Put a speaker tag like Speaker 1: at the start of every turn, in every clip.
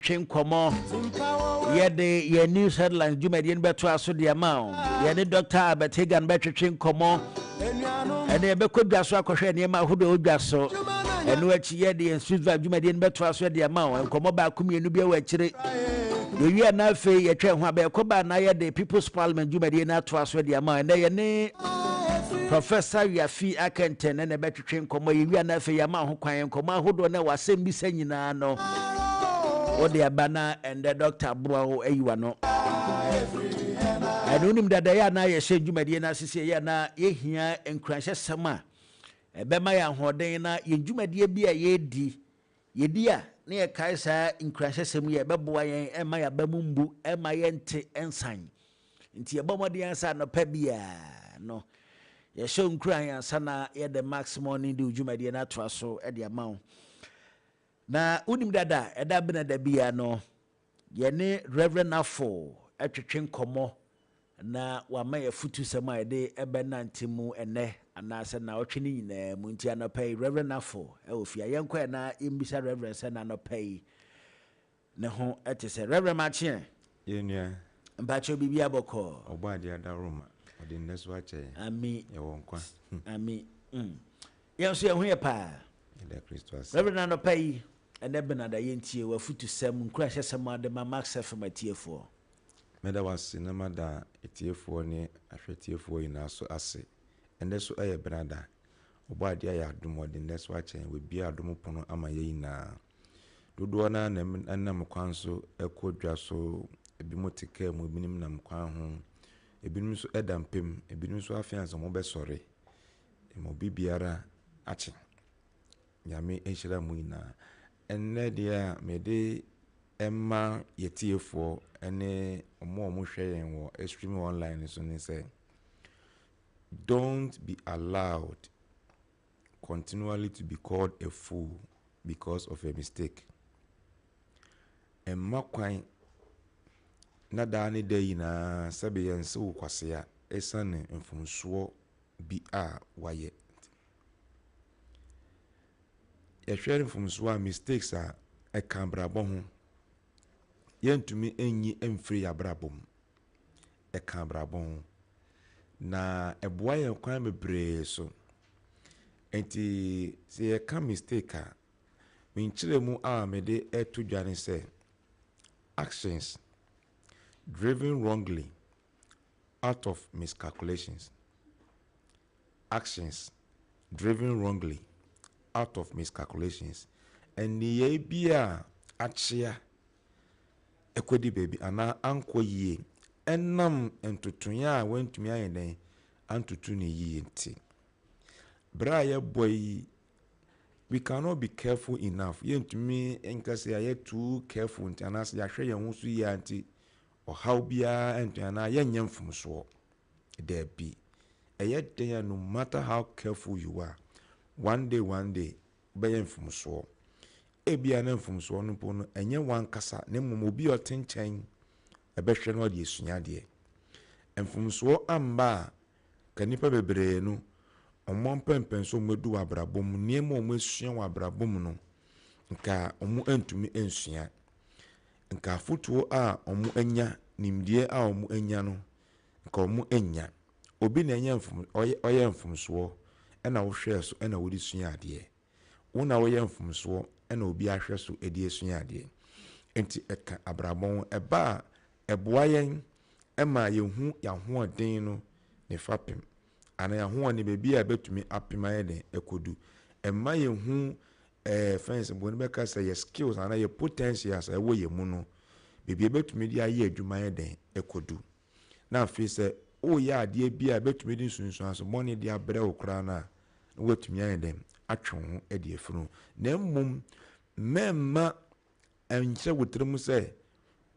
Speaker 1: bɛtwetwe nkɔmmɔ. Yɛde yɛn news headlines dwumadie no bɛto aso deɛ ma o. Yɛne Dr. Albert Hagan bɛtwetwe nkɔmmɔ. Ɛne yɛbɛkɔ dwa so akɔhwɛ nneɛma ahodoɔ a ɛwɔ dwa so. Ɛno akyi, yɛde yɛn street vibe dwumadie no bɛto aso de ama o. Nkɔmmɔ baako mmienu bi wɔ akyire. Yɛwie na afei yɛtwɛn ho a bɛyɛkɔ ba na yɛde People's Parliament dwumadie no ato aso de ama o. Ɛnɛ yɛne Professor Wiafe Akenten na ɛbɛtwetwe nkɔmmɔ. Yɛwie na afei yɛama ho kwan, nkɔmmɔ ahodoɔ na wasɛm bisa nyinaa no, wode aba na ɛndɛ Doctor aboa wo ayi wano. Ɛno wonim dada yɛ anaa yɛhyɛ dwumadie no ase sɛ yɛ anaa yɛhia nkuranhyɛsɛm a ɛbɛma yɛ ahoɔden na yɛn dwumadie bi a yɛredi, yɛdi a na yɛkae saa nkuranhyɛsɛm yi a ɛbɛboa yɛn, ɛma yɛaba mu mbu, ɛma yɛnte nsan. Nti yɛbɔ mmɔden ansa anɔpa biaa no yɛhyɛ nkuran ansa na yɛde Max Morning de dwumadie no atoa so de ama wo. Na wonim dada ɛda bena da bia no yɛne Reverend Afo atwetwe nkɔmmɔ na wama yɛ afotusɛm a yɛde ɛbɛnante mu ɛnɛ anaasɛ naawɔtwe no nyinaa mu. Nti anɔpa yi Reverend Afo ɛwɔ fie a yɛnkɔ ɛ na yɛmbisa Reverend sɛ n'anɔpa yi ne ho ɛte sɛ. Reverend, makyeɛ.
Speaker 2: Yɛnua.
Speaker 1: Mpakyɛw, biribi abɔkɔɔ?
Speaker 2: Ɔbɔ adeɛ adaroma ɔde nnɛ so akyɛ yɛn.
Speaker 1: Ami.
Speaker 2: Yɛwɔ nkwa.
Speaker 1: Ami. Yɛn nso yɛn ho yɛ paa.
Speaker 2: Yɛda Kristo ase.
Speaker 1: Reverend, anɔpa yi, ɛnɛ benada, yɛntie wafotusɛm, nkuranhyɛsɛm ade ma Max FM atiefoɔ.
Speaker 2: Mɛda wase na mada etiefoɔ ne ahwɛtiefoɔ nyinaa so ase. Ɛnnɛ so ɛyɛ benada. Ɔbɔ adeɛ ayɛ adom, ɔde nnɛ so akyɛ yɛn. Wabue adom pono ama yɛn nyinaa. Dodoɔ no na ɛnam kwan so ɛkɔ dwa so, ebinom te kaa mu, ebinom nam kwan ho, ebinom nso ɛda mpam, ebinom nso afei ansa wɔn bɛsɔre. Ma obi biara akye. Nyame nhyira mu nyinaa. Ɛnnɛ deɛ a mede ɛma yɛtiefoɔ ne wɔn a wɔhwɛ yɛn wɔ streaming online so ne sɛ, don't be allowed continually to be called a fool because of a mistake. Mma kwan na daa ne da nyinaa sɛbe yɛn nse wo kwasea ɛsiane mfomsoɔ bi a wayɛ. Yɛhwɛ mfomsoɔ a, mistakes a ɛka abrabɔ ho, yɛntumi nyi mfiri yɛn abrabɔ mu. Ɛka abrabɔ ho na ɛboa yɛn kwan bebree so. Nti sɛ yɛka mistake a, menkyerɛ mu a mede ɛto dwa ne sɛ actions driven wrongly out of miscalculations. Actions driven wrongly out of miscalculations. Nneyɛe bi a akyea ɛkɔdi baabi anaa ankɔ yie ɛnam ntotoeɛ a wɔntumi ayɛ dɛn antoto ne yie. Nti berɛ a yɛbɔ yi, we cannot be careful enough. Yɛntumi nka sɛ yɛayɛ too careful nti anaasɛ yɛahwɛ yɛn ho so yie a nti ɔhaw biara ntumi anaa yɛnyɛ mfomsoɔ. Daabi, ɛyɛ den a, no matter how careful you are, one day, one day wobɛyɛ mfomsoɔ. Ebia na mfomsoɔ no mpo no ɛnyɛ wankasa, na mmom obi a ɔte nkyɛn ɛbɛhwɛ no ɔde esua adeɛ. Mfomsoɔ amba a, ka nipa bebree no ɔmo mpɛmpɛn so ɔmo adu wɔ abrabɔ mu, nneɛma a ɔmo asua wɔ abrabɔ mu no, nka ɔmo ntumi nsua. Nka afotuo a ɔmo anya, nimdeɛ a ɔmo anya no, nka ɔmo anya. Obi na ɛnyɛ mfom ɔyɛ ɔyɛ mfomsoɔ ɛna wohwɛɛ so ɛna wode sua adeɛ. Wo na woyɛ mfomsoɔ ɛna obi ahwɛ so de asua adeɛ. Nti ɛka abrabɔ ho. Ɛba a, ɛboa yɛn ɛma yɛhu yɛahoɔden no ne fapem anaa yɛahoɔden baabi a ɛbɛtumi apem ayɛ den ɛkɔdu. Ɛma yɛhu fɛnse bɔne bɛka sɛ yɛ skills anaa yɛ potentials a ɛwɔ yɛn mu no, baabi a ɛbɛtumi de ayɛ adwuma ayɛ den ɛkɔdu. Na afei sɛ woyɛ adeɛ bi a ɛbɛtumi de nsunsuanso bɔne de abrɛ wo koraa no a, na woatumi ayɛ den atwe wo ho de afiri ho. Na mmom mɛmma ɛnhyɛ wo tirim sɛ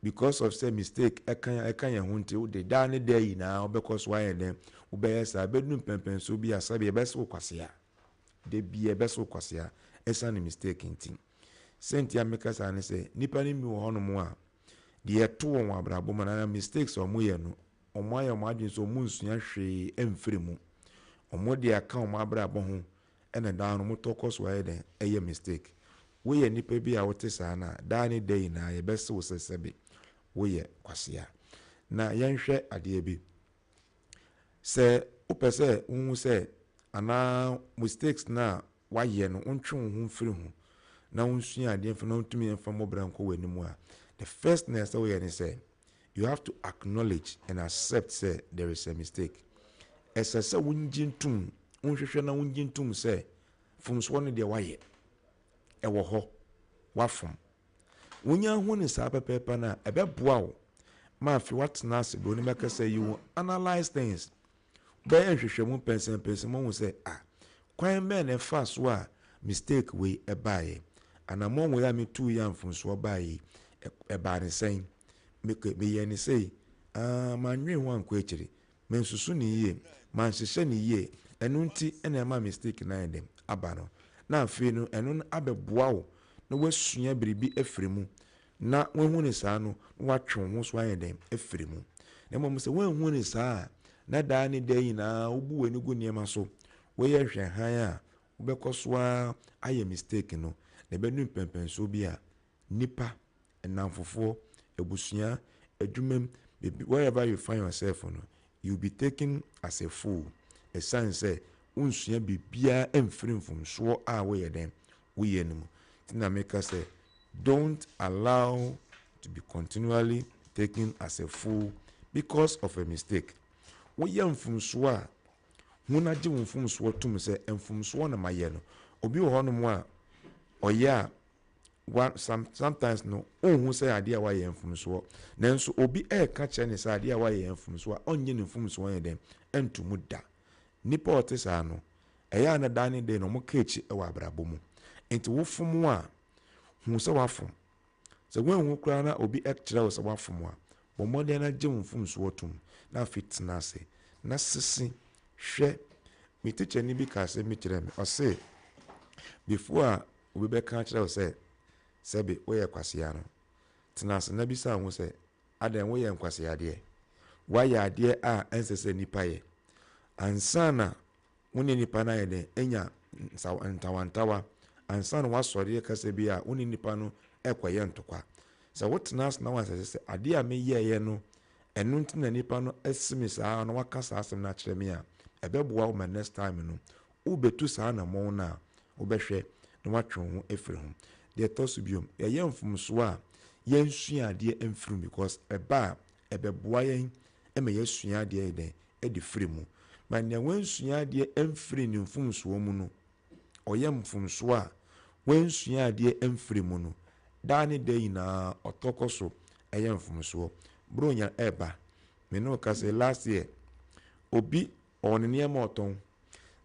Speaker 2: because of sɛ mistake ɛka yɛn ho nti, wode daa ne daa nyinaa wobɛkɔ so ayɛ dɛn wobɛyɛ saa. Bɛduru mpɛmpɛnso bi a, sɛbi, yɛbɛsɛ wo kwasea da bia, ɛbɛsɛ wo kwasea ɛsiane mistake nti. Sɛnti a meka saa ne sɛ nipa no bi wɔ hɔnom a, deɛ ɛto wɔn wɔ abrabɔ mu anaa mistakes a wɔyɛ no, wɔn ayɛ wɔn adwene sɛ wɔn nsua hwee mfiri mu. Wɔn de aka wɔn abrabɔ ho ɛna daa no wɔtɔ kɔ so ayɛ dɛn ɛyɛ mistake. Woyɛ nipa bi a wote saa no a, daa ne da nyinaa yɛbɛse wo sɛ sɛbe woyɛ kwasea. Na yɛnhwɛ adeɛ bi. Sɛ wopɛ sɛ wohu sɛ anaa mistakes no a woayɛ no, wontwe wo ho mfiri ho na wonsua adeɛ mfa na wontumi mfa mmɔ nkɔ w'anim a, the first thing a ɛsɛ sɛ woyɛ ne sɛ you have to acknowledge and accept sɛ there is a mistake. Ɛsɛ sɛ wongye ntom, wonhwehwɛ na wongye ntom sɛ mfomsoɔ no deɛ woayɛ, ɛwɔ hɔ, woafom. Wonya hu ne saa pɛpɛɛpɛ no a, ɛbɛboa wo ma afei woatena ase buroni bɛka sɛ you will analyse things. Wobɛyɛ nhwehwɛmu mpɛnsɛmpɛnsɛm ahu sɛ, ah, kwan bɛn na ɛfa so a mistake wei ɛbaeɛ? Anammɔn wei a metuu yɛ a mfomsoɔ baeɛ yi, ɛbaa ne sɛn? Meyɛɛ ne sei, ah, mannwen ho ankɔ akyiri, mansusu ne yie, manhyehyɛ ne yie, ɛno nti na ɛma mistake no ayɛ dɛn aba no. Na afei no, ɛno no abɛboa wo na woasua biribi afiri mu, na woahu ne saa no, na woatwe wo ho so ayɛ dɛn afiri mu. Na mmom sɛ woanhu ne saa a, na daa ne daa nyinaa wobu w'ani gu nneɛma so, woyɛ nhwɛhan a, wobɛkɔ so ara ayɛ mistake no, na ɛbɛdu mpɛnpɛnsoɔ bi a, nipa, nnamfofoɔ, abusua, adwuma mu, baabi, wherever you find yourself no, you will be taken as a fool. Ɛsiane sɛ wonsua biribiara mfiri mfomsoɔ a woyɛ dɛn, woyɛ no mu. Nti na meka sɛ, don't allow to be continually taken as a fool because of a mistake. Woyɛ mfomsoɔ a, hu na gye wo mfomsoɔ tom sɛ mfomsoɔ na mayɛ no. Obi wɔ hɔnom a, ɔyɛ a, wa some sometimes no, onhu sɛ adeɛ a wayɛ mfomsoɔ. Nanso obi ɛreka kyerɛ ne sɛ adeɛ a wayɛ mfomsoɔ a, ɔnnye ne mfomsoɔ yɛ dɛn ɛnto mu da. Nipa a ɔte saa no, ɛyɛ a na daa ne day no ɔmo ka akyi wɔ abrabɔ mu. Nti wofom a, hu sɛ wafom. Sɛ woanhu koraa na obi ɛkyerɛ wo sɛ wafom a, bɔ mmɔden na gye wo mfomsoɔ tom, na afei tena ase na sese hwɛ. Me tikyani bi ka asɛm bi kyerɛɛ me, ɔse before a obi bɛka akyerɛ wo sɛ sɛbe woyɛ kwasea no, tena ase na bisa wo ho sɛ, adɛn woyɛ nkwaseadeɛ? Woayɛ adeɛ a ɛnsɛ sɛ nipa yɛ. Ansa na wo ne nipa no ayɛ dɛn anya ntawantawa, ansa na woasɔre kasa bi a wo ne nipa no ɛkɔyɛ ntɔkwa. Sɛ wotena ase na woansɛsɛ sɛ adeɛ a meyɛeɛ no, ɛno nti na nipa no asi me saa na waka saa asɛm no akyerɛ me a, ɛbɛboa wo ma next time no, wobɛtu saa anammɔn no a, wobɛhwɛ na woatwe wo ho afiri ho. Deɛ ɛtɔ so biom, yɛyɛ mfomsoɔ a, yɛnsua adeɛ mfiri mu because ɛba a, ɛbɛboa yɛn ma yɛasua adeɛ yɛ dɛn de firi mu. Na nea wansua adeɛ amfiri ne mfomsoɔ mu no, ɔyɛ mfomsoɔ a wansua adeɛ amfiri mu no, daa ne da nyinaa ɔtɔ kɔ so yɛ mfomsoɔ. Buronya ɛreba, me ne wo ka sɛ last year, obi ɔwɔ ne nneɛma ɔtɔn,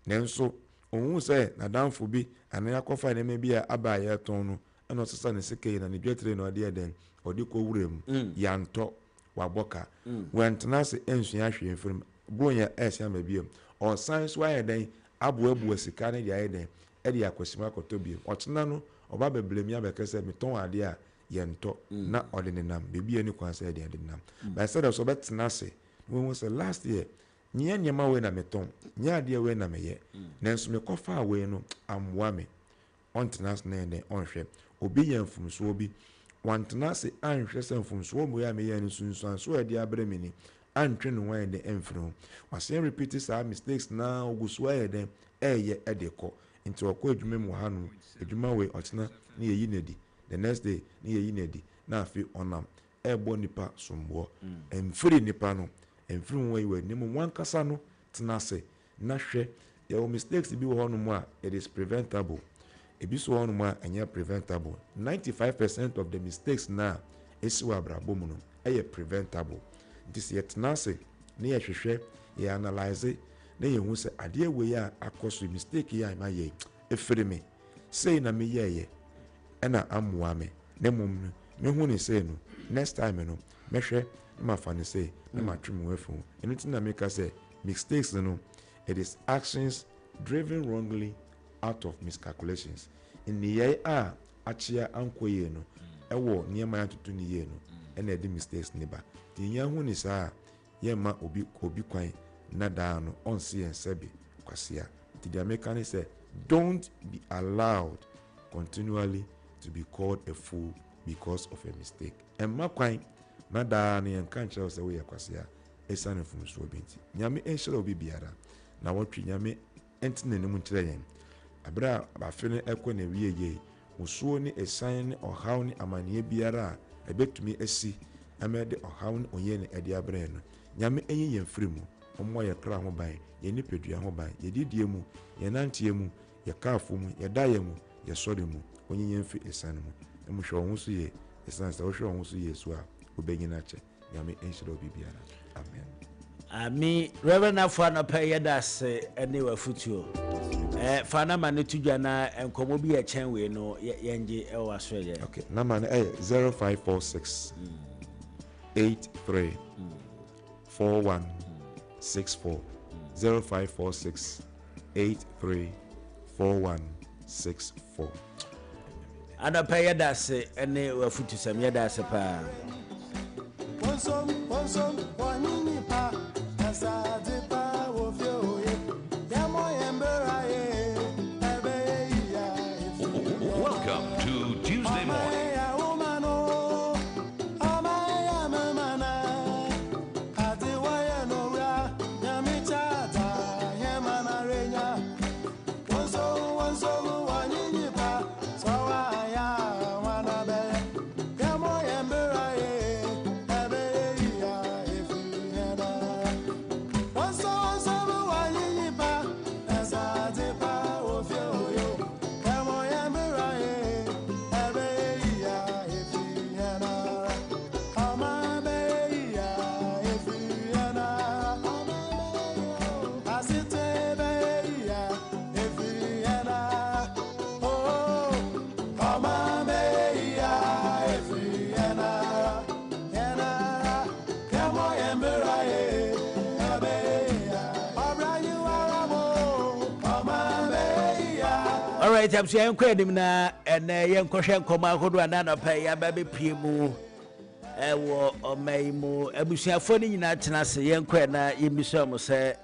Speaker 2: nanso ohuu sɛ n'adamfo bi anaa yɛakɔfa nneɛma bi a aba a yɛretɔn no, ɛna ɔsesa ne sika yi na ne dwetire na ɔde yɛ dɛn, ɔde kɔ wura mu. Yɛantɔ, wabɔ ka. Wantena ase ansua hwee mfiri mu. Buronya ɛresan aba bio. Ɔresan nso ayɛ dɛn, aboaboa sika no de ayɛ dɛn, de akɔsi mu akɔtɔ bio. Ɔkyena no, ɔba abɛbrɛ mi abɛka sɛ metɔn adeɛ a yɛntɔ, na ɔde nenam baabi a ɛnni kwan sɛ ɛde nenam. But instead of sɛ ɔbɛtena ase na wahu sɛ last year, nyɛ nneɛma wei na metɔn, nyɛ adeɛ wei na meyɛ, nanso mekɔfaa wei no, ammoa me. Ɔntena ase na yɛ dɛn? Ɔnhwɛ. Obi yɛ mfomsoɔ bi, wantena ase anhwɛ sɛ mfomsoɔ wei a meyɛɛ no nsunsuansoɔ a ɛde abrɛ me ni, antwe ne ho ayɛ dɛn amfiri ho. Wasan repeat saa mistakes no ara, ɔgu so ayɛ dɛn? Ɛreyɛ de kɔ. Nti ɔkɔ adwuma mu wɔ hanom, adwuma wei ɔkyena na yɛyi no adi, the next day na yɛyi no adi, na afei ɔnam ɛrebɔ nnipa somboɔ. Ɛmfiri nnipa no, ɛmfiri ho ayi w'ani, na mmom w'ankasa no tena ase na hwɛ. Yɛwɔ mistakes bi wɔ hɔnom a it is preventable, ebi nso wɔ hɔnom a ɛnyɛ preventable. 95% of the mistakes no a ɛsi wɔ abrabɔ mu no ɛyɛ preventable. Nti sɛ yɛtena ase na yɛhwehwɛ, yɛ analyse na yɛhu sɛ adeɛ wei a akɔ so yi, mistake yi a mayɛ yi, ɛfiri me, sei na meyɛeɛ ɛna ammoa me, na mmom no mehu ne sei no, next time no mɛhwɛ na mafa no sei na matwe me ho afiri ho. Ɛno nti na meka sɛ mistakes no, it is actions driven wrongly out of miscalculations. Nneyɛe a akyea ankɔ yie no, ɛwɔ nneɛma a yɛantoto no yie no, ɛna ɛde mistakes no ba. Nti yɛnya hu ne saa a, yɛmma obi obi kwan na daa no ɔnse yɛn sɛbe kwasea. Nti deɛ meka ne sɛ, don't be allowed continually to be called a fool because of a mistake. Ɛmma kwan na daa no yɛnka nkyerɛ wo sɛ woyɛ kwasea ɛsiane mfomsoɔ bi nti. Nyame nhyira obi biara. Nawɔtwe Nyame nte n'anim nkyerɛ yɛn. Ɛberɛ a afe no ɛkɔ n'awieɛ yi, musuo ne asiane ne ɔhaw ne amaneɛ biara a ɛbɛtumi asi ama ɛde ɔhaw ne ohiani ɛde abrɛ yɛn no, Nyame nyi yɛn mfiri mu. Ɔmmɔ yɛn kra ho ban, yɛn nipadua ho ban, yɛn didie mu, yɛn nanteɛ mu, yɛn kaafo mu, yɛn daeɛ mu, yɛn sɔre mu. Ɔnyi yɛn mfiri asiane mu. Mmom hwɛ wo ho so yie, ɛsiane sɛ wohwɛ wo ho so yie so a, wobɛnyini akyɛ. Nyame nhyira obi biara. Amen.
Speaker 1: Ami Reverend Afo anɔpa yi yɛda ase ne w'afotuo. Eh, fa nama no to dwa na nkɔmmɔ bi a ɛkyɛn wei no yɛngye ɛwɔ w'asoɛyɛ.
Speaker 2: Okay, nama no ɛyɛ 0546 83 41 64 0546 83 41 64.
Speaker 1: Anɔpa yi yɛda ase ne w'afutusɛm yɛda ase paa.
Speaker 3: Welcome to Tuesday morning.
Speaker 1: Alright, abusua yɛnkɔ anim na ɛnɛ yɛnkɔhwɛ nkɔmmɔ ahodoɔ a na anɔpa yi aba bɛpie mu ɛwɔ ɔma yi mu. Abusuafoɔ no nyinaa tena ase, yɛnkɔ na yɛmmisa wɔn sɛ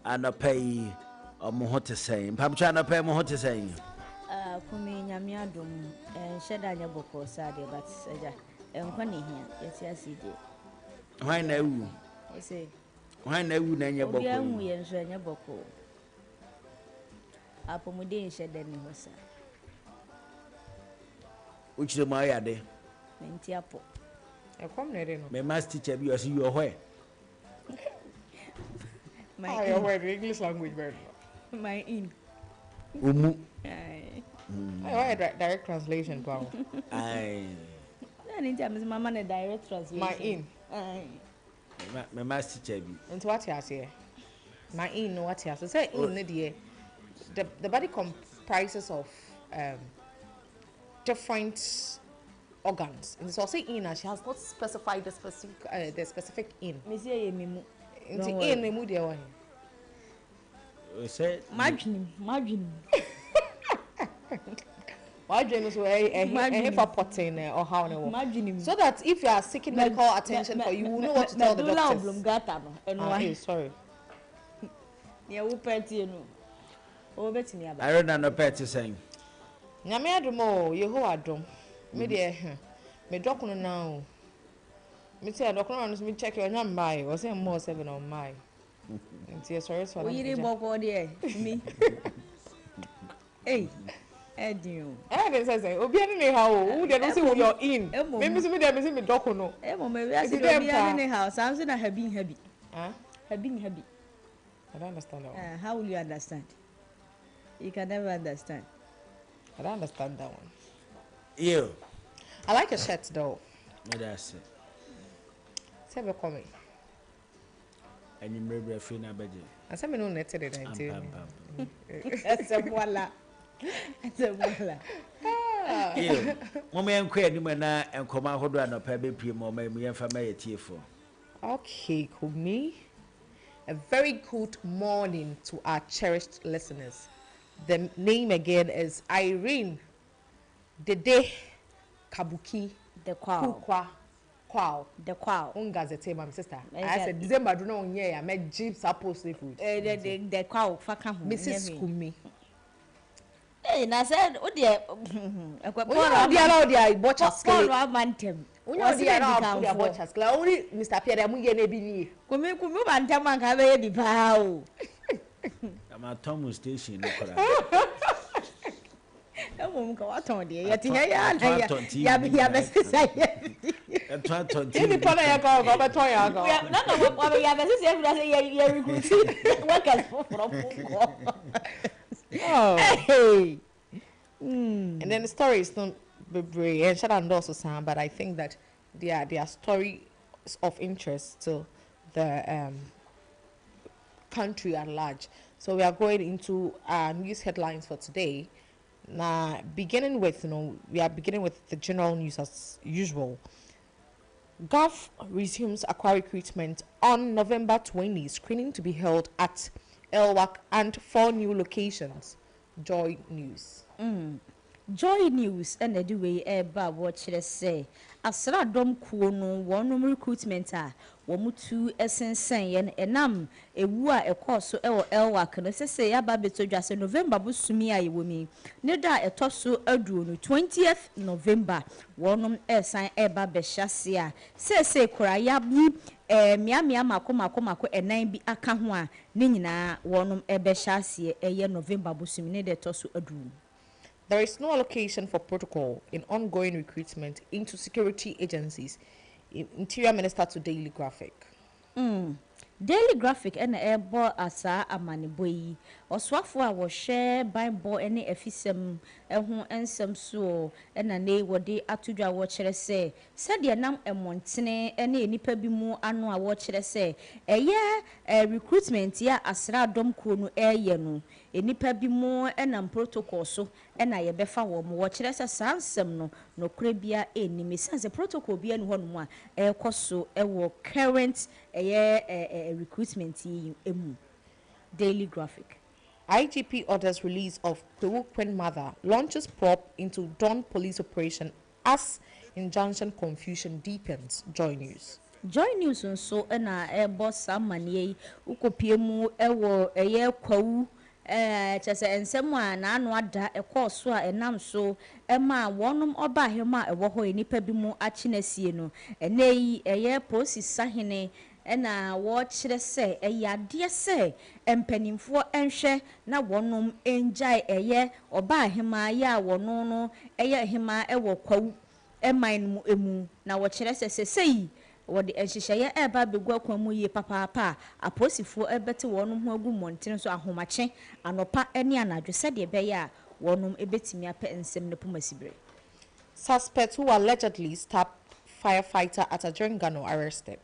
Speaker 1: anɔpa yi ɔmo ho te sɛn. Mpamkyɛ, anɔpa yi mo ho te sɛn?
Speaker 4: Ah, Kumi, Nyame adom, nhyɛ da nyɛ bɔkɔɔ saa deɛ, but agya, ɛnkɔ ne hia, yɛte ase deɛ.
Speaker 1: Hwan na awu?
Speaker 4: Ɔsɛ
Speaker 1: Hwan na awu na ɛnyɛ
Speaker 4: obiara hu
Speaker 1: bɔkɔɔ?
Speaker 4: yɛn nso ɛnyɛ bɔkɔɔ. Apɔmuden nhyɛ da ni hɔ saa.
Speaker 1: Wokyerɛ mu ayɛ ade.
Speaker 4: Mente apɔ.
Speaker 5: Ɛkɔm na ɛde no.
Speaker 1: Me maths teacher bi ɔse you are where?
Speaker 4: My
Speaker 5: Ah,
Speaker 4: in.
Speaker 5: yɛ the English language very well.
Speaker 4: My in.
Speaker 1: Omu.
Speaker 4: Aye.
Speaker 5: Ayɛ wayɛ direct translation pa o.
Speaker 1: Aye.
Speaker 4: Na ne nti a mese mama no direct translation.
Speaker 5: My in.
Speaker 4: Aye.
Speaker 1: Me maths teacher bi.
Speaker 5: Nti wate aseɛ. My in no wate aseɛ. Sɛ in ne deɛ, the body comprises of different organs. Nti sɛ ɔsɛ in a, she has not specified the specific in.
Speaker 4: Mese ɛyɛ me mu.
Speaker 5: Nti
Speaker 4: Don't worry.
Speaker 5: in no emu deɛ wɔ he?
Speaker 1: Sɛ
Speaker 4: Madwenem, madwenem.
Speaker 5: Wadwene no so ɛhe
Speaker 4: Madwene.
Speaker 5: ɛhe fa pɔten na ɔhaw ne wɔ.
Speaker 4: Madwenem.
Speaker 5: So that if you are seeking medical attention for you, will know what to tell the
Speaker 4: Medulla
Speaker 5: doctors.
Speaker 4: oblongata no. Ɛno
Speaker 5: Ah,
Speaker 4: a.
Speaker 5: sorry.
Speaker 4: Nea wopɛ tie no. Wɔbɛtumi aba.
Speaker 1: Ayɛ na anɔpa te sɛn?
Speaker 5: Nyame adom o, Yehowa adom. Me deɛ, me dɔkono na o. Me sɛ dɔkono no so me check ɔnya mmae. Ɔsɛ mmɔɔ 7 ɔmmae. Nti yɛsɔre so a na
Speaker 4: Oyiri
Speaker 5: mekɔgya.
Speaker 4: bɔkɔ deɛ mi. Ei, ɛdin o.
Speaker 5: Ɛyɛ de sɛ obi ani ne ha o. Wo deɛ no sɛ wo yɛ in.
Speaker 4: Emom.
Speaker 5: Me so me deɛ me sɛ me dɔkono.
Speaker 4: Emo me wiase
Speaker 5: Nti
Speaker 4: de
Speaker 5: dɛn
Speaker 4: obi
Speaker 5: paa?
Speaker 4: ani ne ha saa nso na habi habi.
Speaker 5: Ah,
Speaker 4: Habi habi.
Speaker 5: I don't understand that one.
Speaker 4: How will you understand? You can never understand.
Speaker 5: I don't understand that one.
Speaker 1: Yo.
Speaker 5: I like your shirt though.
Speaker 1: Meda ase.
Speaker 5: Sɛ bɛkɔ me.
Speaker 1: Anwummerɛ berɛ afei na abɛgye.
Speaker 5: Asɛ me no na ɛte deda nti.
Speaker 1: Ampa ampa.
Speaker 4: Ɛsɛ wala. Ɛsɛ wala.
Speaker 1: Yo. Moma yɛnkɔ anim na nkɔmmɔ ahodoɔ anɔpa bɛpie mu ɔma mu yɛmfa ma yɛ tiefoɔ.
Speaker 5: Okay, Kumi. A very good morning to our cherished listeners. The name again is Irene Dede Kabuki
Speaker 4: The quail.
Speaker 5: Kukwa Kwao.
Speaker 4: The quail.
Speaker 5: Ungazete, my sister.
Speaker 4: Eh,
Speaker 5: I said December do not yeah, I met Jeep supposed food.
Speaker 4: Eh, the quail fa ka ho.
Speaker 5: Mrs.
Speaker 4: Nyɛ hwee.
Speaker 5: Kumi.
Speaker 4: Hey. Ee, na sɛ wo deɛ
Speaker 5: Wonya odi ara odi a bɔ chaskele.
Speaker 4: Paul ama ntɛm.
Speaker 5: Wonya odi ara odi a bɔ chaskele. Wo ni Mr. Pierre dɛ mo yɛ na ebi nie.
Speaker 4: Kumi kumi ba ntɛm anka bɛyɛ bi paa o.
Speaker 1: Ama tɔn mo station no koraa.
Speaker 4: Mmom nka watɔn deɛ yɛte ha yɛ na yɛabɛsesa yɛ.
Speaker 1: Ɛtɔn TV.
Speaker 5: Nipa na yɛ ka ɔka ɔbɛtɔn yɛ aka.
Speaker 4: Na na yɛabɛsesa afiri ase yɛ yɛ recruit workers foforɔ foforɔ.
Speaker 5: Oh. And then the stories no bebree ɛnhyɛ da ndɔɔso saa, but I think that they are stories of interest to the country at large. So we are going into our news headlines for today. Now, beginning with, you know, we are beginning with the general news as usual. GAF resumes Aqua recruitment on November 20, screening to be held at Elwak and four new locations. Joy News.
Speaker 4: Joy News ɛna ɛde wei ɛreba a wɔkyerɛ sɛ asraadɔm kuo no wɔnom recruitment a wɔn tu sensɛn yɛn ɛnam ewu a ɛkɔɔ so ɛwɔ Elwak no sɛsɛ yaba abɛtɔ dwa sɛ November bosomi a yɛwɔ mu yi ne da a ɛtɔ so 20, 20th November, wɔnom ɛresan ɛreba abɛhyɛ ase a seesei koraa yɛayi mmeammea mako mako mako ɛnan bi aka ho a ne nyinaa wɔnom ɛbɛhyɛ aseɛ ɛyɛ November bosomi ne da ɛtɔ so 20.
Speaker 5: There is no allocation for protocol in ongoing recruitment into security agencies. Interior Minister to Daily Graphic.
Speaker 4: Daily Graphic ɛna ɛrebɔ asaa amanebɔ yi. Ɔsoafoɔ a wɔhwɛ banbɔ ne afisɛm ho nsɛm soɔ ɛna ne wɔde ato dwa wɔkyerɛ sɛ sɛdeɛ nam mmɔntene ne nnipa bi mu ano a wɔkyerɛ sɛ ɛyɛ recruitment a asraadɔm kuo no ɛreyɛ no, nnipa bi mu nam protocol so ɛna yɛbɛfa wɔn mo. Wɔkyerɛ sɛ saa nsɛm no nokorɛ bia ɛnnim, ɛsiane sɛ protocol bi ani hɔnom a ɛrekɔ so ɛwɔ current ɛyɛ recruitment yi mu. Daily Graphic.
Speaker 5: IGP orders release of Kwawu Queen Mother, launches probe into Dawn police operation as injunction confusion deepens. Joy News.
Speaker 4: Joy News nso ɛna ɛrebɔ saa amanneɛ yi. Wokɔpie mu ɛwɔ ɛyɛ Kwawu kyerɛ sɛ nsɛm a n'ano ada ɛkɔɔ so a ɛnam so ɛma wɔnom ɔba ahema a ɛwɔ hɔ yi nipa bi mu akyi n'asie no, ɛnɛ yi ɛyɛ polisi sahene ɛna wɔrekyerɛ sɛ ɛyɛ adeɛ sɛ mpanimfoɔ nhwɛ na wɔnom ngyae ɛyɛ ɔbaa ahema yi a wɔno no ɛyɛ ahema ɛwɔ Kwawu ɛman no mu emu. Na wɔkyerɛ sɛ sɛsɛyi wɔde nhyehyɛeɛ ɛreba abɛgu akwan mu yie papaapa a apolisifoɔ ɛbɛte wɔn ho agu mmɔntene so ahomakye, anɔpa ne anadwo, sɛdeɛ ɛbɛyɛ a wɔnom ɛbɛtumi apɛ nsɛm no poma sibere.
Speaker 5: Suspect who allegedly stabbed firefighter at Adjiringanor arrested.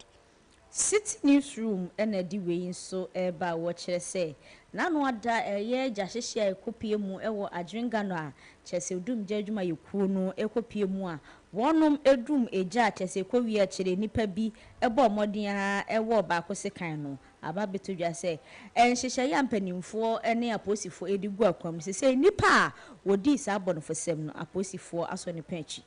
Speaker 4: Citi Newsroom ɛna ɛde wei nso ɛreba a wɔkyerɛ sɛ n'ano ada ɛyɛ gyahyehye a ɛkɔpie mu ɛwɔ Adjiringanor a kyerɛ sɛ odum gya adwumayɛkuo no ɛkɔpie mu a wɔnom edum egya a kyerɛ sɛ ɛkɔwie akyerɛ nipa bi ɛbɔ mmɔden a ɛwɔ baako sekan no aba abɛto dwa sɛ nhyehyɛeɛ a mpanimfoɔ ne apolisifoɔ ɛde gu akwan mu sɛ nipa a wɔdii saa abɔnefosɛm no, apolisifoɔ asɔ ne pɛn akyi.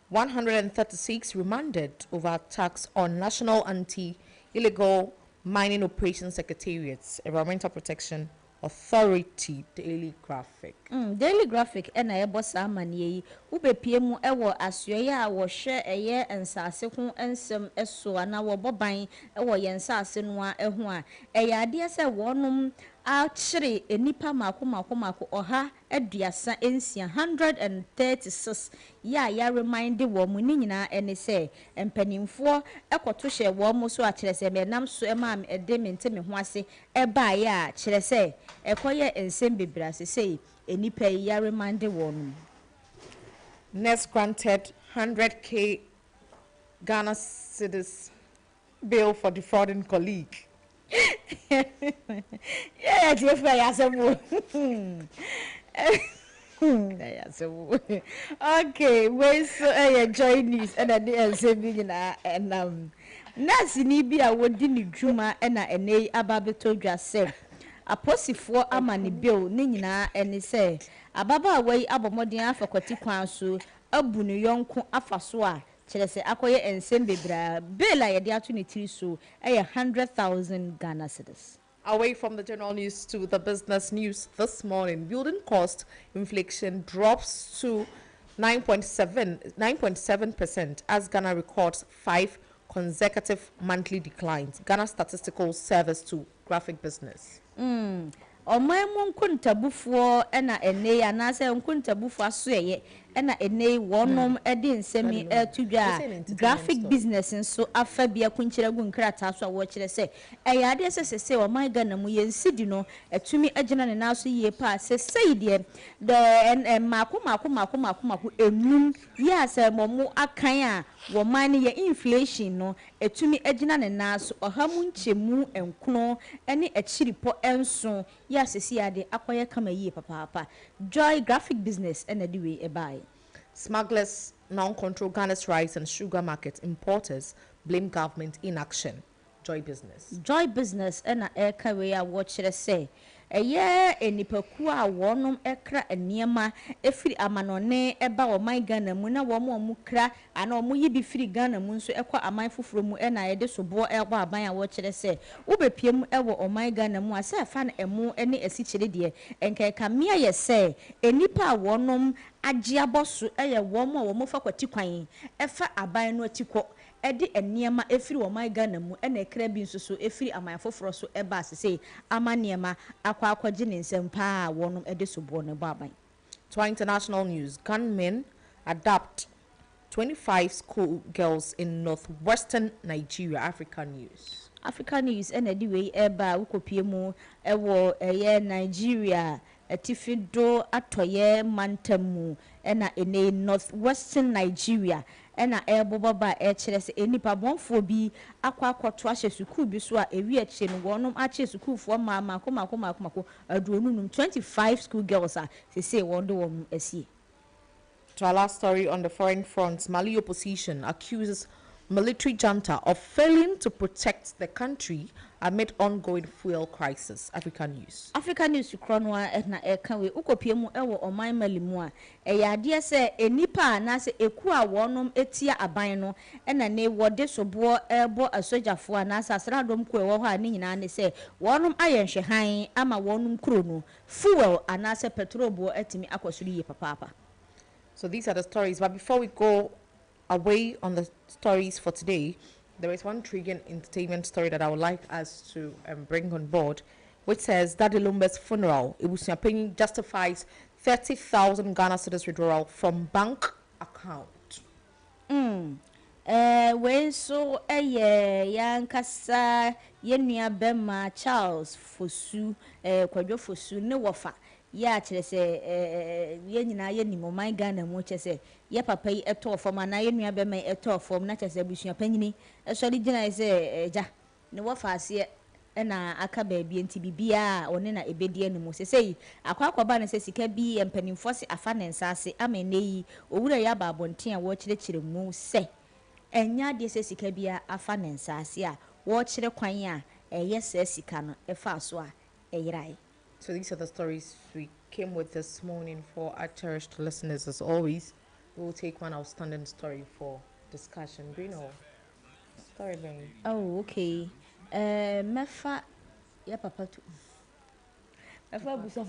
Speaker 5: 136 remanded over attacks on National Anti-Illegal Mining Operations Secretariats, Environmental Protection Authority, Daily Graphic.
Speaker 4: Daily Graphic ɛna ɛbɔ saa amanneɛ yi. Wobɛpie mu ɛwɔ asoɛeɛ a wɔhwɛ ɛyɛ nsase ho nsɛm so anaa wɔbɔ ban ɛwɔ yɛn nsase no a ɛho a ɛyɛ adeɛ sɛ wɔnom akyere nnipa mako mako mako 136, 136 yɛ a yɛaremand wɔn mu. Ne nyinaa ɛne sɛ mpanimfoɔ ɛkɔto hyɛ wɔn mo so akyerɛ sɛ mɛnam so ɛma ɛde mente me ho ase ɛbaeɛ a kyerɛ sɛ ɛkɔyɛ nsɛm bebree ase sɛ nnipa yi yɛaremand wɔn mu.
Speaker 5: Nurse granted 100K Ghana cedis bail for defrauding colleague.
Speaker 4: Yɛyɛ tie fɛ yɛ asɛm o, ɛyɛ asɛm o. Okay, wei so ɛyɛ Joy News ɛna de nsɛm bi nyinaa ɛnam. Nɛɛseni bi a wɔdi ne dwuma ɛna ɛnɛ yi aba abɛtɔ dwa sɛ apolisifoɔ ama ne bail. Ne nyinaa ɛne sɛ ababaawa yi abɔ mmɔden afa kwati kwan so abu ne yɔnko afa so a kyerɛ sɛ akɔyɛ nsɛm bebree. Bail a yɛde ato ne tiri so ɛyɛ 100,000 Ghana cedis.
Speaker 5: Away from the general news to the business news this morning, building cost inflation drops to 9.7% as Ghana records 5 consecutive monthly declines. Ghana Statistical Service to Graphic Business.
Speaker 4: Ɔman mu nkontabufoɔ ɛna ɛnɛ yi anaasɛ nkontabufoɔ asoɛyɛ ɛna ɛnɛ yi wɔnom ɛde nsɛm yi ɛto dwa a Graphic Business nso afa bi akunkyerɛ gu nkrataa so a wɔrekyerɛ sɛ ɛyɛ adeɛ sɛ sɛsɛ ɔman Ghana mu yɛn sidi no atumi agyina ne nan so yie paa. Sɛsɛyi deɛ dɛ ɛ mmaako mmaako mmaako mmaako mmaako enum yi a sɛ wɔn akan a wɔman no yɛ inflation no etumi agyina ne nan so 9.77% yi a sɛsi ade akɔyɛ kama yie papaapa. Joy Graphic Business ɛna de wei ɛbaeɛ.
Speaker 5: Smugglers now control Ghana's rice and sugar market. Importers blame government inaction. Joy Business.
Speaker 4: Joy Business ɛna ɛreka wei a wɔkyerɛ sɛ ɛyɛ nipakuo a wɔnom ɛkra nneɛma efiri amanɔne ɛba ɔman Ghana mu na wɔn a wɔn kra anaa wɔn yi bi firi Ghana mu nso ɛkɔ aman foforɔ mu ɛna yɛde soboɔ ɛbɔ aban a wɔkyerɛ sɛ wobɛpie mu ɛwɔ ɔman Ghana mu a sɛ ɛfa no ɛmo ɛne asikyire deɛ nkɛka mmea yɛ sɛ nnipa a wɔnom agye abɔ so ɛyɛ wɔn a wɔn fa kwati kwan ɛfa aban no akyi kɔ ɛde nneɛma efiri ɔman Ghana mu ɛna ɛkra bi nso so efiri aman foforɔ so ɛba asese ama nneɛma akɔ akɔgye ne nsam paa a wɔnom ɛde soboɔ no bɔ aban.
Speaker 5: To our international news, gunmen abduct 25 school girls in northwestern Nigeria. Africa News.
Speaker 4: Africa News ɛna ɛde wei ɛba a wokɔpie mu ɛwɔ ɛyɛ Nigeria atifi do atɔyɛ mantam mu ɛna ɛnɛ northwestern Nigeria ɛna ɛrebobɔ ba a ɛkyerɛ sɛ nnipa bɔnfoɔ bi akɔ akɔto ahyɛ sukuu bi so a ewi akyire no wɔnom akyɛ sukuufoɔ mmaa mako mako mako mako 25, 25 school girls a sese wɔn de wɔn asie.
Speaker 5: To our last story on the foreign front, Mali opposition accuses military junta of failing to protect the country amid ongoing fuel crisis. Africa News.
Speaker 4: Africa News korɔ no a ɛna ɛka wei wokɔpie mu ɛwɔ ɔman Mali mu a ɛyɛ adeɛ sɛ nnipa a anaasɛ eku a wɔnom etia aban no ɛna ne wɔde soboɔ ɛrebɔ asogyafoɔ anaasɛ asraadɔm kuo ɛwɔ hɔ a ne nyinaa ne sɛ wɔnom ayɛ nhwɛhan ama wɔnom kuro no fuel anaasɛ petrol boɔ atumi akɔ soro yie papaapa.
Speaker 5: So these are the stories. But before we go away on the stories for today, there is one intriguing entertainment story that I would like us to bring on board, which says Daddy Lumba's funeral, Ebusuapanyin justifies 30,000 Ghana cedis withdrawal from bank account.
Speaker 4: Wei nso ɛyɛ yankasa yɛn nua bɛrima Charles Fosu, Kwadwo Fosu ne wɔfa yɛ akyerɛ sɛ yɛn nyinaa yɛnim ɔman Ghana mu kyerɛ sɛ yɛ papa yi ɛtɔɔ fam anaa yɛn nua bɛrima yi ɛtɔɔ fam na kyerɛ sɛ abusua panyini ɛsɔre gyina yɛ sɛ ɛgya ne wɔfa aseɛ ɛna aka baabi nti biribiara a ɔne na ebedi anim sɛsɛyi akɔ akɔba ne sɛ sika bi mpanimfoɔ se afa ne nsa ase ama ɛnɛ yi owura yi aba abɔnten a wɔrekyerɛkyerɛ mu sɛ ɛnyɛ adeɛ sɛ sika bi afa ne nsa ase a wɔrekyerɛ kwan a ɛyɛ saa sika no ɛfa so a ɛyerae.
Speaker 5: So these are the stories we came with this morning for our cherished listeners. As always, we will take one outstanding story for discussion. Bruno, story bring.
Speaker 4: Oh, okay. Mɛfa yɛ papa tu. Mɛfa busa.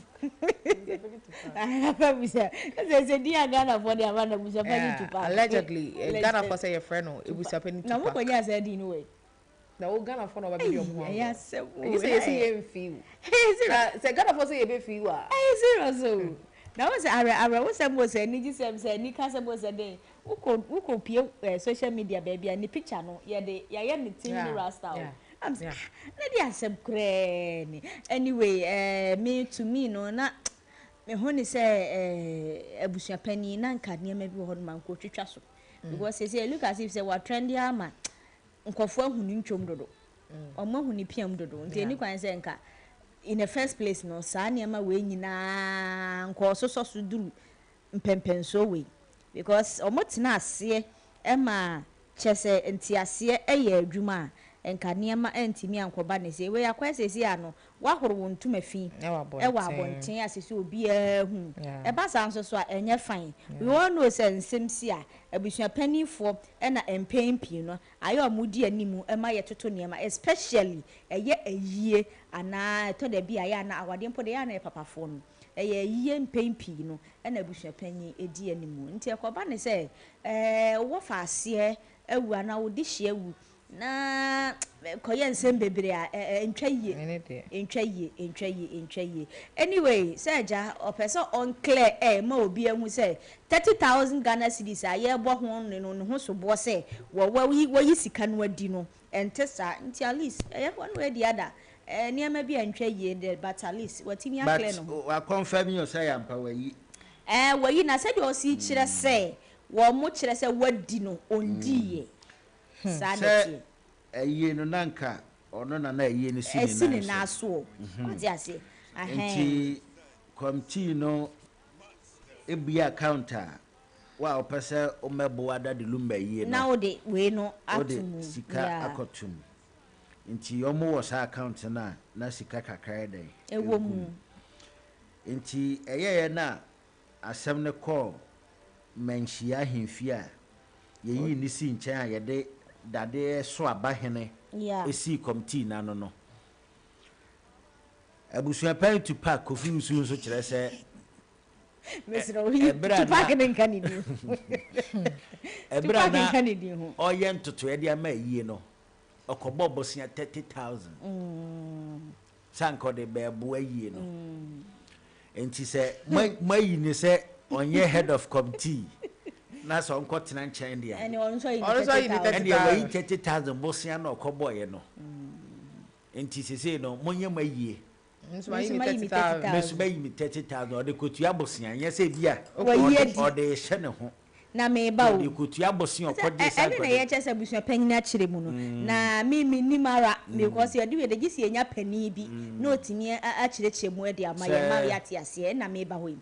Speaker 4: Mɛfa busa. Ɛsɛ sɛ di a Ghana for the aba na busa pa ni tupa.
Speaker 5: Allegedly, Ghana for say your friend no, Ebusa penny
Speaker 4: Na mo
Speaker 5: tupa.
Speaker 4: kɔnya sɛ di no way.
Speaker 5: Na o Ghana for no ba bi omo.
Speaker 4: Ɛyɛ asɛm o.
Speaker 5: You say you say you feel.
Speaker 4: Serious.
Speaker 5: Sɛ Ghana for say you be feel ah.
Speaker 4: Ɛyɛ serious o. Na wo sɛ awɛ awɛ wo sɛ mo sɛ anigye sɛm sɛ anika sɛ mo sɛ den wokɔ pie social media baabi a ne picture no yɛde yɛayɛ ne ti ne rasta o. I'm saying, na di asɛm koraa ni. Anyway, me to me no na me hu ni sɛ abusuapanin na nka nneɛma bi wɔ hɔ no ma nko twitwa so. Because sɛ look as if sɛ wa trend ama nkɔfoɔ ahu ne ntwom dodo. Ɔmo ahu ne piam dodo. Nti eni kwan sɛ nka in the first place no saa nneɛma wei nyinaa nkɔ sosɔ so duru mpɛmpɛnsoɔ wei because ɔmo tena aseɛ ɛma kyɛ sɛ nteaseɛ ɛyɛ adwuma a Nka nneɛma antumi ankɔba ne sei. Wei akɔyɛ seesei a no, woahoro wo ntoma fi
Speaker 5: Ɛwɔ
Speaker 4: wɔ
Speaker 5: abɔnten.
Speaker 4: abɔnten a seesei obiara hu. Ɛba saa nso so a, ɛnyɛ fine. We all know sɛ nsɛm si a, abusuapanimfoɔ na mpɛn pii no, ayɛ a wɔdi anim ma yɛtoto nneɛma especially ɛyɛ ayie anaa ɛtɔ da bi a ɛyɛ a na awadeɛ mpo deɛ ɛyɛ a na ɛyɛ papafoɔ no. Ɛyɛ ayie mpɛn pii no na abusuapanyin di anim. Nti ɛkɔba ne sɛ ɛɛ wɔfa aseɛ awu anaa wo dehyeɛ awu na kɔyɛ nsɛm bebree a ɛntwa yie.
Speaker 5: Ɛne deɛ.
Speaker 4: Ɛntwa yie, ɛntwa yie, ɛntwa yie. Anyway, sɛ agya ɔpɛ sɛ ɔnclear air ma obi ahu sɛ 30,000 Ghana cedis a yɛrebɔ ho ne no ne ho soboɔ sɛ wɔ wɔyi wɔyi sika no adi no, ɛnte saa. Nti at least ɛyɛ one way the other nneɛma bi a ɛntwa yie deɛ but at least watumi
Speaker 1: But
Speaker 4: aclear ne ho.
Speaker 1: wa confirm yi o sɛ ɛyɛ ampa wayi.
Speaker 4: Ɛɛ wayi na sɛdeɛ ɔsi kyerɛ sɛ wɔn kyerɛ sɛ wadi no ɔndiiɛ. Saa na
Speaker 1: Sɛ
Speaker 4: ɛteɛ.
Speaker 1: ayie no na nka ɔno na na ayie no si ne
Speaker 4: Ɛsi ne
Speaker 1: nan
Speaker 4: nan
Speaker 1: so.
Speaker 4: so. Wate aseɛ. Ahɛn.
Speaker 1: Nti committee no ebue account a wo a wopɛ sɛ womɛboa Daddy Lumba ayie
Speaker 4: Na
Speaker 1: no
Speaker 4: wode wei no ato
Speaker 1: wode
Speaker 4: mu.
Speaker 1: sika
Speaker 4: Yeah.
Speaker 1: akɔto mu. Nti wɔn wɔ saa account no a na sika kakra yɛ dɛn
Speaker 4: Ɛwɔ
Speaker 1: ɛgu
Speaker 4: mu.
Speaker 1: mu. Nti ɛyɛyɛ no a asɛm no kɔɔ Manhyia ahemfie a yɛyii ne sii nkyɛn a yɛde dadeɛ so abahene esii committee n'ano no. Abusuapan Tupac Kofi Owusu nso kyerɛ sɛ
Speaker 4: Mesrɛ wo, yi
Speaker 1: ɛberɛ a
Speaker 4: Tupac
Speaker 1: na
Speaker 4: ne nka ne din ho.
Speaker 1: ɛberɛ a
Speaker 4: Tupac
Speaker 1: na
Speaker 4: nka ne din ho.
Speaker 1: ɔyɛ ntotoeɛ de ama ayie no, ɔkɔbɔɔ bosea 30,000 sɛ anka ɔde bɛɛboa ayie no. Nti sɛ moayi ne sɛ ɔnyɛ head of committee na sɛ ɔnkɔtena nkyɛn deɛ a,
Speaker 4: Ɛne ɔno nso ayi ne
Speaker 5: Ɔno nso ayi ne
Speaker 4: 30,000.
Speaker 1: ɛnneɛ wayi
Speaker 5: 30,000.
Speaker 1: 30,000 bosea na ɔkɔbɔeɛ no. Nti sesei no monyɛ mo ayie.
Speaker 5: Nso
Speaker 4: Me
Speaker 5: mayi
Speaker 4: nso
Speaker 5: me
Speaker 4: mayi me
Speaker 5: 30,000.
Speaker 4: 30,000.
Speaker 1: Me nso mayi me 30,000. Ɔde kɔtua bosea, nyɛ sɛ bi a
Speaker 4: Wayi adi.
Speaker 1: ɔde hyɛ ne ho.
Speaker 4: Na meba o.
Speaker 1: Ɔde kɔtua bosea
Speaker 4: Sɛ
Speaker 1: ɔkɔgye saa
Speaker 4: ɛne na
Speaker 1: nkɔde.
Speaker 4: yɛkyɛ sɛ abusua panyin akyerɛ mu no. Na me menim ara because yɛde wei de gye sɛ yɛnya panin bi na ɔtumi akyerɛkyerɛ mu de ama yɛn ma
Speaker 1: Sɛ
Speaker 4: yɛate aseɛ ɛna meba hɔ yi.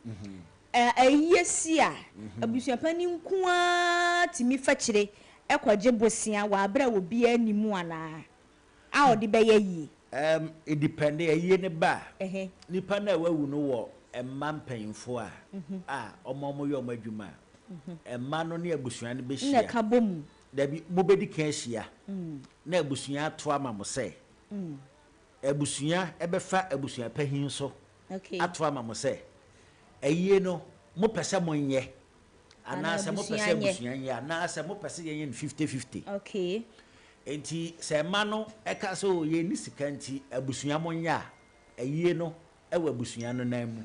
Speaker 4: Ɛyie si a abusua panyin nko ara tumi fa kyire ɛkɔgye bosea wɔ abere a obiara anim anaa a ɔde bɛyɛ yie.
Speaker 1: It depend ayie ne ba a
Speaker 4: Ɛhɛ.
Speaker 1: nipa no a wawu no wɔ mma mpanyinfoɔ a a ɔmo yɛ ɔmo adwuma a mma no ne abusua no
Speaker 4: Na
Speaker 1: bɛhyia.
Speaker 4: ɛka bɔ mu.
Speaker 1: Dabi mobɛdi kan ahyia na abusua ato ama mo sɛ abusua ɛbɛfa abusua panyin so ato ama mo sɛ ayie no mopɛ sɛ monyɛ anaasɛ mopɛ sɛ
Speaker 4: abusua nyɛ.
Speaker 1: abusua nyɛ anaasɛ mopɛ sɛ yɛnyɛ no 50-50. Nti sɛ mma no ɛka sɛ o yɛnni sika nti abusua monyɛ a ayie no ɛwɔ abusua no nan mu.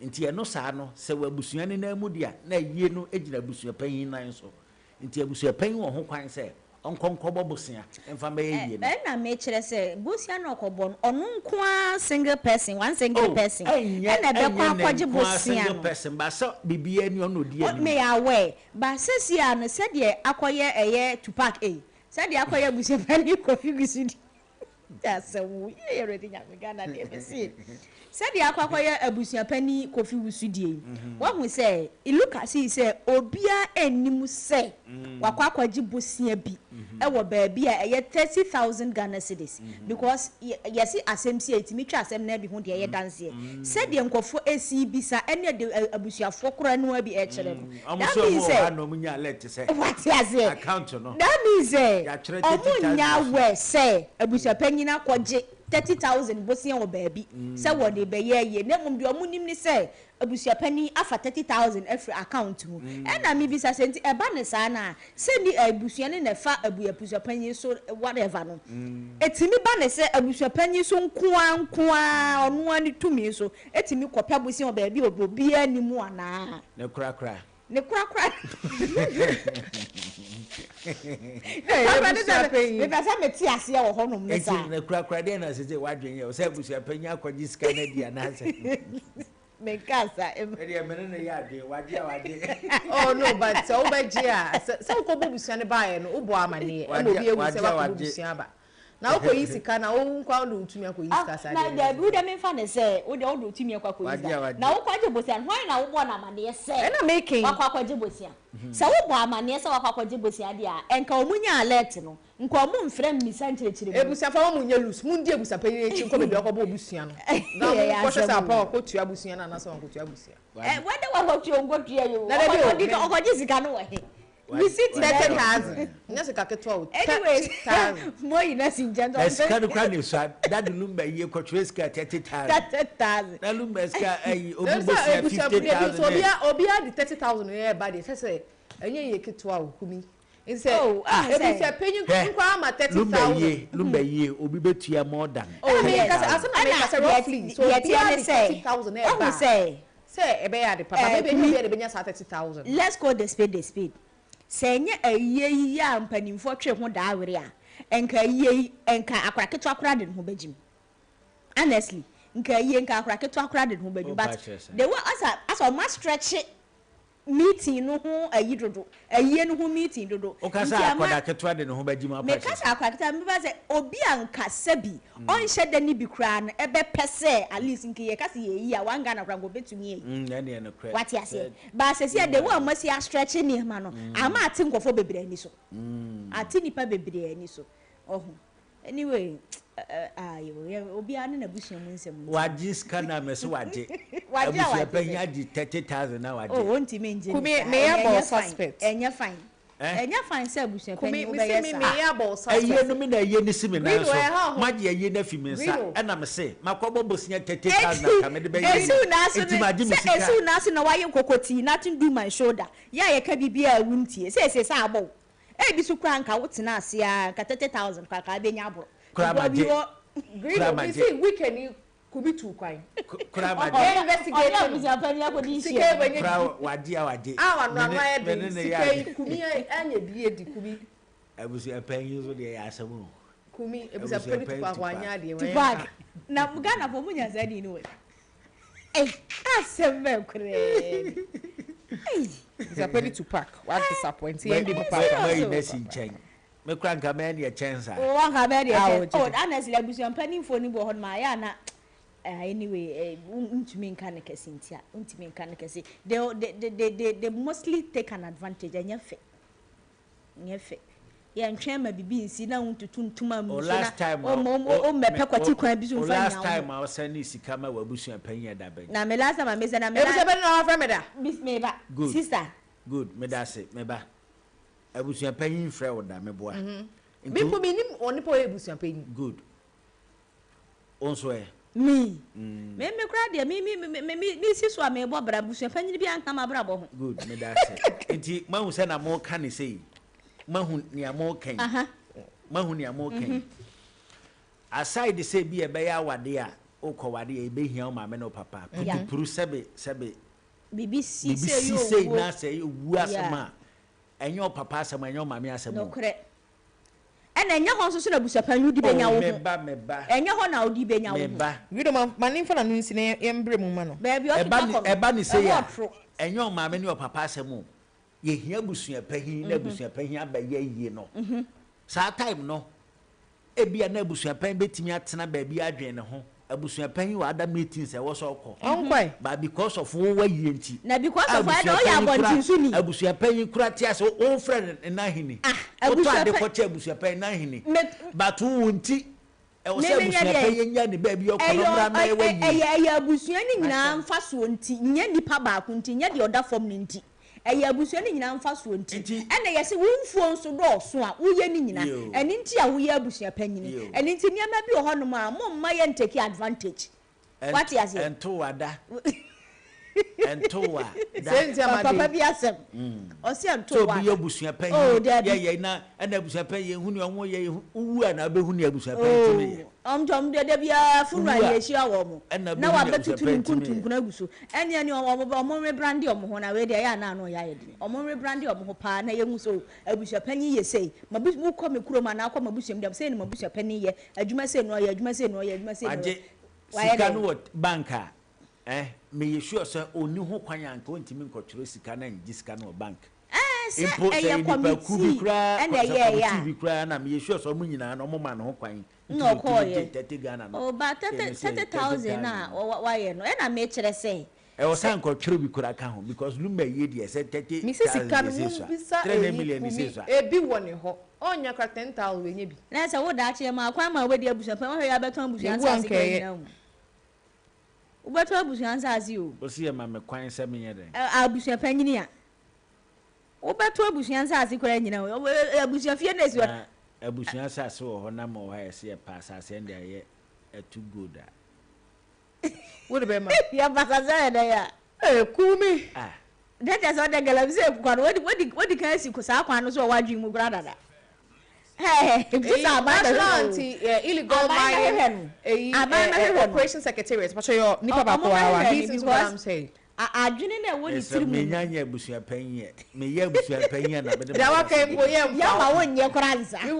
Speaker 1: Nti ɛno saa no sɛ wɔ abusua no nan mu deɛ a na ayie no gyina abusua panyin nan so. Nti abusua panyin wɔ ho kwan sɛ ɔnkɔ nkɔbɔ bosea mfa mmɛyɛ yie no.
Speaker 4: Ɛna mekyerɛ sɛ bosea no ɔkɔbɔ no ɔno nko ara single person, one single
Speaker 1: Oh,
Speaker 4: person
Speaker 1: ɛnyɛ
Speaker 4: ɛna ɛbɛkɔ
Speaker 1: ɛnyɛ ne
Speaker 4: akɔgye
Speaker 1: nko ara
Speaker 4: bosea
Speaker 1: single
Speaker 4: no.
Speaker 1: person ba sɛ biribiara ni ɔno odi anim.
Speaker 4: Me aware ba sɛsi a no sɛdeɛ akɔyɛ ɛyɛ Tupac ei sɛdeɛ akɔyɛ abusua panyin Kofi Owusu di asɛm wo yɛ yɛ ready nyame Ghana deɛ mesi sɛdeɛ akɔ akɔyɛ abusua panyin Kofi Owusu die yi wahu sɛ it look as if sɛ obiara anim sɛ wakɔ akɔgye bosea bi ɛwɔ baabi a ɛyɛ 30,000 Ghana cedis because yɛsi asɛm si a etimi twa asɛm na bi ho deɛ ɛyɛ danseɛ sɛdeɛ nkɔfoɔ esi bisa ɛne de abusuafoɔ koraa no bi ɛkyerɛ no.
Speaker 1: Ɔmo
Speaker 4: That
Speaker 1: so ɔmo
Speaker 4: means
Speaker 1: wɔ ha
Speaker 4: sɛ
Speaker 1: na ɔmo nya alert sɛ
Speaker 4: wate aseɛ
Speaker 1: account no
Speaker 4: that means sɛ
Speaker 1: yɛatwerɛ
Speaker 4: ɔmo
Speaker 1: 30,000
Speaker 4: nya
Speaker 1: wɔ so.
Speaker 4: aware sɛ abusuapanyin akɔgye 30,000 bosea wɔ baabi sɛ wɔde bɛyɛ yie na mmom deɛ ɔmo nim ne sɛ abusuapanyin afa 30,000 afiri account mu. Ɛna mi bisa sɛ nti ɛba ne saa na sɛ ni abusua ne na ɛfa abusuapanyin so whatever no etimi ba ne sɛ abusuapanyin so nkoa nkoa ɔnoa ne tumi so etimi kɔpɛ bosea wɔ baabi a obiara ni mu anaa.
Speaker 1: Ne korakora.
Speaker 4: Ne korakora.
Speaker 5: Hey,
Speaker 4: Korakora ne sɛ
Speaker 5: abusuapanyin.
Speaker 4: mepɛ sɛ mete aseɛ wɔ hɔnom ne saa.
Speaker 1: Nti ne korakora deɛ na sɛ sɛ wadwen yɛ sɛ abusuapanyin akɔgye sika no adi anaasɛ
Speaker 4: menka sa.
Speaker 1: Ɛdeɛ mene ne yɛ adwen wagye a wagye.
Speaker 5: Oh no, but sɛ wobɛgye a sɛ wokɔbɔ busua no baeɛ no wobɔ amanneɛ ɛma obi ehu sɛ
Speaker 1: Wagye a
Speaker 5: wakɔbɔ
Speaker 1: wagye.
Speaker 5: busua aba. Na wokɔyi sika na wo nkoa wode wo tumi akɔyi sika saa
Speaker 4: Na
Speaker 5: deɛ.
Speaker 4: Dabi, wo deɛ memfa no sɛ wo deɛ wode wo tumi akɔ akɔyi
Speaker 1: Wagye a
Speaker 4: sika.
Speaker 1: wagye.
Speaker 4: Na wokɔgye bosea no, hwan na wobɔɔ no amaneɛ sɛ
Speaker 5: Ɛna meke yi.
Speaker 4: wakɔ akɔgye bosea? Sɛ wobɔ amaneɛ sɛ wakɔ akɔgye bosea deɛ a, ɛnka wɔn nya alert no, nka wɔn mfrɛ mmisa nkyerɛkyerɛ mu.
Speaker 5: Abusuafoɔ mo nyɛ loose, mondi abusuapanyin akyi nkɔ baabi a wakɔbɔ obusua no. Na
Speaker 4: Ɛyɛ
Speaker 5: monkɔhwɛ sɛ
Speaker 4: asɛm
Speaker 5: apa
Speaker 4: o.
Speaker 5: wakɔtua abusua no anaasɛ wankɔtua abusua.
Speaker 4: Ɛ, whether wakɔtua o, nkɔtua yi o,
Speaker 5: Na dabi o,
Speaker 4: ɔkɔ, ɔdi, ɔkɔgye sika no wɔ he? Receipt na
Speaker 5: 30,000. Nyɛ sika ketewa o.
Speaker 4: Anyways,
Speaker 5: 30,000.
Speaker 4: mo nyina si nkyɛn
Speaker 1: Na sika no kora ne sua. Daddy Lumba yie kɔtwerɛ sika 30,000.
Speaker 4: 30,000.
Speaker 1: Na Lumba sika ayi obi
Speaker 5: Ɛsɛ
Speaker 1: bɔ sika
Speaker 5: ebusua
Speaker 1: 50,000
Speaker 5: so
Speaker 1: nɛ.
Speaker 5: obia di 30,000 yɛ ba de sɛ sɛ ɛnyɛ yie ketewa o, Kumi. Nti sɛ
Speaker 4: Oh, ah, sɛ-
Speaker 5: ebusua panyin
Speaker 1: Hwɛ,
Speaker 5: nkwa ama thirty
Speaker 1: Lumba
Speaker 5: thousand.
Speaker 1: yie, Lumba yie, obi bɛtua more than
Speaker 5: Oh,
Speaker 4: yes.
Speaker 5: yes. Asɛm na meka sɛ
Speaker 4: Ɛna
Speaker 5: roughly so
Speaker 4: deɛ
Speaker 5: obiara
Speaker 4: teɛ ne
Speaker 5: de
Speaker 4: sɛ,
Speaker 5: 30,000
Speaker 4: ɔhu
Speaker 5: ɛba
Speaker 4: sɛ
Speaker 5: sɛ ɛbɛyɛ ade papa,
Speaker 4: Eh,
Speaker 5: maybe ɛnyɛ obiara de bɛnya saa 30,000.
Speaker 4: Let's call the spade the spade. Sɛ ɛnyɛ ayie yi a mpanimfoɔ twe ho daa were a, nka ayie yi, nka akora ketewa koraa de ne ho bɛgyim. Honestly, nka ayie, nka akora ketewa koraa de ne ho bɛgyim.
Speaker 1: Oh,
Speaker 4: But
Speaker 1: ba kyerɛ sɛ.
Speaker 4: the way asa ɔma stretch meeting no ho ayi dodo, ayie no ho meeting dodo.
Speaker 1: Wokasa
Speaker 4: Nti ama-
Speaker 1: akɔda ketewa de ne ho bɛgye mu apa
Speaker 4: meka sɛ akora ketewa meba sɛ obi a nkasa bi ɔnhyɛ da ne bi koraa no ɛbɛpɛ sɛ at least nka yɛka sɛ yɛyi a one Ghana koraa nka obɛtumi ayi.
Speaker 1: Ɛneɛ nokorɛ.
Speaker 4: Wate aseɛ? Baasɛsi a de wo a moasi astretch nneɛma no ama ate nkɔfoɔ bebree ani so, ate nipa bebree ani so ɔho. Anyway, ayo, obiara ne n'abusua mu nsɛm nti.
Speaker 1: Wagye sika na mɛ sɛ wagye.
Speaker 4: Wagye a
Speaker 1: Abusua
Speaker 4: wagye
Speaker 1: panyin
Speaker 4: sɛ.
Speaker 1: agye 30,000 na wagye.
Speaker 4: Oh, wontumi ngye
Speaker 5: Kumi,
Speaker 4: ne saa.
Speaker 5: meyɛ
Speaker 4: Ɛnyɛ
Speaker 5: bɔ
Speaker 4: fine.
Speaker 5: suspect.
Speaker 4: Ɛnyɛ fine.
Speaker 1: Eh?
Speaker 4: Ɛnyɛ fine sɛ abusua
Speaker 5: Kumi,
Speaker 4: panyin
Speaker 5: me se
Speaker 4: wobɛyɛ
Speaker 5: me
Speaker 4: saa.
Speaker 5: meyɛ abɔ suspect.
Speaker 1: Ɛyie no mi na ɛyie no si mi nan
Speaker 5: Green
Speaker 1: so.
Speaker 5: wɔ ɛha ho.
Speaker 1: Magye ɛyie no afi mi nsa.
Speaker 5: Green o.
Speaker 1: Ɛna mi se makɔbɔ bosia 30,000 na ka mi de bɛyɛ
Speaker 4: Esiw n'aso
Speaker 1: Eti magye
Speaker 4: ne
Speaker 1: mi
Speaker 4: sɛ
Speaker 1: sika.
Speaker 4: esiw n'aso na wayɛ nkokotii, nothing do my shoulder yɛ a yɛka biribi a ewu ntie sɛ ese sɛ abɔ wo ebi so kura nka wotena ase a nka 30,000 kora ka abɛnya aboro.
Speaker 1: Kora
Speaker 4: Because
Speaker 1: magye.
Speaker 4: we wɔ-
Speaker 5: Green
Speaker 1: Kura
Speaker 5: o, me
Speaker 1: magye.
Speaker 5: se weekend yi Kumi tu kwan.
Speaker 1: Kora
Speaker 5: Ɔyɛ
Speaker 1: magye.
Speaker 5: investigate
Speaker 4: Ɔne
Speaker 5: no.
Speaker 4: abusua panyin akɔdi
Speaker 5: Sika
Speaker 4: nhyia.
Speaker 5: yi bɛnyɛ
Speaker 1: Kora wagye a wagye.
Speaker 5: a wano ano
Speaker 1: Me ne-
Speaker 5: ayɛ
Speaker 1: me
Speaker 5: den
Speaker 1: ne ne
Speaker 5: sika
Speaker 1: yɛ
Speaker 5: yi
Speaker 1: ade.
Speaker 5: Kumi anyɛ bi edi Kumi.
Speaker 1: Abusua panyin nso deɛ yɛ asɛm o.
Speaker 5: Kumi ebusua
Speaker 1: Abusua
Speaker 5: panyin
Speaker 1: panyin
Speaker 5: Tupac
Speaker 1: Tupac.
Speaker 5: wanyɛ adeɛ wanyɛ
Speaker 4: Tupac
Speaker 5: nka.
Speaker 4: na Ghana fo mu nya saa di ni wɔ ɛy asɛm bɛn koraa ɛy.
Speaker 5: Ebusua panyin Tupac wa disappoint yɛn di papa.
Speaker 1: Mayi na si nkyɛn. Me kora nka mɛyɛ neɛ kyɛn saa.
Speaker 4: Wɔn ka bɛyɛ deɛ
Speaker 5: Ah,
Speaker 4: kyɛn
Speaker 5: oh,
Speaker 4: oh, honestly, abusua mpanimfoɔ ni bɔ hɔ nom a yɛ ana anyway, ntumi nka ne kɛse ntia, ntumi nka ne kɛse. They mostly take an advantage. Ɛnyɛ fɛ, ɛnyɛ fɛ. Yɛntwɛn ma bibi nsi na ntutu ntoma mu
Speaker 1: O
Speaker 4: so
Speaker 1: last time
Speaker 4: na o mɛpɛ kwati kwan bi so
Speaker 1: o
Speaker 4: nfa
Speaker 1: last
Speaker 4: nya
Speaker 1: time
Speaker 4: wo.
Speaker 1: a ɔsɛn ne sika ma wabusua panyin ɛda bɛn.
Speaker 4: Na me last time a me sɛ na me
Speaker 5: Ebusua panyin na wafrɛ me da.
Speaker 4: Bis me ba.
Speaker 1: Good.
Speaker 4: Sister.
Speaker 1: Good, meda ase, meba. Abusua panyin frɛ wo da meboa.
Speaker 5: Mi mpo mi nim onipa ɔyɛ ebusua panyin.
Speaker 1: Good. O nso ɛ.
Speaker 4: Me kura deɛ me me me me me si so a me bɔ bra abusua panyin bi anka ma bra bɔ ho.
Speaker 1: Good, meda ase. Nti mahu sɛ na mo ka ne sei. Mahu nea mo kan. Mahu nea mo kan. Aside sɛ bi ɛbɛyɛ awade a wokɔ wade a ɛbɛhia wo maame ne wo papa. Putupuru sɛbe sɛbe.
Speaker 4: Bibi si
Speaker 1: Bibi
Speaker 4: sɛ
Speaker 1: si
Speaker 4: yɛ
Speaker 1: sei
Speaker 4: owuo.
Speaker 1: na sɛ owu asɛm a ɛnyɛ wo papa asɛm, ɛnyɛ wo maame asɛm o.
Speaker 4: Nokorɛ. Ɛna ɛnyɛ hɔ nso so na abusua panyin di bɛnya
Speaker 1: Oh,
Speaker 4: wo ho.
Speaker 1: meba meba.
Speaker 4: Ɛnyɛ hɔ na odi bɛnya wo ho.
Speaker 1: Meba.
Speaker 5: Wido ma ne nfa na no nsi na yɛn brɛ mu ma no.
Speaker 4: Baabi ɔkeka
Speaker 1: Ɛba ne
Speaker 4: kɔ no.
Speaker 1: ɛba ne sei
Speaker 4: Ɛhɔ
Speaker 1: a
Speaker 4: ɔtoro.
Speaker 1: ɛnyɛ wo maame ne wo papa asɛm o. Yɛhia abusua panyin na abusua panyin abɛyɛ yie no. Saa time no ebia na abusua panyin bɛtumi atena baabi adwene ne ho. Abusua panyin wɔ other meetings ɛwɔ sɛ ɔkɔ.
Speaker 5: Ɔnkɔe.
Speaker 1: But because of wo wa yie nti.
Speaker 4: Na because of
Speaker 1: Abusua
Speaker 4: ɛna ɔyɛ
Speaker 1: panyin kura-
Speaker 4: abɔnten so ni.
Speaker 1: Abusua panyin kura te ase wo frɛ ne n'ahini.
Speaker 4: Ah,
Speaker 1: Wotɔ
Speaker 4: abusua
Speaker 1: ade
Speaker 4: pa-
Speaker 1: kɔkyɛ abusua panyin n'ahini.
Speaker 4: Me-
Speaker 1: But wo nti ɛwɔ
Speaker 4: Me
Speaker 1: sɛ
Speaker 4: me nyɛ
Speaker 1: abusua
Speaker 4: deɛ.
Speaker 1: panyin nya ne baabi ɔkɔ
Speaker 4: Ɛyɛ
Speaker 1: no mmra mɛyɛ wa
Speaker 4: ɛyɛ
Speaker 1: yie.
Speaker 4: ɛyɛ abusua ne nyinaa mfa soɔ nti, nyɛ nipa baako nti, nyɛ deɛ ɔda fam ne nti. Ɛyɛ abusua ne nyinaa mfa soɔ nti.
Speaker 1: Nti-
Speaker 4: Ɛna yɛsɛ wo mfuo nso dɔɔso a woyɛ ne nyinaa.
Speaker 1: Yo.
Speaker 4: Ɛno nti a woyɛ abusua panyini.
Speaker 1: Yo.
Speaker 4: Ɛno nti nneɛma bi wɔ hɔnom a momma yɛn take advantage. Wate aseɛ?
Speaker 1: Ɛnto wada. Ɛnto wa da.
Speaker 5: Sɛ nti ama
Speaker 4: Papa
Speaker 5: de.
Speaker 4: bi asɛm. Ɔsi ɛnto
Speaker 1: Sɛ obi
Speaker 4: wa.
Speaker 1: yɛ abusua panyin.
Speaker 4: Oh, dabi.
Speaker 1: Yɛ yɛ na ɛna abusua panyin yɛ hu ni ɔmo yɛ hu wu a na abɛhu ni abusua panyin tumi yɛ.
Speaker 4: Ɔmo tɔ ɔmo dede biara funeral
Speaker 1: Wu a,
Speaker 4: yɛ ahyia wɔ mo.
Speaker 1: ɛna
Speaker 4: Na
Speaker 1: bɛhu ni
Speaker 4: wabɛtutu
Speaker 1: abusua
Speaker 4: ne
Speaker 1: panyin tumi yɛ.
Speaker 4: nkuntunkun agu so. Ɛne ɔmo rebrande ɔmo ho na wei deɛ ɛyɛ anan ano ɔyɛ ayɛ den. Ɔmo rebrande ɔmo ho paa na yɛhu so abusua panyin yɛ sei. Ma bu mu kɔ me kurom anaa kɔ ma busua mu deɛ sei na ma busua panyin yɛ. Adwuma sei na ɔyɛ, adwuma sei na ɔyɛ, adwuma sei na ɔyɛ.
Speaker 1: Agye
Speaker 4: Wayɛ
Speaker 1: sika
Speaker 4: dɛn?
Speaker 1: no wɔ bank a meyɛ sure sɛ ɔnni ho kwan a nka ɔntumi nkɔtwerɛ sika na ngye sika no wɔ bank.
Speaker 4: Sɛ
Speaker 1: Mpo sɛ
Speaker 4: ɛyɛ
Speaker 1: nnipakuo bi
Speaker 4: committee
Speaker 1: koraa
Speaker 4: ɛna
Speaker 1: sɛ
Speaker 4: ɛyɛɛyɛ
Speaker 1: committee
Speaker 4: a
Speaker 1: bi koraa na meyɛ sure sɛ ɔmo nyinaa no ɔmo ma ne ho kwan nti
Speaker 4: na
Speaker 1: na ɔtumi
Speaker 4: ɔkɔɔyɛ.
Speaker 1: gye 30 Ghana no.
Speaker 4: Oh, but
Speaker 1: Ɛno
Speaker 4: 30
Speaker 1: sɛ 30
Speaker 4: 30,000 a
Speaker 1: thousand no.
Speaker 4: wayɛ no ɛna mekyerɛ sɛ
Speaker 1: Ɛwɔ sɛ nkɔtwerɛ bi koraa ka ho because Lumba yie deɛ sɛ
Speaker 5: 30,000 Mesi sika
Speaker 1: 30,000
Speaker 5: no
Speaker 1: deɛ sɛ sua.
Speaker 5: mumbisa
Speaker 1: 300
Speaker 5: eyi
Speaker 1: million ne sɛ
Speaker 5: kumi
Speaker 1: sua.
Speaker 5: ebi wɔ ne hɔ. Ɔnya kora 10,000 wenye bi.
Speaker 4: Na sɛ wo daakye ma kwan ma wobɛdi abusua pɛn wohwɛ yɛ abɛtɔn abusua
Speaker 5: Ewu
Speaker 4: nsase kora
Speaker 5: ankɛyɛ.
Speaker 4: nyinaa mu. Wobɛtɔn abusua nsase o.
Speaker 1: Wosi yɛ ma me kwan sɛ menyɛ dɛn?
Speaker 4: Abusua panyini a wobɛtɔ abusua nsase kora nyinaa o. Abusua fie na esi hɔ.
Speaker 1: Na abusua asase wɔ hɔ na ma wɔ hɔ a yɛsɛ yɛpɛ asase ɛnde ayɛ ɛto gold a.
Speaker 5: Wo de bɛma.
Speaker 4: Yɛpɛ asase ayɛ dɛn a?
Speaker 5: Kumi.
Speaker 1: Ah.
Speaker 4: Dɛ kyerɛ sɛ ɔdɛ galamsey kwan no wadi wadi kan asi saa kwan no so wɔ w'adwene mu koraa dada. Hey,
Speaker 5: Eyi
Speaker 4: sɛ aban
Speaker 5: National
Speaker 4: bɛhwehwɛ o.
Speaker 5: Anti-Illegal
Speaker 4: Aban
Speaker 5: Mining
Speaker 4: bɛhwehwɛ no.
Speaker 5: eyi
Speaker 4: Aban bɛhwehwɛ no.
Speaker 5: Operation Secretariat. Pacho yɛ nipa
Speaker 4: Ɔmo
Speaker 5: baako awa.
Speaker 4: bɛhwehwɛ
Speaker 5: He
Speaker 4: no
Speaker 5: seems what
Speaker 4: because
Speaker 5: I'm saying.
Speaker 4: Adwene na ɛwɔ ne
Speaker 1: Ɛsɛ
Speaker 4: tirim no.
Speaker 1: menya nyɛ abusua panyin yɛ. Meyɛ abusua panyin a na mede
Speaker 5: Da waka mpo yɛ mfa.
Speaker 4: Yɛma wo nyɛ koraa nsa.
Speaker 5: We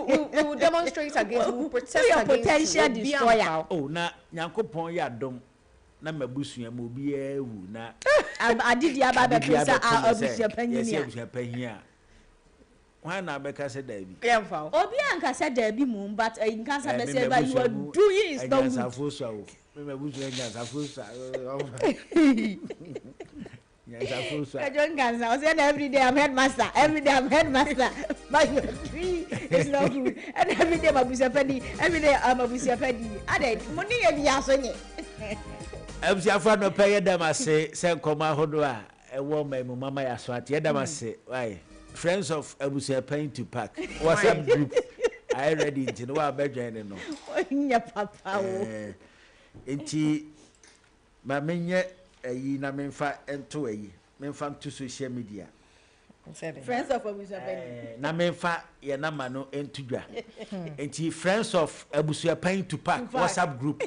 Speaker 5: will demonstrate against, we will protest
Speaker 4: Woyɛ
Speaker 5: against
Speaker 4: potential
Speaker 5: you. Obi
Speaker 4: destroyer.
Speaker 5: amfa wo.
Speaker 1: Oh, na Nyankopɔn yɛ adom na mabusua mu obiara wu na
Speaker 4: Adidi aba
Speaker 1: adidi
Speaker 4: abɛto sɛ
Speaker 1: abɛto me sɛ
Speaker 4: abusua panyin
Speaker 1: yɛsɛ
Speaker 4: a.
Speaker 1: abusua panyin a hwan na abɛka sɛ daabi?
Speaker 5: Yɛ mfa wo.
Speaker 4: Obi anka sɛ daabi mu but nkansa
Speaker 1: Me
Speaker 4: bɛsɛ ba you
Speaker 1: mabusua
Speaker 4: are
Speaker 1: mu
Speaker 4: doing is not good.
Speaker 1: anyansafoɔ sua o. Me mabusua anyansafoɔ sua. Nyansafoɔ sua.
Speaker 4: Kwadwo Nkansa, ɔsɛ na every day I'm headmaster, every day I'm headmaster, but your tree is not good. And every day I'm abusua panyin, every day I'm abusua panyin. Ade, mo ne yɛ bi aso nye.
Speaker 1: Abusuafoɔ anɔpɛ yɛ dam ase sɛ nkɔmɔ ahodoɔ a ɛwɔ ɔman mu mama yɛ aso ate yɛ dam ase why Friends of Abusuapanyin Tupac WhatsApp group ayɛ ready nti no wa bɛdwɛn ne no.
Speaker 4: Onyɛ papa o.
Speaker 1: Nti ma menyɛ ayi na memfa nto ayi memfa nto social media.
Speaker 4: Friends of Abusuapanyin.
Speaker 1: Na memfa yɛ nama no nto dwa. Nti Friends of Abusuapanyin Tupac WhatsApp group.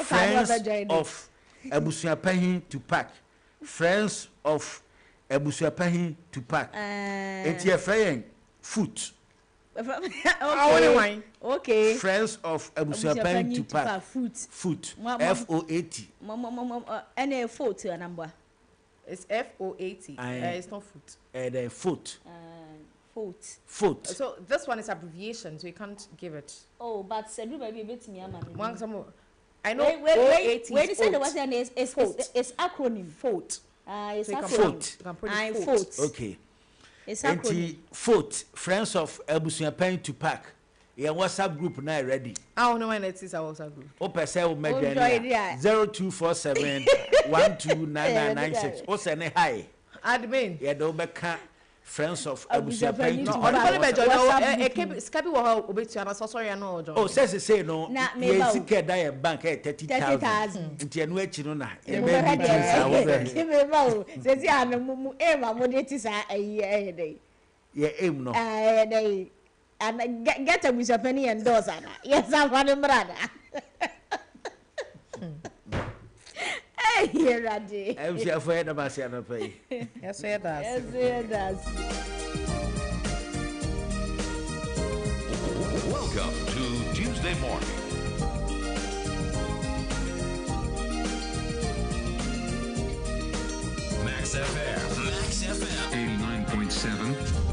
Speaker 1: Friends of Abusuapanyin Tupac. Friends of Abusuapanyin Tupac. Nti yɛfrɛ yɛn Foot.
Speaker 4: Okay. Okay.
Speaker 1: Friends of Abusuapanyin Tupac.
Speaker 4: Foot.
Speaker 1: Foot. F O A T.
Speaker 4: Ɛna foot anambwa.
Speaker 5: It's F O A T. It's not foot.
Speaker 1: The foot.
Speaker 4: Foot.
Speaker 1: Foot.
Speaker 5: So this one is abbreviation, so you can't give it.
Speaker 4: Oh, but everybody bit me ama.
Speaker 5: Some I know. Wait,
Speaker 4: wait, wait. Say the one is it's acronym.
Speaker 5: Foot.
Speaker 4: It's
Speaker 5: so
Speaker 4: acronym.
Speaker 1: Foot.
Speaker 5: You can put it
Speaker 4: foot.
Speaker 1: Okay.
Speaker 4: It's acronym.
Speaker 1: Foot. Friends of Abusuapanyin Tupac. Yeah, WhatsApp group now ready.
Speaker 5: I don't know when it is our WhatsApp group.
Speaker 1: O pese o meje 0247 129996. O send hi.
Speaker 5: Admin.
Speaker 1: Yeah, do beka Friends of Abusuapanyin
Speaker 5: No,
Speaker 1: Tupac.
Speaker 5: only me join. Sikabi wo ho obetu ana so sorry na ojo.
Speaker 1: Oh, say no. Ye sika da ye bank 30,000. Nti enu achi no na. Ye be meeting sa wo be.
Speaker 4: Me ba o. Say ana mu aim amode ti sa ayi eh dey.
Speaker 1: Ye aim no.
Speaker 4: Eh dey. And get Abusuapanyin endorse ana. Yes, I'm running brother. Hey, Radi.
Speaker 1: Abusuafo ye da ba se anopa yi.
Speaker 5: Yes, ye das.
Speaker 4: Yes, ye das.
Speaker 3: Welcome to Tuesday morning.
Speaker 6: Max FM. Max FM. 89.7.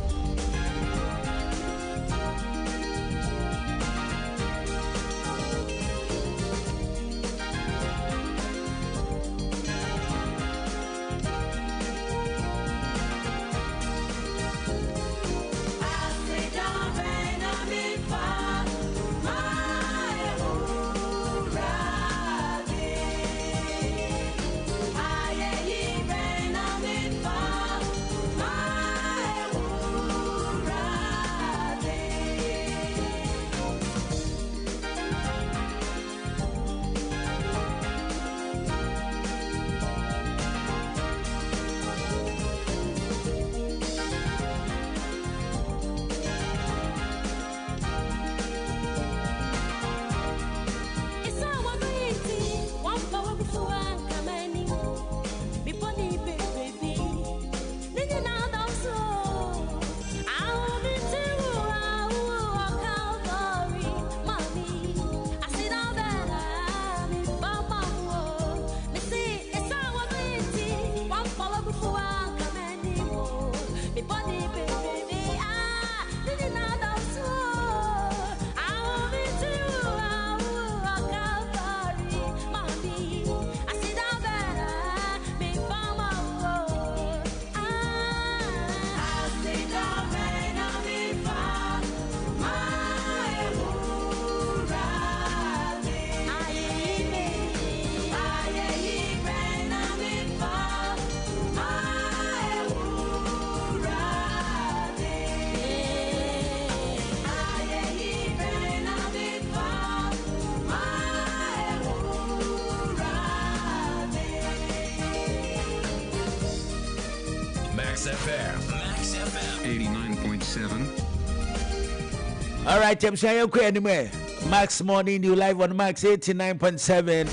Speaker 6: 89.7.
Speaker 1: All right, I'm saying okay anyway. Max Morning New live on Max 89.7.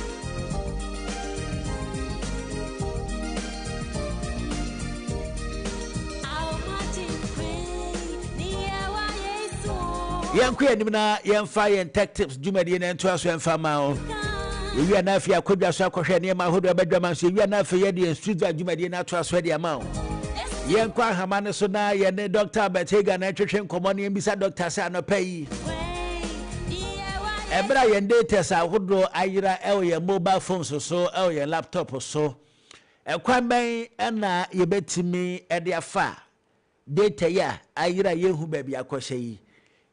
Speaker 1: Yɛnkɔ anim na yɛmfa yɛn tech tips dwumadie no ntoa so ɛmfa ma wo. Yɛwie na afei akɔdwa so akɔhwɛ nneɛma ahodoɔ abɛdwa ma nso. Yɛwie na afei yɛde yɛn street vibe dwumadie no atoa so de ama wo. Yɛnkɔ ahama no so na yɛne Dr. Albert Hagan na ɛtwetwe nkɔmmɔ no. Yɛmbisa Dr. sɛ anɔpa yi, ɛberɛ a yɛn datas ahodoɔ ayera ɛwɔ yɛn mobile phones so, ɛwɔ yɛn laptop so, ɛkwan bɛn ɛna yɛbɛtumi ɛde afa data yi a ayera yɛnhu baabi akɔhyɛ yi,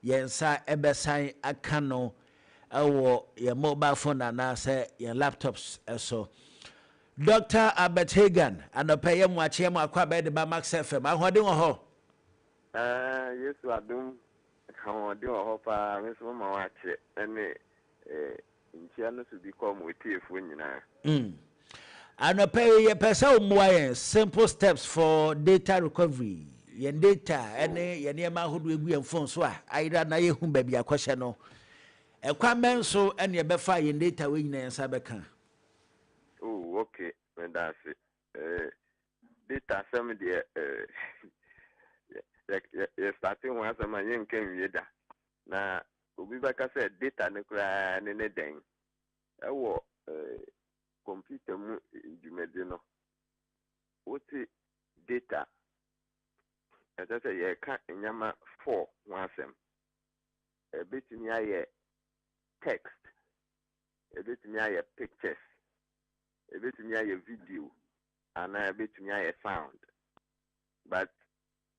Speaker 1: yɛn nsa ɛbɛsan aka no ɛwɔ yɛn mobile phone anaasɛ yɛn laptops ɛso? Dr. Albert Hagan, anɔpɛ yɛ mu akyeɛ mu akɔ abɛɛ de ba Max FM. Ahoɔden wɔ hɔ?
Speaker 7: Ah, Yesu adom, ahoɔden wɔ hɔ paa. Me nso mama wakyɛ ɛne nkyia no so bi kɔ mo etiefoɔ nyinaa.
Speaker 1: Anɔpɛ yi yɛpɛ sɛ wommoa yɛn simple steps for data recovery. Yɛn data ɛne yɛn nneɛma ahodoɔ egu yɛn phone so a ayera na yɛhu baabi akɔhyɛ no, ɛkwan bɛn so ɛne yɛbɛfa yɛn data wei nyinaa yɛn nsa bɛka?
Speaker 7: Oh, okay, meda ase. Data asɛm deɛ, yɛ start ho asɛm a yɛnka nwie da. Na obi bɛka sɛ data no koraa ne dɛn? Ɛwɔ computer mu dwumadi no, wote data, ɛsɛ sɛ yɛka nneɛma four ho asɛm. Ɛbɛtumi ayɛ text, ɛbɛtumi ayɛ pictures, ɛbɛtumi ayɛ video, anaa ɛbɛtumi ayɛ sound. But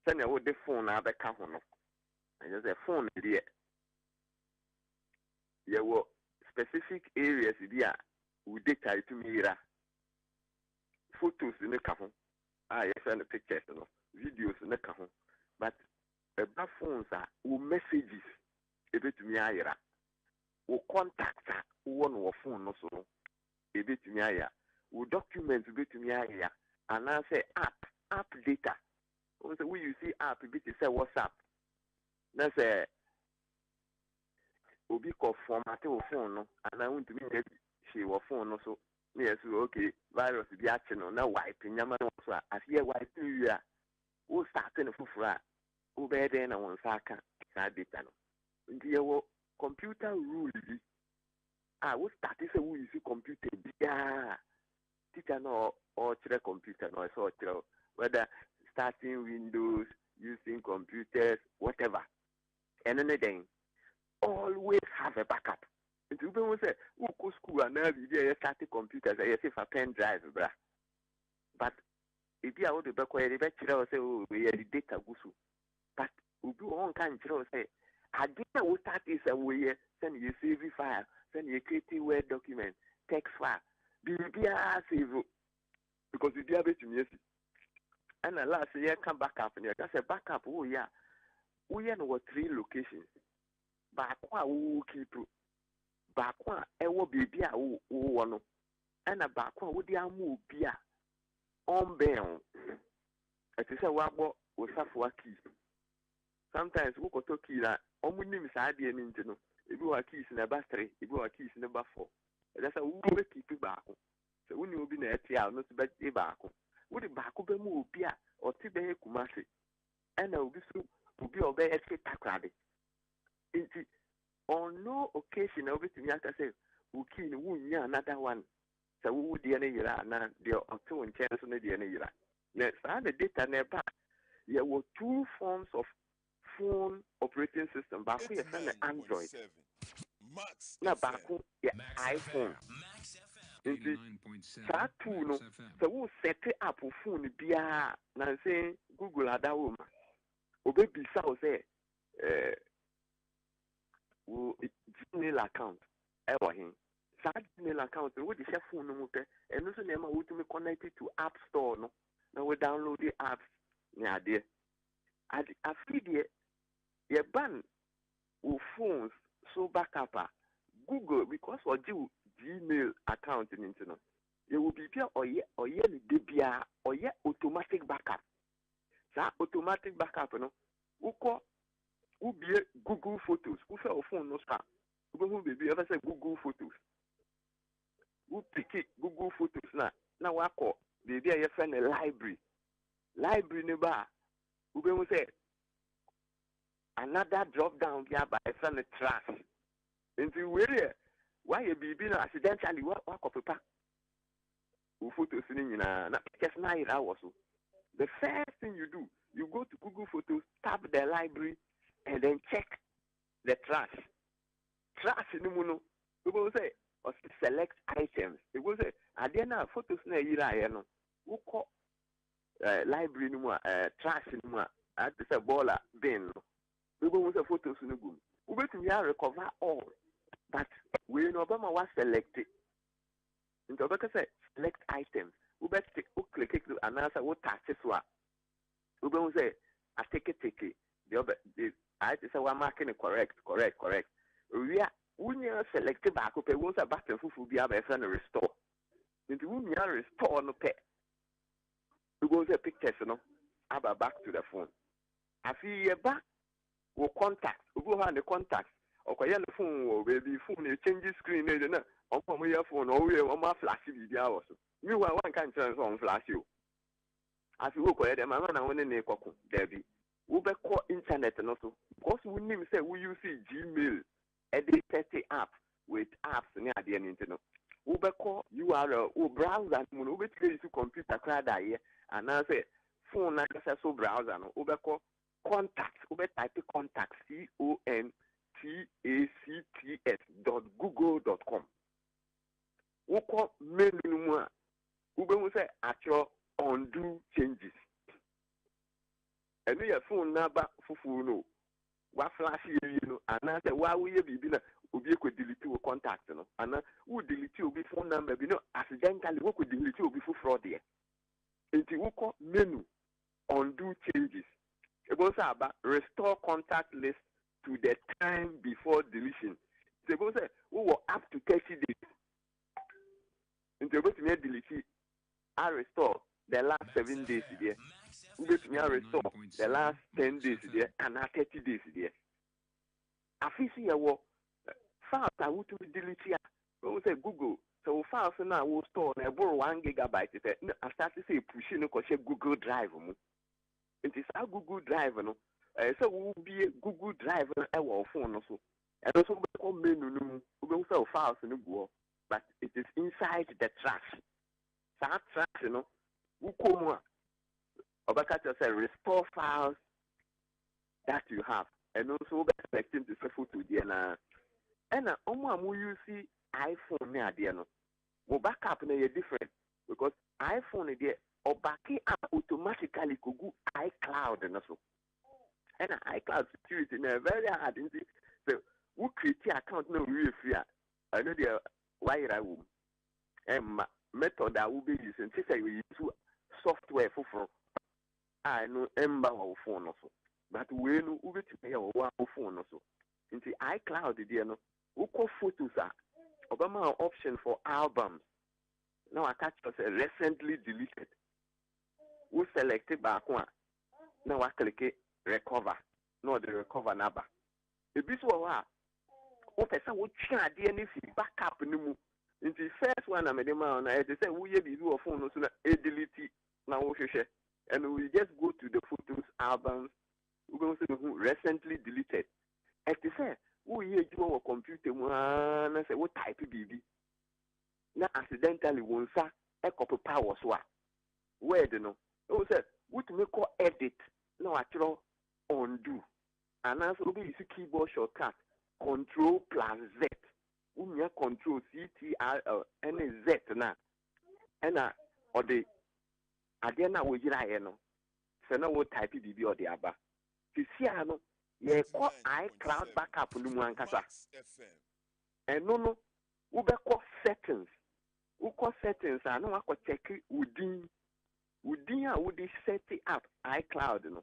Speaker 7: sɛnea wode phone na abɛka ho no, ɛnyɛ sɛ phone deɛ, yɛwɔ specific areas bi a wo data etumi yera. Photos ne ka ho a yɛfrɛ no pictures no, videos ne ka ho, but ɛba phones a, wo messages ebetumi ayera, wo contact a wowɔ no wɔ phone no so no ebetumi ayera, wo document betumi ayera, anaasɛ app data. Wɔn sɛ wo use app bi te sɛ WhatsApp na sɛ obi kɔ format wo phone no anaa wontumi nyɛ hwee wɔ phone no so ne yɛ so, okay, virus bi akye no na wipe nyama no wɔ so a, aseɛ wipe wie a, wo start no foforɔ a, wobɛyɛ dɛn na wo nsa aka saa data no? Nti yɛwɔ computer rule bi a wo start sɛ wo use computer biara, teacher no ɔrekyerɛ computer no, ɔsɛ ɔkyerɛ whether starting Windows, using computers, whatever, ɛno ne dɛn? Always have a backup. Nti wobɛhu sɛ wokɔ school anaa biribi a yɛ start computer sɛ yɛsɛ fa pen drive bra, but ebi a wode bɛkɔ, yɛde bɛkyerɛ wo sɛ, oh, yɛde data gu so, but obi wɔ hɔ nka nkyerɛ wo sɛ ade a wo start sɛ woyɛ, sɛne yɛ save file, sɛne yɛ create Word document, text file, biribiara save, because biribiara bɛtumi asi. Ɛna last, yɛka backup no, yɛka sɛ backup woyɛ a, woyɛ no wɔ three locations: baako a wowɔ keep, baako a ɛwɔ beebi a wowɔ no, ɛna baako a wode ama obi a ɔmbɛn wo. Ɛte sɛ woabɔ wo safoa key. Sometimes wokɔtɔ key na ɔmo nim saa adeɛ no, nti no ebi wɔ keys na ɛba three, ebi wɔ keys na ɛba four. Ɛsɛ sɛ wowɔ keep baako sɛ wone obi na ɛte a, ɔno nso bɛgye baako. Wode baako bɛma obi a ɔte bɛyɛ Kumase, ɛna obi so obi a ɔbɛyɛ te Takoradi. Nti on no occasion na wobɛtumi aka sɛ wo key no wonnya another one sɛ wowo deɛ no yera anaa deɛ ɔte wo nkyɛn so no deɛ no yera. Na saa na data no ɛba a, yɛwɔ two forms of phone operating system. Baako yɛfrɛ no Android na baako yɛ iPhone. Nti saa tool no, sɛ wo set up phone biara nanse Google adawo ma obɛbisa wo sɛ wo Gmail account ɛwɔ he. Saa Gmail account no, wode hyɛ phone no mu pɛ, ɛno nso na ɛma wotumi connect to App Store no na wo download apps ne adeɛ ade. Afei deɛ yɛban wo phones so backup a, Google, because ɔgye wo Gmail account no, nti no yɛwɔ biribi a ɔyɛ no de biara, ɔyɛ automatic backup. Saa automatic backup no Wokɔ, wobue Google Photos, wohwɛ wo phone no so a, wobɛhu baabi a ɛfɛ sɛ Google Photos. Wopiki Google Photos no a, na woakɔ baabi a yɛfrɛ no Library. Library no ba a, wobɛhu sɛ another drop down bi aba, yɛfrɛ no Trash. Nti wei yɛ woayɛ biribi no accidentally woakɔpepa wo photos no nyinaa na pictures no ayera wɔ so. The first thing you do, you go to Google Photos, tap the library and then check the trash. Trash no mu no, wobɛhu sɛ ɔse select items. Wobɛhu sɛ adeɛ no a photos no a ɛyeraeɛ no, wokɔ library no mu a, trash no mu a, ate sɛ bɔɔla bin no, wobɛhu sɛ photos no gu mu. Wobɛtumi a recover all, but wei no ɔbɛma woaselect. Nti ɔbɛka sɛ select items. Wobɛte, wo click anaasɛ wo touch so a, wobɛhu sɛ ateketeke deɛ ɔbɛ de ayɛ te sɛ woamark no correct, correct, correct. Owie a, wonya select baako pɛ, wohu sɛ button foforɔ bi aba, yɛfrɛ no restore. Nti womia restore no pɛ, wobɛhu sɛ pictures no aba back to the phone. Afei yɛba wo contact, obi wɔ hɔ a ne contact ɔkɔyɛ ne phone wɔ baabi, phone no change screen no na ɔmo a ɔmoyɛ phone no ɔwoyɛ ɔmo aflash biribiara wɔ so. Meanwhile, wanka nkyerɛ no sɛ ɔmflash o. Afei wokɔyɛ dɛ mama na wo ne ne kɔko daabi. Wobɛkɔ internet no so because wonim sɛ wo use Gmail ɛde set up with apps ne adeɛ no nti no, wobɛkɔ URL wo browser no mu no, wobɛtumi ayi so computer koraa da ayɛ anaasɛ phone n'ankasa so browser no, wobɛkɔ contact, wobɛtype contact, contacts.google.com. Wokɔ menu no mu a, wobɛhu sɛ atwerɛ undo changes. Ɛno yɛ phone n'aba foforɔ no waflash yɛ wie no, anaasɛ waa woyɛ biribi na obi ekɔ delete wo contact no, anaa wo delete obi phone number bi no, accidentally wokɔ delete obi foforɔ deɛ. Nti wokɔ menu, undo changes, ebo sɛ aba restore contact list to the time before deletion. Nti ebo sɛ wowɔ up to 30 days, nti obetumi adelete a restore the last 7 days deɛ, wobɛtumi a restore the last 10 days deɛ, anaa 30 days deɛ. Afei so yɛwɔ files a wotumi delete a, wɔn sɛ Google sɛ wo files no a wo store no ɛboro 1 gigabyte pɛ na asase sɛ epush no kɔhyɛ Google Drive mu. Nti saa Google Drive no, ɛyɛ sɛ wobie Google Drive no ɛwɔ wo phone no so. Ɛno nso wobɛkɔ menu no mu, wobɛhu sɛ wo files no gu hɔ, but it is inside the trash. Saa trash no, wokɔ mu a, ɔbɛka kyerɛ sɛ restore files that you have. Ɛno nso wobɛ select nti sɛ photo deɛ naa. Ɛna ɔmo a mo use iPhone ne adeɛ no, mo backup no yɛ different because iPhone deɛ, ɔback up automatically kogu iCloud no so. Ɛna iCloud security no yɛ very hard, nti sɛ wo create account na owie firi a, ɛno deɛ wayera wɔ mu. Ɛmma method a wobɛyi so nti sɛ yɛyi so software foforɔ a, ɛno ɛmba wɔ wo phone no so, but wei no wobɛtumi ayɛ wɔ wo phone no so. Nti iCloud deɛ no, wokɔ photos a, ɔbɛma wo option for albums na waka kyerɛ sɛ recently deleted. Wo select baako a, na waclick recover na ɔde recover n'aba. Ebi so wɔ hɔ a wopɛ sɛ wotwe adeɛ no fi backup no mu. Nti first one na mede ma wo no, ɛte sɛ woyɛ biribi wɔ phone no so na ɛdelete na wohwehwɛ and we just go to the photos, albums, wobɛhu sɛ mehu recently deleted. Ɛte sɛ woyɛ adwuma wɔ computer mu aa na sɛ wo type biribi na accidentally wo nsa ɛkɔpepa wɔ so a, word no, ɛhu sɛ wotumi kɔ edit na watwerɛ undo, anaasɛ wobɛyi so keyboard shortcut Control plus Z. Womia Control, CTRL ɛne Z na ɛna ɔde adeɛ no a woyeraeɛ no sɛ na wo type biribi, ɔde aba. Sesia no yɛkɔ iCloud backup no mu ankasa. Ɛno no wobɛkɔ settings. Wokɔ settings a, na wakɔ check wo din, wo din a wode set up iCloud no.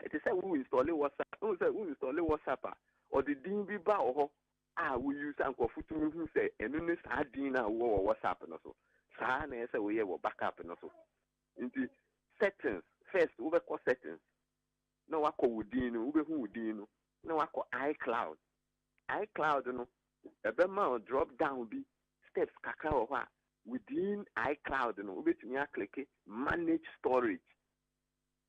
Speaker 7: Ɛte sɛ wo install WhatsApp, wo sɛ wo install WhatsApp a, ɔde din bi ba wɔ hɔ a wo use a nkurɔfo tumi hu sɛ ɛno ne saa din no a wowɔ wɔ WhatsApp no so. Saa na ɛsɛ sɛ woyɛ wɔ backup no so. Nti settings, first wobɛkɔ settings na wakɔ wo din. iCloud. iCloud no, ɛbɛma wo drop down bi, steps kakra wɔ hɔ a, within iCloud no, wobɛtumi aclick manage storage.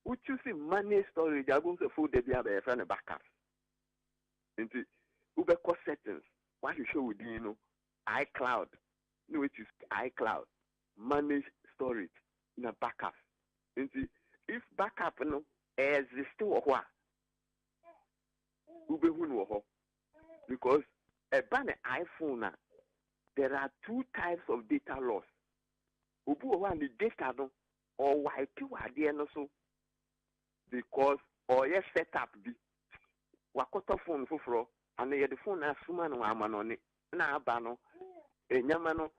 Speaker 7: Wo choose manage storage a, wobɛhu sɛ folder bi aba, yɛfrɛ no backup. Nti wobɛkɔ settings, woahwehwɛ wo din no, iCloud, na woachoose iCloud, manage storage na backup. Nti if backup no exist wɔ hɔ a, wobɛhu no wɔ hɔ, because ɛba ne iPhone a, there are two types of data loss. Obi wɔ hɔ a, ne data no ɔwipe wɔ adeɛ no so because ɔyɛ setup bi, wakɔtɔ phone foforɔ ana yɛde phone no asoma no ama no ne na aba no, enyama no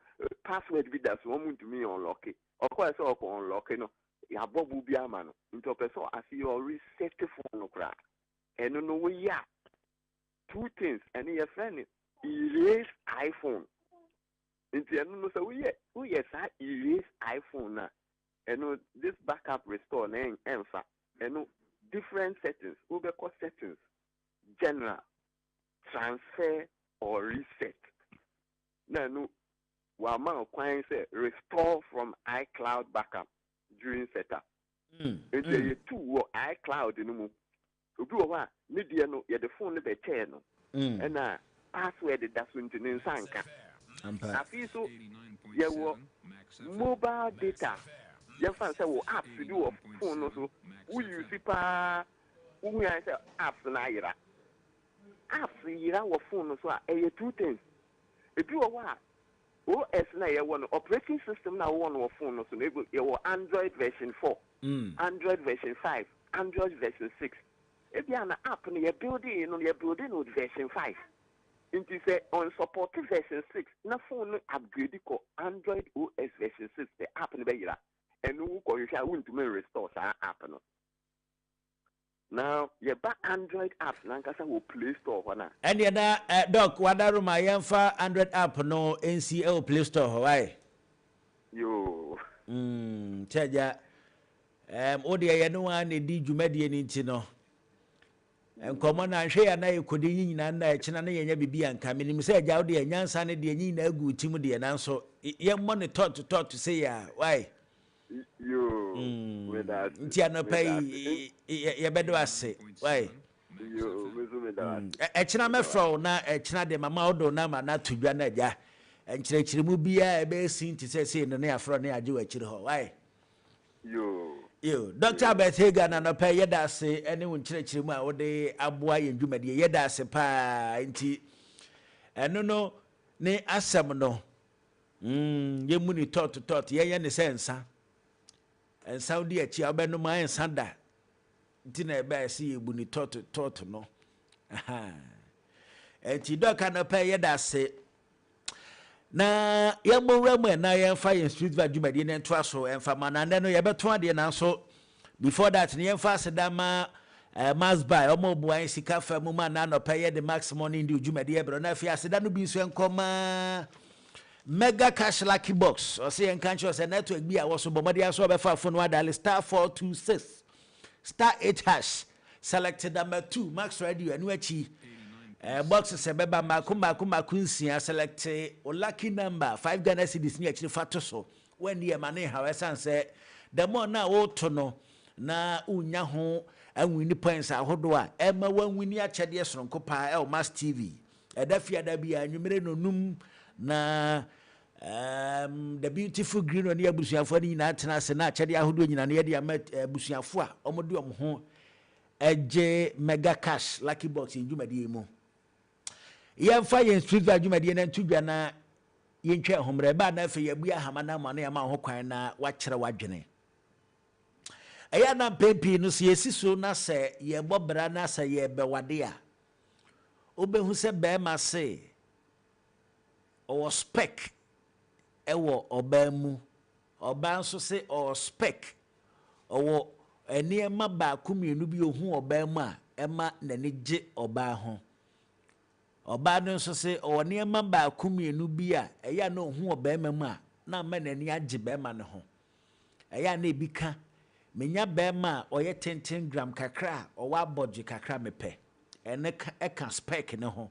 Speaker 7: password bi da so, wɔn ntumi yɛ unlock. Ɔkɔɛ sɛ ɔkɔ unlock no, yɛabɔ bo bi ama no, nti ɔpɛ sɛ afei ɔreset phone no koraa. Ɛno no, woyɛ a, two things. Ɛno yɛfrɛ no erase iPhone. Nti ɛno no, sɛ woyɛ saa erase iPhone na ɛno, this backup restore na ɛnfa. Ɛno different settings. Wobɛkɔ settings, general, transfer or reset, na ɛno wama kwan sɛ restore from iCloud backup during setup. Nti ɛyɛ two wɔ iCloud no mu. Obi wɔ hɔ a, ne deɛ no, yɛde phone no bɛkyɛɛ no, ɛna password da so, nti ne nsa nka. Afei so yɛwɔ mobile data. Yɛmfa sɛ wɔ apps bi wɔ phone no so, wouse paa, wohu yan sɛ apps no ayera. Apps yera wɔ phone no so a, ɛyɛ two things. Ebi wɔ hɔ a, OS na yɛwɔ no, operating system na wɔwɔ no wɔ phone no so no, ebi yɛwɔ Android version 4, Android version 5, Android version 6. Ebi a na app no yɛ building no, yɛ building no with version 5, nti sɛ ɔnsupport version 6 na phone no upgrade kɔ Android OS version 6, the app no bɛyera. Ɛno wokɔ hwehwɛ a, wontumi restore saa app no. Now yɛba Android apps nankasa wɔ Play Store hɔ na
Speaker 1: Ɛneɛ na Doc wadaroma, yɛmfa Android app no nsi ɛwɔ Play Store hɔ wae.
Speaker 7: Yoo.
Speaker 1: Kyɛ gya wo deɛ, yɛne wa na ɛdi dwumadie no, nti no nkɔmmɔ no anhwɛ yɛ na yɛkɔdi yi nyinaa na ɛkyena no yɛnya biribi anka. Menim sɛ agya, wo deɛ, nyansa no deɛ nyi nyinaa gu tim deɛ, nanso yɛmmɔ ne tɔto tɔto sɛ yɛ a wae.
Speaker 7: Yoo, meda ase.
Speaker 1: Nti anɔpa yi yɛbɛdo ase wae.
Speaker 7: Yoo, me nso meda ase.
Speaker 1: Ɛkyena mɛfrɛ wo, na ɛkyena deɛ mama wo do na ma no ato dwa no, agya, nkyerɛkyerɛmu biara ɛbɛyɛ sin te sɛ sei no, ne yɛafrɛ ne yɛagye wɔ akyiri hɔ wae.
Speaker 7: Yoo.
Speaker 1: Yo, Dr Albert Hager, na anɔpa yi yɛda ase ne wo nkyerɛkyerɛmu a wode aboa yɛn dwumadie. Yɛda ase paa. Nti ɛno no ne asɛm no, yɛmu ne tɔɔto tɔɔto, yɛnyɛ ne sɛ nsa nsa wodi akyi a wobɛnom a ɛnsa da, nti na ɛbɛyɛ sɛ yɛbu ne tɔɔto tɔɔto no. Nti Doc, anɔpa yi yɛda ase na yɛmmɔ wura mu ɛna yɛmfa yɛn street vibe dwumadie no ntoa so ɛmfa ma na nnɛ no yɛbɛto adeɛ. Nanso before that no, yɛmfa aseda ma Max Buy, ɔmo boa yɛn sika fa mu ma na anɔpa yɛde Max Morning Dew dwumadie ɛbrɛ. Na afei aseda no bi nso nkɔ ma Mega Cash Lucky Box. Ɔsɛ yɛnka nkyerɛ sɛ network bi a wɔ so, bɔ mmɔden aso ɔbɛfa phone wadial *426*8#, select number 2, Max Radio. Ɛno akyi box sɛ bɛba mmaako mmaako mmaako nsia. Select o lucky number, 5 Ghana cedis ne akyiri fa to so. Wanni ɛma ne haw, ɛsiane sɛ the more na woto no na wonya ho awin points ahodoɔ a ɛma woawin akyɛdeɛ soronko paa ɛwɔ Max TV. Ɛda fiada bi a anwummere no num na the beautiful green ne abusuafoɔ no nyinaa tena ase na akyɛdeɛ ahodoɔ nyinaa no yɛde ama abusuafoɔ a wɔde wɔn ho ɛgye Mega Cash Lucky Box yɛn dwumadie mu. Yɛmfa yɛn street vibe dwumadie no nto dwa na yɛntwa ɛhommerɛ ɛbaa, na afei yɛabue ahama no ama no, yɛama ho kwan na wakyerɛ w'adwene. Ɛyɛ ana mpɛn pii no, sɛ yɛsi so na sɛ yɛbɔ bra na sɛ yɛbɛwade a, wobɛhu sɛ bɛrima se ɔwɔ spec ɛwɔ ɔbaa mu, ɔbaa nso se ɔwɔ spec, ɔwɔ nneɛma baako mmienu bi ohu ɔbaa mu a ɛma n'ani gye ɔbaa ho. Ɔbaa no nso se ɔwɔ nneɛma baako mmienu bi a ɛyɛ a na ohu ɔbarima mu a na ama n'ani agye barima no ho. Ɛyɛ a na ebi ka, menya barima a ɔyɛ tenten gram kakra a ɔwɔ abɔdwe kakra, mepɛ. Ɛno ka ɛka spec no ho.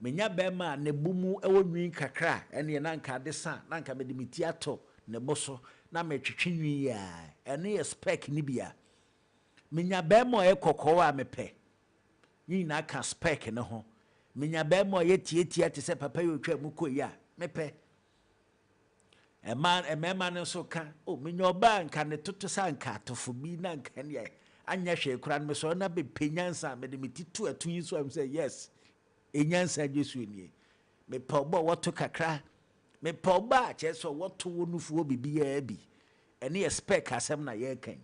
Speaker 1: Menya bɛrima a ne bo mu wɔ nwi kakra a, ɛneɛ na anka ade sa a, na anka mede me ti ato ne bo so na metwetwe nwi yi a, ɛno yɛ spec no bi a. Menya bɛrima a ɔyɛ kɔkɔɔ a mepɛ. Ne nyinaa ka spec no ho. Menya bɛrima a ɔyɛ tiatia te sɛ papa yi a ɔtwaa mu kɔi a, mepɛ. Ɛma mmarima no nso ka, oh, menya ɔbaa a nka ne toto sɛ anka atofo bi na anka ɛneɛ anyɛ hwee koraa no mesɔre na mepɛ nyansa a mede me ti to ɛto yi so a sɛ yes, nyansa dwesuo nie. Mepɛ ɔba a wɔto kakra, mepɛ ɔba a kyerɛ sɛ wɔto wo nufu wɔ biribiara bi. Ɛne yɛ spec asɛm na yɛreka yi.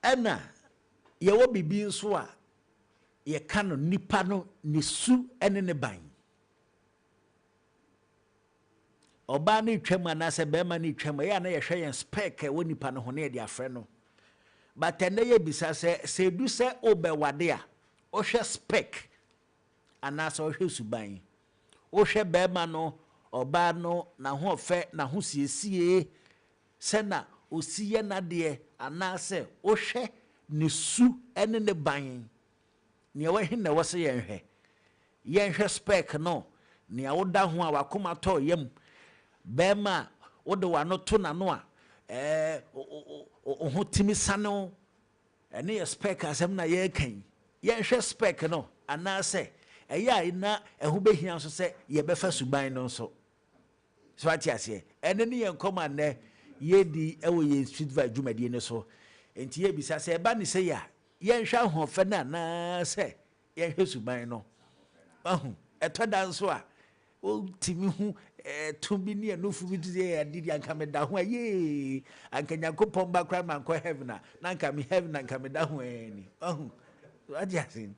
Speaker 1: Ɛna yɛwɔ biribi nso a yɛka no nipa no ne su ne ne ban. Ɔbaa no retwam anaasɛ barima no retwam, ɛyɛ a na yɛhwɛ yɛn spec a ɛwɔ nipa no ho na yɛde afrɛ no. But ɛnnɛ yɛbisa sɛ, sɛ ɛdu sɛ wobɛwade a, wohwɛ spec anaasɛ wohwɛ suban? Wohwɛ barima no, ɔbaa no, n'ahoɔfɛ, n'ahosiesie, sɛ na ɔsi yɛ n'adeɛ anaasɛ wohwɛ ne su ne ne ban? Nea ɛwɔ he na ɛwɔ sɛ yɛnhwɛ? Yɛnhwɛ spec no, nea woda ho a w'akoma tɔ yam, barima a wode w'ano to n'ano a ɛɛ wo ho tumi sane wo, ɛno yɛ spec asɛm na yɛreka yi. Yɛnhwɛ spec no anaasɛ ɛyɛ a na ɛho bɛhia nso sɛ yɛbɛfa suban no nso. So ate aseɛ? Ɛno ne yɛn nkɔmmɔ a nnɛ yɛredi wɔ yɛn Street Vibe dwumadie no so. Enti yɛrebisa sɛ ɛba ne sei a, yɛnhwɛ ahoɔfɛ no anaasɛ yɛnhwɛ suban no? Wahu? Ɛtɔ da nso a, wotumi hu ɛto bi ne ɛnofo bi te sɛ ade deɛ anka meda ho a yee anka Nyankopɔn ba koraa mankɔ heaven a na anka me heaven anka meda ho ani. Wahu? Wate ase?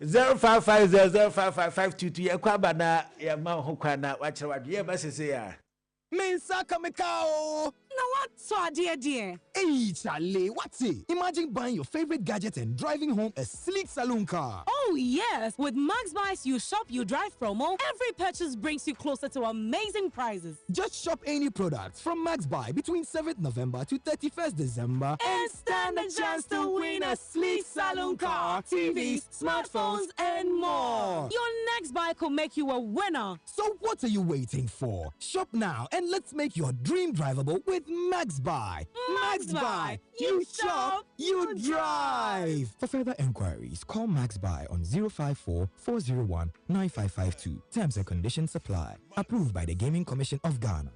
Speaker 1: 0550055522 yɛkɔ aba na yɛma ho kwan na wakyerɛ wadwe yɛba sese a.
Speaker 8: Me nsa aka me car oo.
Speaker 9: Na woatɔ adeɛ deɛ.
Speaker 8: Eii chale, wate? Imagine buying your favorite gadget and driving home a sleek saloon car.
Speaker 9: Oh yes! With MaxBuy's You Shop You Drive promo, every purchase brings you closer to amazing prizes.
Speaker 8: Just shop any products from MaxBuy between 7th November to 31st December
Speaker 9: and stand a chance to win a sleek saloon car, TVs, smartphones, and more. Your next buy could make you a winner.
Speaker 8: So what are you waiting for? Shop now and let's make your dream drivable with MaxBuy.
Speaker 9: MaxBuy, you shop, you drive.
Speaker 8: For further enquiries, call MaxBuy on 054 401 9552. Terms and conditions apply. Approved by the Gaming Commission of Ghana.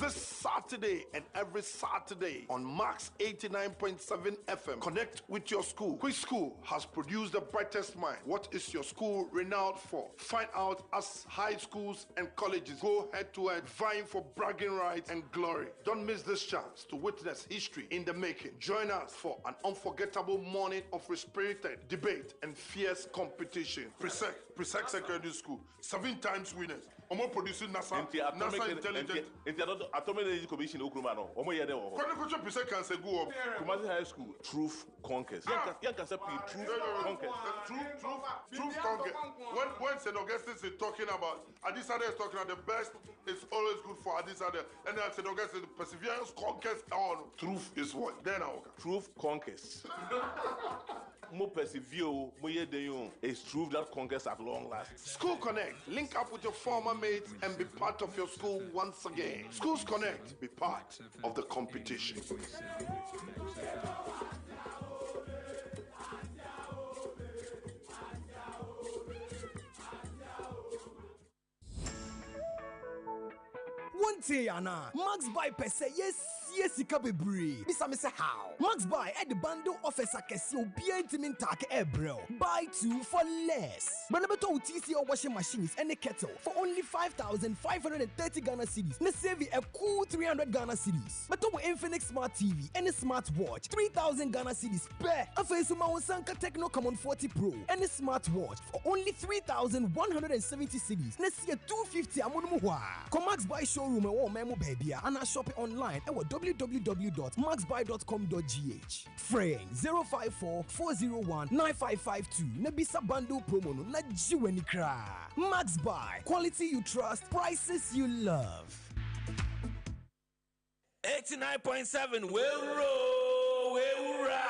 Speaker 10: This Saturday and every Saturday on Max 89.7 FM. Connect with your school. Which school has produced the brightest mind? What is your school renowned for? Find out as high schools and colleges go head to head, vying for bragging rights and glory. Don't miss this chance to witness history in the making. Join us for an unforgettable morning of spirited debate and fierce competition. Presec, Presec Secondary School, seven times winners. Omo producing NASA,
Speaker 11: Nti atomic
Speaker 10: NASA
Speaker 11: nti
Speaker 10: intelligent.
Speaker 11: nti atomic energy commission okuru ma no wɔn yɛ dɛ wɔ hɔ.
Speaker 10: Kwame Kocho Presec can say go up.
Speaker 11: Kumasi High School truth conquers.
Speaker 10: Ah.
Speaker 11: Yɛn kasa pii truth conquers.
Speaker 10: Truth, truth, truth conquers. When when St. Augustine is talking about Adisade is talking about the best is always good for Adisade, and then St. Augustine perseverance conquers all. Truth is what? Then I will.
Speaker 11: Truth conquers. Mo persevere o, mo yɛ den o. It's truth that conquers at long last.
Speaker 10: School Connect. Link up with your former mates and be part of your school once again. Schools Connect. Be part of the competition.
Speaker 8: Wonte anaa? Max Buy pɛ sɛ yɛsie sika bebree. Bisa me sɛ how? Max Buy ɛde bundle offers akɛseɛ obiara ntumi ntaake ɛrebrɛ wo. Buy two for less. Bra na bɛtɔ wo TCL washing machines ɛne kettle for only 5,530 Ghana cedis na save a cool 300 Ghana cedis. Bɛtɔ wo Infinix Smart TV ɛne smart watch 3,000 Ghana cedis pɛ. Afei nso ma wo nsa nka Tecno Camon 40 Pro ɛne smart watch for only 3,170 cedis na sie 250 amonom hɔ a. Kɔ Max Buy showroom ɛwɔ ɔman mu baabi a anaa shop online ɛwɔ www.maxbuy.com.gh. Frɛ 054 401 9552 na bisa bundle promo no na gye w'ani koraa. Max Buy, quality you trust, prices you love.
Speaker 12: 89.7 Wewuro Wewura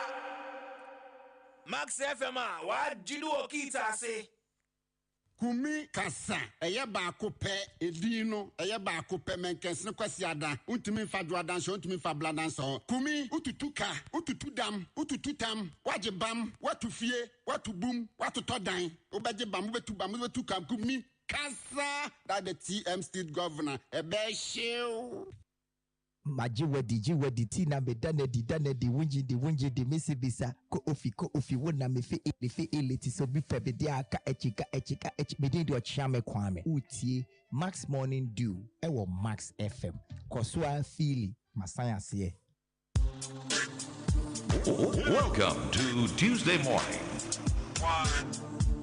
Speaker 12: Max FM a wagye do wɔ kita ase.
Speaker 13: Kumi kasa, ɛyɛ baako pɛ, edin no, ɛyɛ baako pɛ, Mɛnkɛnsene Kwasi Ada, wontumi mfa Dwoada nhyɛ, wontumi mfa Blada nhyɛ hɔ. Kumi, wotutu ka, wotutu dam, wotutu tam, woagye bam, woatu fie, woatu bum, woatotɔ dan, wobɛgye bam, wobɛtu bam, wobɛtu kam. Kumi kasa, that the TM State Governor, ɛbɛhyew.
Speaker 14: Magye wadi, gye wadi, ti na meda no adi, da no adi, wongye di, wongye di, mese bisa, kɔ ofi, kɔ ofi, wo na me feeli, feeli, te sɛ obi pɛ me deɛ a, ka akyi, ka akyi, ka akyi, me din de Ɔkyeame Kwame. Woretie Max Morning Dew wɔ Max FM. Kɔ so ara feeli, masan aseɛ.
Speaker 3: Welcome to Tuesday morning.
Speaker 10: 1,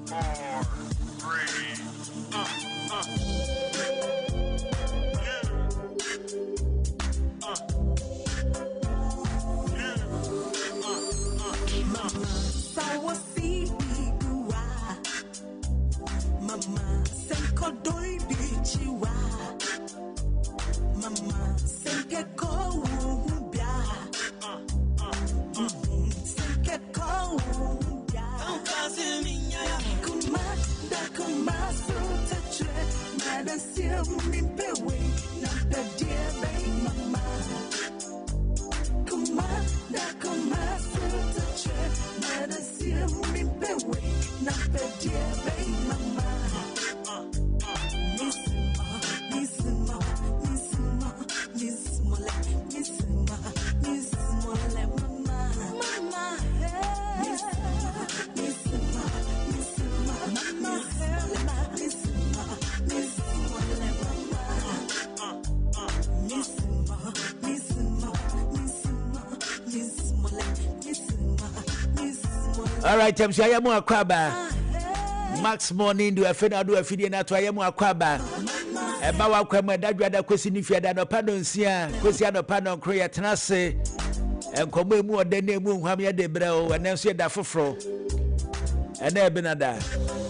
Speaker 10: 4, 3,
Speaker 15: Mama, senko doi bichiwa. Mama, senke ko bia. Senke ko bia. Kuma da kuma so tetre. Mada siya mi pewe. Na pedie be mama. Kuma da kuma so tetre. Mada siya mi pewe. Na pedie be mama.
Speaker 1: All right, I'm saying mu akwaba. Max Morning do afe na do afidie na to ayɛ mu akwaba. Ɛba wakwa mu ɛda dwada kosi ne fiada anɔpa no nsia kosi anɔpa no nkoro yɛtena ase. Nkɔmmɔ emu ɔdɛ ne emu nhwam yɛde brɛ o ɛnɛ nso yɛda foforɔ. Ɛnɛ ɛbi na da.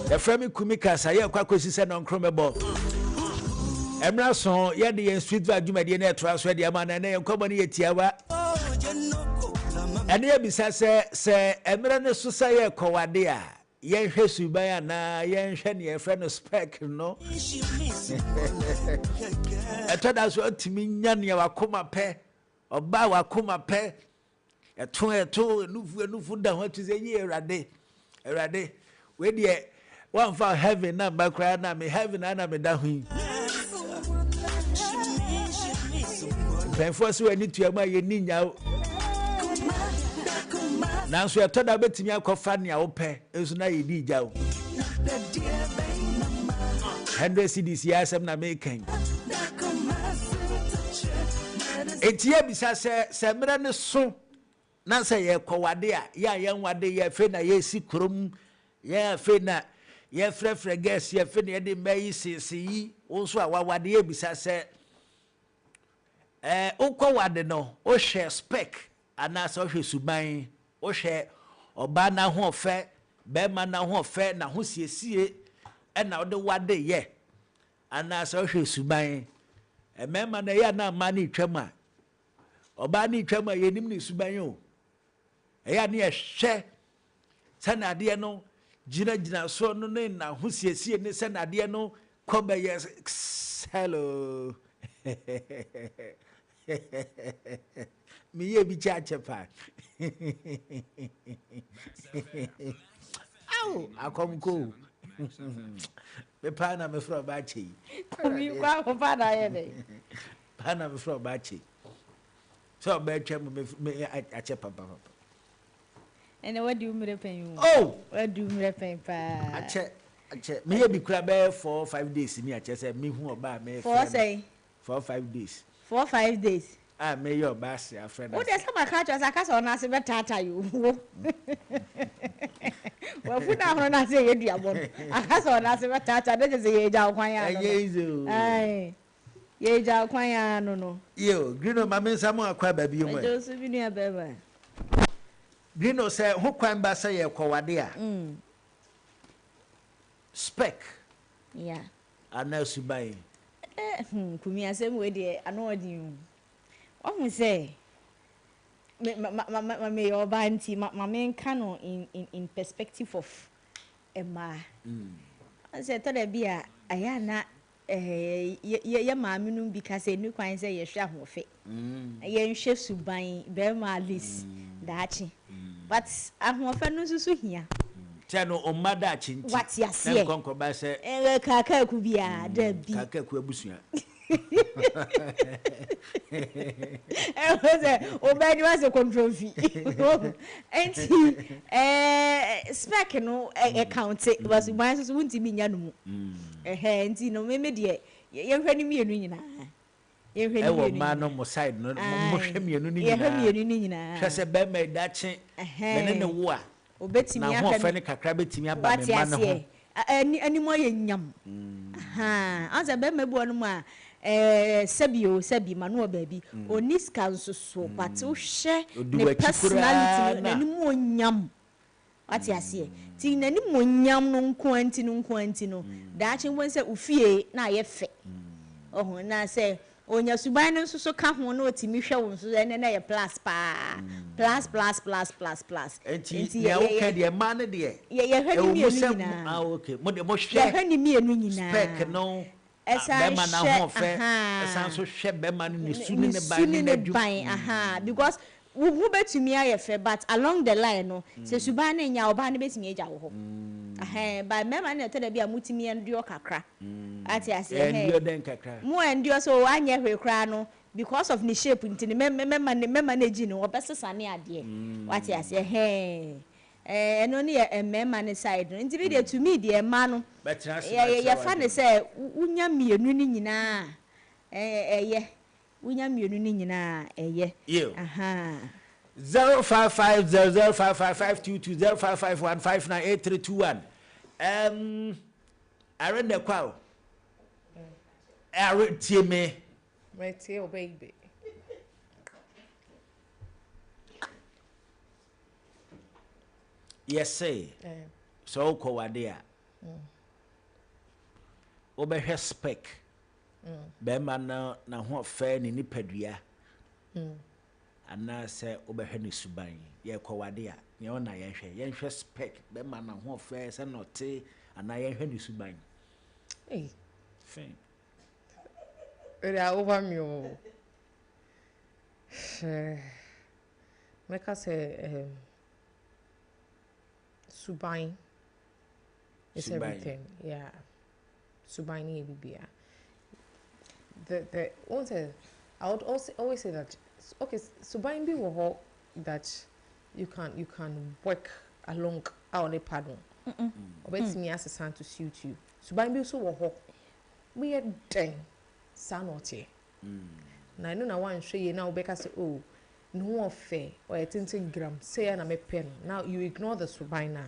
Speaker 1: Yɛfrɛ me Kumi Kasa yɛ kɔ akɔsi sɛ nɔnkoro mɛbɔ. Ɛmra so yɛde yɛn street vibe dwumadie no ɛtoa so ɛde ama na ɛnɛ yɛn nkɔmmɔ no yɛ tiawa. Ɛne yɛbisa sɛ sɛ mmerɛ no so sɛ yɛkɔwade a yɛnhwɛ suban anaa yɛnhwɛ nea yɛfrɛ no spec no. Ɛtɔ da so atumi nya nea wakoma pɛ, ɔbaa wakoma pɛ, ɛto ɛto enufu enufu da ho atu sɛ yie Awurade, Awurade wei deɛ wamfa heaven na mba koraa na me heaven na me da ho yi. Mpanyinfoɔ sɛ w'ani tua mu a yɛni nyaw. Nanso ɛtɔ da wobɛtumi akɔfa nea wopɛ nso na yɛdi gya wo. 100 cedis yɛ asɛm na meka yi. Enti yɛbisa sɛ sɛ mmerɛ no so na sɛ yɛkɔwade a yɛ a yɛnwade yɛ afei na yɛsi kurom yɛ afei na yɛfrɛfrɛ gɛs yɛ afei na yɛde mma yi sese yi wo nso a wawade yɛbisa sɛ wokɔwade no wohwɛ spec anaasɛ wohwɛ suban wohwɛ ɔbaa n'ahoɔfɛ bɛrima n'ahoɔfɛ n'ahosiesie ɛna wode wade yɛ anaasɛ wohwɛ suban mmarima no ɛyɛ a na mmaa no retwam a ɔbaa no retwam a yɛnim ne suban o ɛyɛ a ne yɛhwɛ sɛ adeɛ no gyinagyina soɔ no ne n'ahosiesie ne sɛ adeɛ no kɔ bɛyɛ hello meyɛ bi kyɛ akyɛ paa awo akɔmko me paa na mefrɛ ɔba akyɛ yi
Speaker 4: Kumi kɔ akɔfa na ayɛ dɛ.
Speaker 1: Paa na mefrɛ ɔba akyɛ yi sɛ ɔba atwa mu me akyɛ papapapa.
Speaker 4: Ɛnɛ wadi wo mmerɛ pɛn o.
Speaker 1: Oh!
Speaker 4: Wadi wo mmerɛ pɛn paa.
Speaker 1: Akyɛ akyɛ meyɛ bi kura bɛyɛ 4 5 days ni akyɛ sɛ mehu ɔba a mefrɛ
Speaker 4: 4 sɛn?
Speaker 1: 4 5 days.
Speaker 4: 4 5 days.
Speaker 1: A meyɛ ɔba ase afrɛ no.
Speaker 4: Wo de sɛ maka kyerɛ sɛ aka sɛ ɔno ase bɛtaataa yi wo. Wafu na ahono no ase yɛ duabɔ no. Aka sɛ ɔno ase bɛtaataa ne kyerɛ sɛ yɛgya wo kwan ano no.
Speaker 1: Ɛnyɛ easy o.
Speaker 4: Ae. Yɛgya wo kwan ano no.
Speaker 1: Yo, Grino ma me nsa mu akɔ aba bio mu ɛ.
Speaker 4: Ɛgye wo so bi nua bɛrima.
Speaker 1: Grino sɛ ho kwan ba sɛ yɛkɔwade a. Spec.
Speaker 4: Yeah.
Speaker 1: Anaa suban.
Speaker 4: Kumi asɛm wei deɛ ano ɔden o. Wahu sɛ me ma ma ma meyɛ ɔbaa nti ma ma menka no in in in perspective of mmaa. Wahu sɛ ɛtɔ da bi a ɛyɛ a na eh, yɛ yɛ yɛ maame nom bi ka sɛ ɛnni kwan sɛ yɛhwɛ ahoɔfɛ. Yɛnhwɛ suban, bɛrima at least daakye. But ahoɔfɛ no nso so hia.
Speaker 1: Sɛ no ɔmma daakye nti.
Speaker 4: Wate
Speaker 1: Na
Speaker 4: aseɛ.
Speaker 1: nkɔ nkɔba sɛ.
Speaker 4: Eh, kaakaaku biara, dabi.
Speaker 1: Kaakaaku abusua.
Speaker 4: Ɛwɔ sɛ ɔbaa ni wasɛ kɔntrɔfi. Nti ɛɛ spec no ɛkaunte but suban nso so wontumi nya no mu. Ɛhɛn nti no meme deɛ yɛnhwɛ ne mmienu nyinaa. Yɛnhwɛ ne
Speaker 1: Ɛwɔ
Speaker 4: mmienu
Speaker 1: mmaa no
Speaker 4: nyinaa.
Speaker 1: mo side no mo
Speaker 4: Ae.
Speaker 1: hwɛ mmienu no
Speaker 4: Yɛhwɛ
Speaker 1: nyinaa.
Speaker 4: mmienu no nyinaa.
Speaker 1: Hwɛ sɛ bɛrima yi daakye me ne ne
Speaker 4: Ɛhɛn.
Speaker 1: wo a
Speaker 4: Obetumi ahwɛ
Speaker 1: n'ahoɔfɛ
Speaker 4: no.
Speaker 1: no kakra betumi aba me
Speaker 4: Wate
Speaker 1: mma no ho.
Speaker 4: aseɛ? Ani anim ayɛ nyam. Ahaa. Ɔn sɛ bɛrima bi wɔ nom a ɛɛ sɛbi o sɛbi ma no wɔ baabi. Ɔnni sika nso so but wohwɛ
Speaker 1: Odi
Speaker 4: ne
Speaker 1: w'akyi
Speaker 4: personality
Speaker 1: koraa
Speaker 4: no
Speaker 1: na.
Speaker 4: n'anim onyam. Wate aseɛ? Nti n'anim onyam no nko ara nti no nko ara nti no daakye wobɛhu sɛ wo fie na ayɛ fɛ. Ɔho na sɛ onya suban no nso so ka ho na otumi hwɛ wo nso ɛnɛ na ɛyɛ plus paa. Plus plus plus plus plus.
Speaker 1: Nti
Speaker 4: Nti
Speaker 1: nea
Speaker 4: yɛ
Speaker 1: woka
Speaker 4: yɛ
Speaker 1: deɛ mmaa no deɛ
Speaker 4: yɛ yɛhwɛ ne
Speaker 1: ɛwɔ mu
Speaker 4: mmienu
Speaker 1: sɛ mo
Speaker 4: nyinaa.
Speaker 1: ah okay mo deɛ mohwɛ
Speaker 4: Yɛhwɛ ne mmienu nyinaa.
Speaker 1: spec no ah,
Speaker 4: Ɛsan
Speaker 1: bɛrima no
Speaker 4: hwɛ
Speaker 1: ahoɔfɛ ɛsan
Speaker 4: ahaa
Speaker 1: nso hwɛ bɛrima no ne su ne
Speaker 4: ne
Speaker 1: ne
Speaker 4: su
Speaker 1: ban
Speaker 4: ne
Speaker 1: ne
Speaker 4: ne
Speaker 1: n'adwuma.
Speaker 4: ban ahaa because wo ho bɛtumi ayɛ fɛ but along the line no sɛ suban no nyɛ a ɔbaa no bɛtumi agya wo hɔ. Ɛhɛn but mmarima no ɛtɔ da bi a motumi endure kakra. Ate aseɛ
Speaker 1: Endure
Speaker 4: ɛhɛn.
Speaker 1: dɛn kakra?
Speaker 4: Mo endure sɛ o anyɛ hwee koraa no because of ne shape nti no mɛ mɛma ne mɛma no agyi no ɔbɛsesa ne adeɛ. Wate aseɛ ɛhɛn. Ɛɛ ɛno ne yɛ mmarima no side no nti bi deɛ to me deɛ mmaa no
Speaker 1: Bɛtena ase
Speaker 4: yɛ
Speaker 1: na
Speaker 4: yɛ
Speaker 1: kyerɛ
Speaker 4: yɛfa ne
Speaker 1: w'adwene.
Speaker 4: sɛ wonya mmienu no nyinaa a ɛɛ ɛyɛ. Wonya mmienu no nyinaa a ɛyɛ.
Speaker 1: Yiw.
Speaker 4: Ahaa.
Speaker 1: 0550055522 0551598321 um, Are na kwa o. Are tie me.
Speaker 5: Metie o baby.
Speaker 1: Yɛse
Speaker 5: Eh.
Speaker 1: sɛ wokɔ wade a wobɛhwɛ spec bɛrima no n'ahoɔfɛ ne nipadua anaasɛ wobɛhwɛ ne suban. Yɛkɔ wade a nea ɔna yɛnhwɛ yɛnhwɛ spec bɛrima n'ahoɔfɛ sɛ na ɔte anaa yɛnhwɛ ne suban.
Speaker 5: Hey.
Speaker 1: Fine.
Speaker 5: They are over me o. Mɛka sɛ suban is
Speaker 1: Suban.
Speaker 5: everything. Yeah. Suban ne yɛ biribiara. The one say I would also always say that okay, suban bi wɔ hɔ that you can work along a ɔne pa no. Ɔbɛtumi asesa to suit you. Suban bi nso wɔ hɔ. Woyɛ dɛn saa na ɔteɛ. Na ɛno na wanhwɛ yie na wobɛka sɛ oh ne ho ɔfɛ ɔyɛ tenten gram sei a na mepɛ no. Now you ignore the suban na.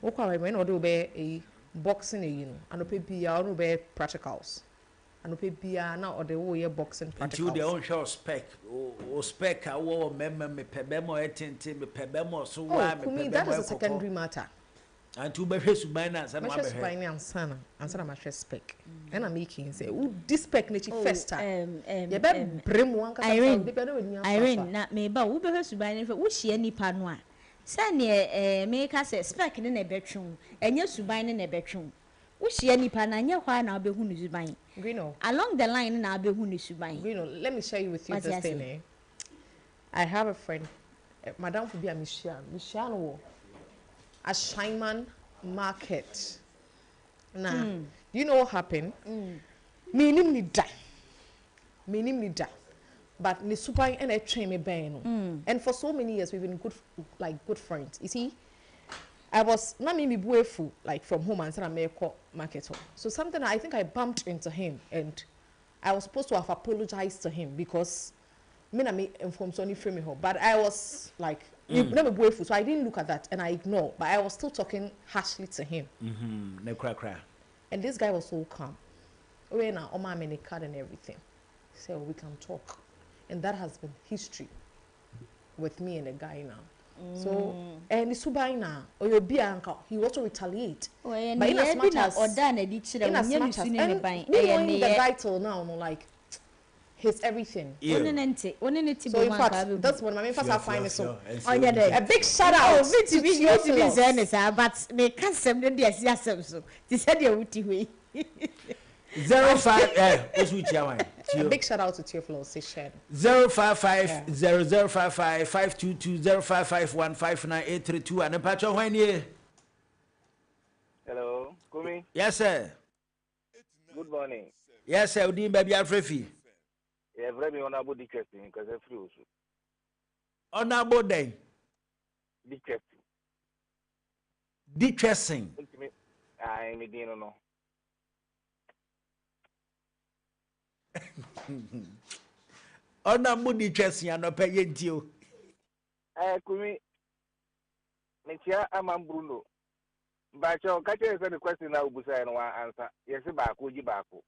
Speaker 5: Wokɔ aware mu ɛna ɔde wo bɛyɛ eyi boxing eyi no anɔpɛ biara ɔne wo bɛyɛ practicals. Anɔpɛ biara na ɔde wo yɛ boxing
Speaker 1: Nti wo deɛ
Speaker 5: practicals.
Speaker 1: wonhwɛ wo spec wo spec a wowɔ wɔ mmarima mepɛ bɛrima a ɔyɛ tenten mepɛ bɛrima a ɔso
Speaker 5: Oh,
Speaker 1: waa mepɛ
Speaker 5: Kumi,
Speaker 1: bɛrima
Speaker 5: that
Speaker 1: a
Speaker 5: is a
Speaker 1: ɔyɛ kɔkɔɔ.
Speaker 5: secondary matter.
Speaker 1: Nti wobɛhwɛ suban no ansa na
Speaker 5: Mɛhwɛ
Speaker 1: woabɛhwɛ.
Speaker 5: suban no ansa na ansa na mahwɛ spec. Ɛna making sɛ wodi spec n'akyi
Speaker 4: Oh,
Speaker 5: first a yɛbɛbrɛ mu ankasa
Speaker 4: Irene,
Speaker 5: de bia na w'ani
Speaker 4: Irene,
Speaker 5: asoasoa.
Speaker 4: na meba wo wobɛhwɛ suban no fɛ wohyia nipa no a sɛneɛ ɛɛ meka sɛ spec ne na ɛbɛtwe wo ɛnyɛ suban ne na ɛbɛtwe wo. Wohyia nipa no anyɛ hɔ a na wobɛhu ne suban.
Speaker 5: Grino.
Speaker 4: Along the line na wobɛhu ne suban.
Speaker 5: Grino, let me share you with you
Speaker 4: Wate
Speaker 5: this
Speaker 4: ase?
Speaker 5: thing eh. I have a friend, Madam Fubi a mehyia no. Mehyia no wɔ Ashaiman Market. Na, do you know what happened? Menim ne da. Menim ne da. But ne suban ɛna ɛtwɛn me bɛn no. And for so many years we've been good like good friends. You see, I was na me me bu efu like from home and said I market hɔ. So something I think I bumped into him and I was supposed to have apologized to him because me na me inform so frame me hɔ. But I was like na me bu efu, so I didn't look at that and I ignored. But I was still talking harshly to him.
Speaker 1: Ne kra kra.
Speaker 5: And this guy was so calm. We na oma me ne card and everything. So we can talk. And that has been history with me and the guy now. So and suban na oyo bi anka he also retaliate.
Speaker 4: Oh, eh,
Speaker 5: But in
Speaker 4: ne
Speaker 5: as
Speaker 4: yɛ
Speaker 5: much
Speaker 4: bi na
Speaker 5: as
Speaker 4: ɔda na di kyerɛ
Speaker 5: in
Speaker 4: wo,
Speaker 5: as
Speaker 4: nyɛ ne
Speaker 5: much
Speaker 4: su
Speaker 5: as
Speaker 4: ne ne
Speaker 5: and
Speaker 4: ban.
Speaker 5: me
Speaker 4: Ɛyɛ
Speaker 5: knowing
Speaker 4: ne
Speaker 5: the
Speaker 4: yɛ.
Speaker 5: guy till now no like He's everything.
Speaker 4: Wo ne no nte, wo ne no te
Speaker 5: So
Speaker 4: bom
Speaker 5: in
Speaker 4: anka
Speaker 5: fact,
Speaker 4: wobɛhu.
Speaker 5: this one, maame nfa saa kwan no so.
Speaker 4: Ɔnyɛ dɛ.
Speaker 5: A big shout out
Speaker 4: Oh,
Speaker 5: to
Speaker 4: mentumi mentumi
Speaker 5: Theophilus.
Speaker 4: nsɛe ne saa, but meka asɛm no de asi asɛm so te sɛ deɛ wote hɔ yi.
Speaker 1: 05 eh, wosu kyia wan?
Speaker 5: A big shout out to Theophilus Sishen.
Speaker 1: 055 0055 522 0551 59832 a ne mpakyɛ hwan nie?
Speaker 16: Hello, Kumi.
Speaker 1: Yes sir.
Speaker 16: Good morning.
Speaker 1: Yes sir, odin baabi afrɛ fi.
Speaker 16: Yɛfrɛ me Honorable Dichesi, nkasa firi wo so.
Speaker 1: Honorable dɛn?
Speaker 16: Dichesi.
Speaker 1: Dichesi.
Speaker 16: Ntumi, ayi me din no no.
Speaker 1: Honorable Dichesi anɔpɛ yɛntie o.
Speaker 16: Eh, Kumi, mekyia Aman Bruno. Mpakyɛw, ka kyerɛ sɛ ne question na wobusaeɛ no wan ansa. Yɛse baako, ogye baako.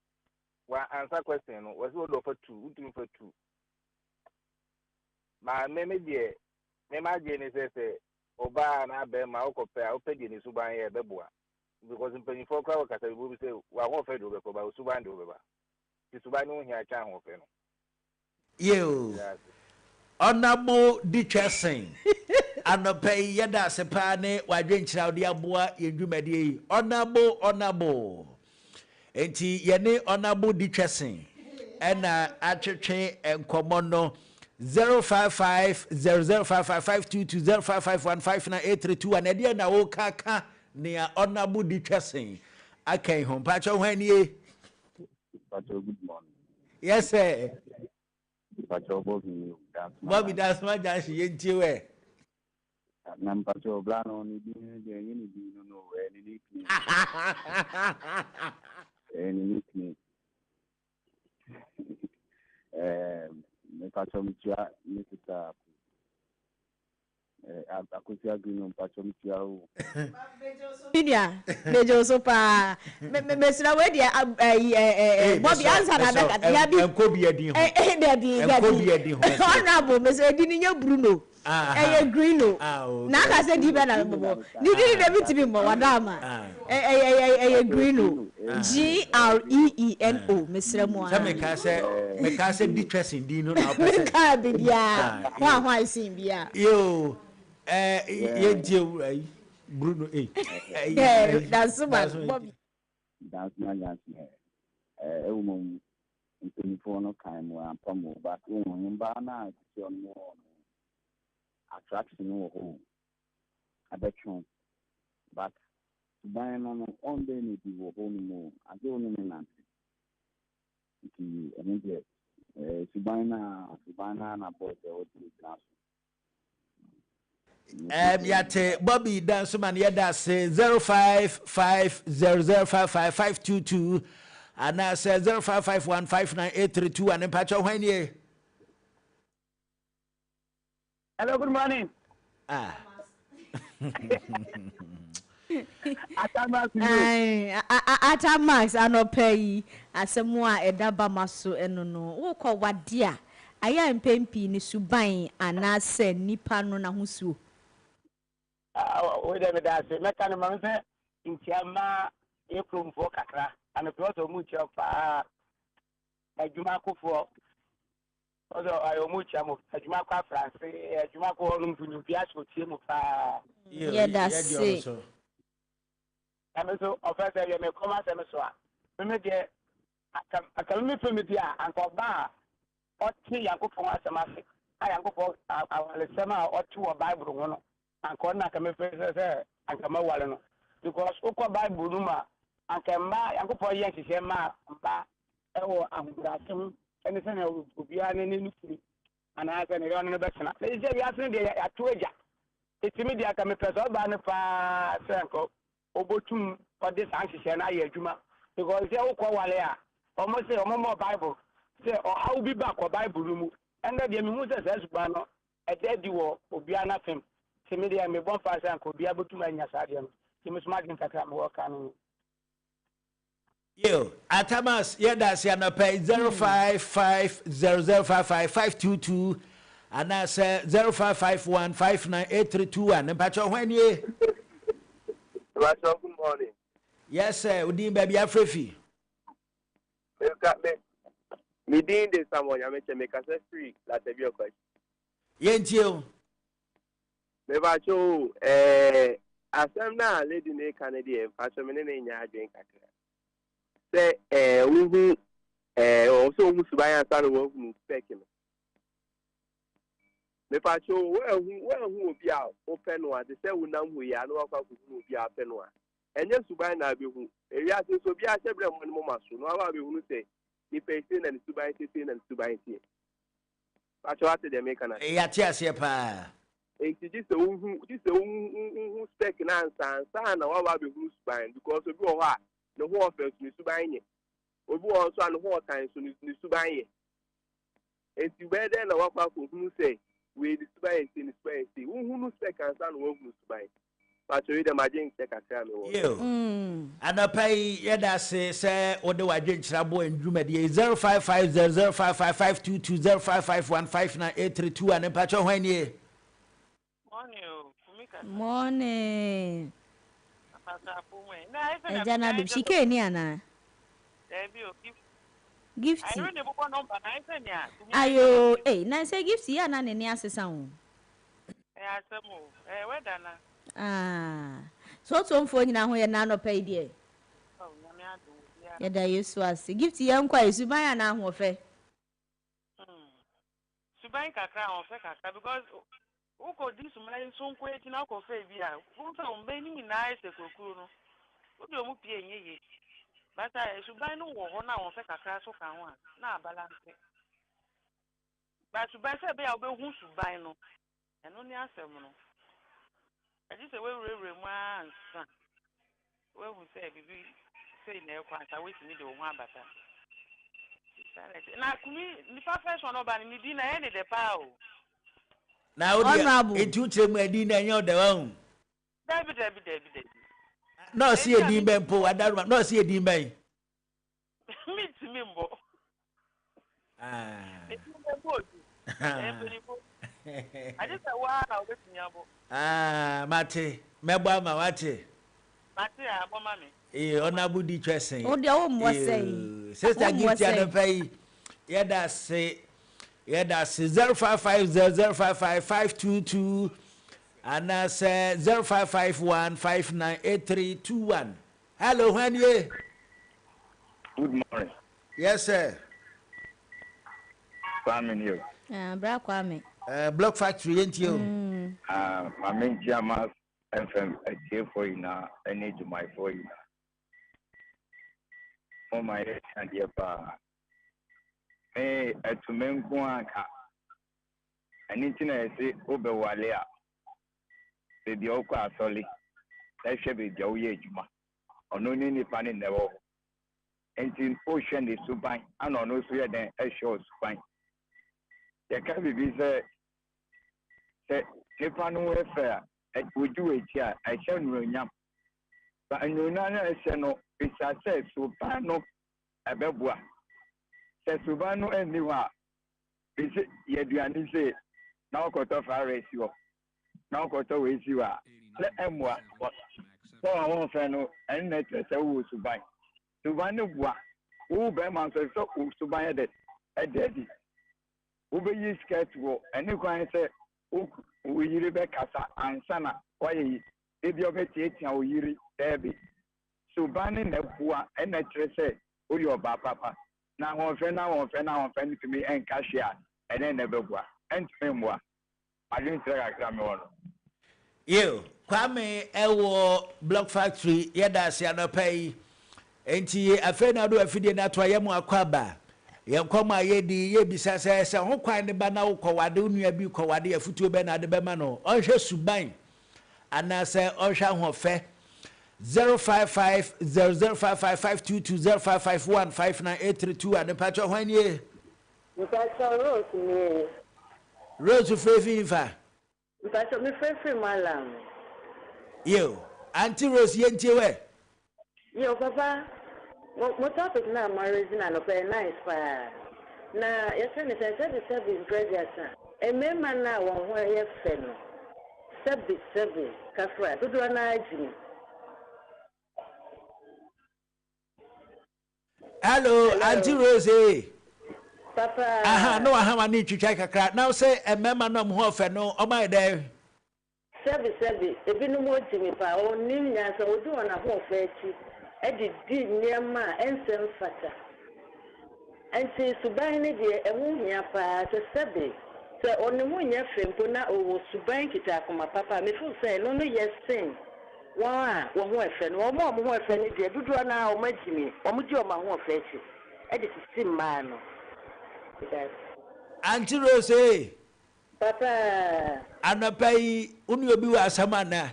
Speaker 16: Wan ansa question no, wɔse wɔde ɔfa two, wontumi fa two. Ma me me deɛ, me m'adwene ne sɛ sɛ ɔbaa anaa bɛrima wokɔpɛ a, wopɛ deɛ ne suban yɛ ɛbɛboa. Because mpanyinfoɔ koraa wɔ kasa bi bi sɛ w'ahoɔfɛ de wobɛkɔ, ba wo suban de wobɛba. Nti suban no ho hia kyɛn ahoɔfɛ no.
Speaker 1: Yeo. Honourable Ditwɛsen, anɔpa yi yɛda ase paa ne w'adwenkyerɛ a wode aboa yɛn dwumadie yi. Honourable, Honourable. Enti yɛne Honourable Ditwɛsen ɛna atwetwe nkɔmmɔ no 055 0055 522 0551 598321. Ɛdeɛn na woka ka nea Honourable Ditwɛsen aka yi ho? Mpakyɛ hwan nie?
Speaker 17: Mpakyɛw good morning.
Speaker 1: Yes sir.
Speaker 17: Mpakyɛw Bobby ni o, Dansoma
Speaker 1: Bobby Dansoma Junction yɛn tie wɛ.
Speaker 17: Na mpakyɛw bra no ne din no deɛ ɛnyɛ ne din no no ɛyɛ ne nickname. Ɛyɛ ne nickname. Ɛɛ mepakyɛw metua me sista Eh, Akosua Green mpakyɛ mekyia wo.
Speaker 4: Me nua, megye wo so paa. Mesrɛ wei deɛ ayi ɛ Bobby ansa na bɛka dabi.
Speaker 1: Ɛnkɔ bi adi ho.
Speaker 4: Dabi dabi. Honorable mesrɛ edi ni nye Bruno. Ɛyɛ Greeno. Na aka sɛ di bɛ na bɛbɔ. Ne di ni dabi tumi mmɔ wada ama. Ɛyɛ ɛyɛ Greeno. G R E E N O mesrɛ mo
Speaker 1: ara. Sɛ meka sɛ meka sɛ di twɛsen din no na wopɛ sɛ.
Speaker 4: Menkaa biribiara. Hwan hwan sen biara.
Speaker 1: Yoo ɛɛ yɛntie wo ayi Bruno ei.
Speaker 4: Dansoma Bobby.
Speaker 17: Dansoma Johnson ɛ ɛwɔ mu mpanyinfoɔ no kan mu ampa mu but wohu mbaa no a ɛtete ɔno wɔ no attraction no wɔ hɔ o abɛtwe wo but suban no no ɔndɛ no adi wɔ hɔ no mu o agye wo ne no nante nti ɛno deɛ eh, suban no a suban no a na boys ɛwɔ tumi gyina so.
Speaker 1: Yɛate Bobby Dansoman yɛda ase 0550055522 anaasɛ 0551598321 mpakyɛ hwan nie?
Speaker 18: Hello, good morning.
Speaker 1: Ah.
Speaker 4: Ata Max anɔpa yi asɛm a ɛda bama so ɛno no wokɔ wade a ayɛ a mpɛn pii ne suban anaasɛ nipa no n'ahosuo.
Speaker 18: Wei dɛ meda ase mɛka no ma me sɛ nkyia ma yɛ kuromfoɔ kakra anɔpɛ ɔsɛ ɔmu nkyia paa adwuma akofoɔ Ɔsɛ ɔayɛ ɔmo kyia mo adwuma kɔ afranse adwuma kɔ hɔ nom mpunimpi ahyɛ otie mu paa.
Speaker 4: Yɛda se.
Speaker 18: Na me nso ɔfɛ sɛ yɛ me kɔm asɛm so a me me deɛ aka aka me me fɛ me bi a anka ɔba a ɔte Yankopɔn asɛm ase a Yankopɔn awaresɛm a ɔte wɔ Bible ho no anka ɔno na anka me fɛ sɛ sɛ anka mɛware no because wokɔ Bible no mu a anka mmaa Yankopɔn yɛ nhyehyɛ maa mmaa ɛwɔ ahobrɛase ho ne sɛnea obiara ne ne kunu anaasɛ ne yere ɔne no bɛtena. Na sɛ wiase no deɛ yɛato agya. Enti me deɛ anka mepɛ sɛ ɔbaa no paa sɛ anka ɔbɛtum ɔde saa nhyehyɛɛ no ayɛ adwuma because sɛ wokɔ wale a wɔn se wɔn mmɔ Bible sɛ ɔhaw bi ba kɔ Bible no mu. Ɛnna deɛ mehu sɛ saa suban no ɛda adi wɔ obiara n'afem. Nti me deɛ mebɔ mpae sɛ anka obiara bɛtum anya saa deɛ no. Nti me nso m'adwene kakra a mewɔ ka no ni.
Speaker 1: Yo, Atamas, yɛda ase anɔpa yi 0550055522 anaasɛ 0551598321. Mpakyɛ hwan nie?
Speaker 7: Mpakyɛ good morning.
Speaker 1: Yes sir, odin baabi afrɛ fi.
Speaker 7: Meka me. Me din de Samuel Nyamekyɛ, mekasa firi Laterbiokorkyi.
Speaker 1: Yɛntie o.
Speaker 7: Mepakyɛ o, ɛɛ asɛm no a lady no reka no deɛ, mpakyɛ me ne no nyɛ adwene kakra. Sɛ ɛɛ wohu ɛɛ ɔwɔ sɛ wohu suban ansa na woahunu spec no. Mepakyɛ o, woahu woahu obi a wopɛ no a, te sɛ wonam hɔ yi a na woakɔ akɔhunu obi a wopɛ no a, ɛnyɛ suban na abɛhu. Ewiase nso obiara hyɛ berɛ mmɔ ne moma so na waba abɛhunu sɛ nipa yi sei na ne suban te, sei na ne suban teɛ. Pakyɛ wate deɛ meka no ase?
Speaker 1: Yɛate aseɛ paa.
Speaker 7: Enti gye sɛ wohu gye sɛ wohu spec no ansa ansa na waba abɛhunu suban because obi wɔ hɔ a ne ho ɔfɛ nso ne suban nyɛ. Obi wɔ hɔ nso a ne ho ɔtan nso ne suban yɛ. Enti wobɛyɛ dɛn na woakɔ akɔhunu sɛ wei ne suban yɛ sei, ne suban yɛ sei? Wohunu spec ansa na woahunu suban. Pakyɛ wei deɛ m'adwenkyerɛ kakra a mewɔ.
Speaker 1: Yiw. Anɔpa yi, yɛda ase sɛ wode w'adwenkyerɛ aboa yɛn dwumadie yi. 0550 055 522 0551 598321 Mpakyɛ hwan nie?
Speaker 19: Morning o, Kumi kasa.
Speaker 4: Morning.
Speaker 19: Apasafo mu ɛ. Na ayɛ sɛ na
Speaker 4: Agya no adom. Shikee ni anaa?
Speaker 19: Daabi o, gift.
Speaker 4: Gifty.
Speaker 19: Ayere ne bobɔ nɔmba na ayɛ sɛ nea Kumi
Speaker 4: Ayoo, ei, na sɛ Gifty yɛ a na n'ani asesa o.
Speaker 19: Ɛyɛ asɛm o. Ɛyɛ wɛda na.
Speaker 4: Ah, Sootomfoɔ nyinaa ho yɛ na anɔpa yi deɛ.
Speaker 19: Oh, Nyame adom obiara.
Speaker 4: Yɛda Yesu ase. Gifty yɛnkɔ a, suban anaa ahoɔfɛ?
Speaker 19: Hmm. Suban kakra, ahoɔfɛ kakra because wokɔ di suban nso nko akyi na wokɔ fɛ bi a, wohu sɛ wɔn bɛn no nyinaa ayɛ sɛ kurokuro no. Wode wɔn pie nyɛ yie. But suban no wɔ hɔ na ahoɔfɛ kakra nso ka ho a, na abalance. But suban sɛ ɛbɛyɛ a wobɛhu suban no, ɛno ne asɛm no. Ɛgye sɛ woawurawura mu ara ansa woahu sɛ biribi sei na ɛrekɔ ansa woatumi de wo ho abata. Saa na ɛte. Na Kumi, nipa first one ɔba no, ne din na ɛyɛ ne dɛ paa o.
Speaker 1: Na wo deɛ,
Speaker 4: Honourable.
Speaker 1: enti wokyerɛ mu a din no ɛnyɛ wo dɛ wahu.
Speaker 19: Dabi dabi dabi dabi.
Speaker 1: Na ɔse
Speaker 19: Ebi
Speaker 1: yɛ
Speaker 19: a
Speaker 1: din
Speaker 19: me
Speaker 1: bɛn mpo, Adaroma, na ɔse yɛ din bɛn?
Speaker 19: Mentumi mbɔ. Ne din bɛbɔ odu. Ɛyɛ mpanyinfo. Agye sɛ wo ara na wobɛtumi abɔ.
Speaker 1: Ah, mate. Mɛbɔ ama wate.
Speaker 19: Mate a, bɔ ma me.
Speaker 1: Ee, ɔnabo di twɛsen.
Speaker 4: Wo deɛ wommɔ sɛn.
Speaker 1: Sister
Speaker 4: Wommɔ
Speaker 1: Gift
Speaker 4: sɛn.
Speaker 1: anɔpa yi, yɛda ase. Yɛda ase. 0550 055 522 anaasɛ 0551 598321. Hello, hwan nie?
Speaker 17: Good morning.
Speaker 1: Yes sir.
Speaker 17: Kwame ni o.
Speaker 4: Ah, bra Kwame.
Speaker 1: Eh, Block Factory yɛn tie o.
Speaker 17: Ah, maame nkyia ma FM atiefoɔ nyinaa ɛne adwumayɛfoɔ nyinaa. Mo ma yɛ adeɛ paa. Me ɛtume nko anka. Ɛno nti na yɛse wobɛwale a baabi a wokɔ asɔre na hwɛ baabi a woyɛ adwuma. Ɔno ne nipa no na ɛwɔ hɔ. Nti wohwɛ ne suban ana ɔno nso yɛ dɛn ɛhwɛ wo suban. Yɛka biribi sɛ sɛ nipa no ho yɛ fɛ a wodi w'akyi a ɛhyɛ anuonyam. Ba anuonyam no a ɛhyɛ no bisa sɛ suban no ɛbɛboa. Sɛ suban no nni hɔ a Mese yɛ aduane sei na wokɔtɔ fried rice si hɔ na wokɔtɔ wei si hɔ a na ɛmmoa. Sɛ w'ahoɔfɛ no ɛno na ɛkyerɛ sɛ wowɔ suban. Suban no boa wo bɛrima nso ɛsɛ sɛ wo suban yɛ dɛ ɛda adi. Wobɛyi skirt wɔ ɛne kwan sɛ wo yere bɛkasa ansa na woayɛ yi. Ebia wobɛteatea wo yere daabi. Suban no na ɛboa ɛna ɛkyerɛ sɛ woyɛ ɔbaa papa. Na ahoɔfɛ no ahoɔfɛ no ahoɔfɛ no tumi nka hwee a, ɛdɛn na ɛbɛboa? Ɛntumi mmoa. Adwenkyerɛ kakra a mewɔ no.
Speaker 1: Yiw, Kwame wɔ Block Factory, yɛda ase anɔpa yi. Enti afei na wode w'afidie no ato a, yɛn mu akwaaba. Yɛn nkɔmmɔ a yɛredi yi, yɛrebisa sɛ, sɛ ho kwan no ba na wokɔwade wo nua bi kɔwade a, afotuo bɛn na wode bɛma no? Ɔnhwɛ suban anaasɛ ɔnhwɛ ahoɔfɛ? 055 0055 522 0551 598321 Mpakyɛw hwan nie?
Speaker 20: Mpakyɛw Rose nie.
Speaker 1: Rose wofrɛ fi nfa?
Speaker 20: Mpakyɛw me frɛ firi Mallam.
Speaker 1: Yeo Auntie Rose yɛntie wo ɛ.
Speaker 20: Yo papa mo mo topic no a mo arrange no anɔpa yi nice paa na yɛfrɛ no sɛn sɛbi sɛbi mprɛ aduasa mmarima no a wɔn ho yɛ fɛ no sɛbi sɛbi kafra dodoɔ no ara gyimi.
Speaker 1: Hello, Auntie Rose.
Speaker 20: Papa.
Speaker 1: Aha, na wahama no retwitwa kakra. Na wo sɛ mmarima no a wɔn ho ɔfɛ no, wɔayɛ dɛn?
Speaker 20: Sɛbi sɛbi, ebinom ogye me paa, wɔnnim nyansa, wodi wɔn ahoɔfɛ akyi de di nneɛma a ɛnsɛ mfata. Enti suban no deɛ, ɛho hia paa. Sɛ sɛbi, sɛ ɔne ho nyɛ fɛ mpo na ɔwɔ suban kita akoma papa a, me feel sɛ ɛno no yɛ sen wɔn a wɔn ho ɛfɛ no. Wɔn a wɔn ho ɛfɛ no deɛ, dodoɔ no ara wɔn agyimi, wɔn di wɔn ahoɔfɛ akyi de sisi mmaa no. Meda ase.
Speaker 1: Auntie Rose ee.
Speaker 20: Papa.
Speaker 1: Anɔpa yi, wo ne obi wɔ asɛm anaa?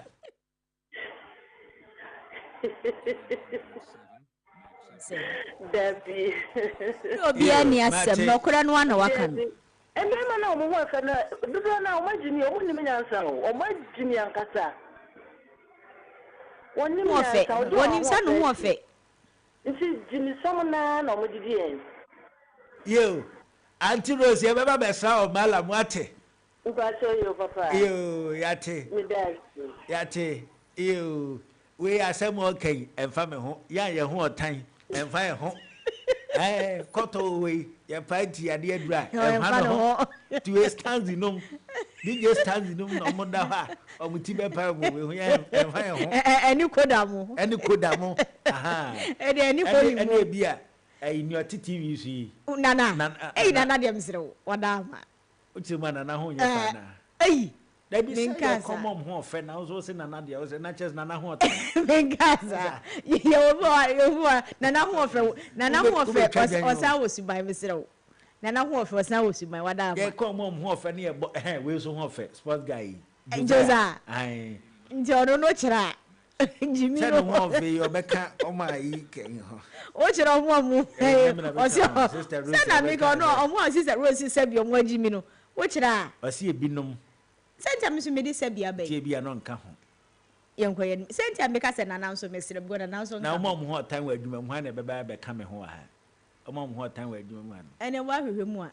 Speaker 20: Dabi.
Speaker 4: Ne obiara nni asɛm, nɔkorɛ no ara na waka no.
Speaker 20: Mmarima no a wɔn ho ɛfɛ no, dodoɔ no ara wɔn agyimi, wɔn nnim nyansa o, wɔn agyimi ankasa. Wɔn nnim nyansa, wɔde wɔn
Speaker 4: Wɔnim sɛ ne ho
Speaker 20: ahoɔfɛ
Speaker 4: ɔfɛ.
Speaker 20: Nti gyimisɛm no ara na wɔde di yɛn.
Speaker 1: Yeo, Auntie Rose yɛbɛba bɛsra wɔ Mallam wate?
Speaker 20: Mpakyɛw yoo papa.
Speaker 1: Yoo yate.
Speaker 20: Meda ase.
Speaker 1: Yate yoo wei asɛm a ɔka yi ɛnfa me ho yɛn a yɛn ho ɔtan ɛnfa yɛn ho ɛɛ kɔtɔ wɔ wei yɛ pa nti adeɛ aduru a ɛnfa ne ho ti wei stanzi nom DJ stanzi nom na ɔmo da hɔ a ɔmo ti bɛ pa ɔmo wei ho yɛn ɛnfa yɛn ho.
Speaker 4: Ɛne koda mo.
Speaker 1: Ɛne koda mo ahaa
Speaker 4: ɛne ɛne holy mo.
Speaker 1: Ɛne ebi a ɛyi nea ɔte TV so yi.
Speaker 4: Nana eyi nana deɛ mesrɛ wo ɔda ama.
Speaker 1: Wokyerɛ mu a Nana ho nyɛ fɛ anaa?
Speaker 4: Ei!
Speaker 1: Dabi sɛ
Speaker 4: Menkaa
Speaker 1: yɛ
Speaker 4: saa.
Speaker 1: kɔmɔm ho ɔfɛ na wo nso wo se Nana deɛ wo se na kyerɛ sɛ Nana ho ɔtan.
Speaker 4: Menkaa saa. Yɛwɔ bi wɔ hɔ a yɛwɔ bi wɔ hɔ a Nana ho ɔfɛ Nana ho ɔfɛ
Speaker 1: Wobɛtwa dwan o.
Speaker 4: ɔsan wɔ suban mesrɛ wo. Nana ho ɔfɛ ɔsan wɔ suban wada ama.
Speaker 1: Yɛ kɔmɔm ho ɔfɛ ne yɛ bɔ ɛhɛn wei nso ho ɔfɛ sports guy yi.
Speaker 4: Josiah.
Speaker 1: Ae.
Speaker 4: Nti ɔno no kyerɛ a Gyimi
Speaker 1: Sɛ
Speaker 4: no.
Speaker 1: ne ho ɔfɛ yi ɔbɛka ɔmo a yi kɛn ho.
Speaker 4: Wokyerɛ ɔmo a mo
Speaker 1: Ɛnyɛ me na meka
Speaker 4: ɔse
Speaker 1: o, Sister Rose
Speaker 4: sɛ na
Speaker 1: na
Speaker 4: meka
Speaker 1: ɔbɛka
Speaker 4: ɔno
Speaker 1: sɛ.
Speaker 4: ɔmo a Sister Rose sɛ bi ɔmo agyimi no wokyerɛ a.
Speaker 1: Ɔse ebinom.
Speaker 4: Sɛ nti a me nso mede sɛbi aba yi.
Speaker 1: Nti ebia no nka ho.
Speaker 4: Yɛnkɔ yɛn sɛ nti a meka sɛ Nana nso mesrɛ because Nana nso
Speaker 1: Na
Speaker 4: nka
Speaker 1: ɔmo a
Speaker 4: ho.
Speaker 1: ɔmo ho ɔtan wɔ adwuma mu hwan na ɛbɛba abɛka me ho wɔ ha? Ɔmo a ɔmo ho ɔtan wɔ adwuma mu ha no.
Speaker 4: Ɛnɛ woahwehwɛ mu a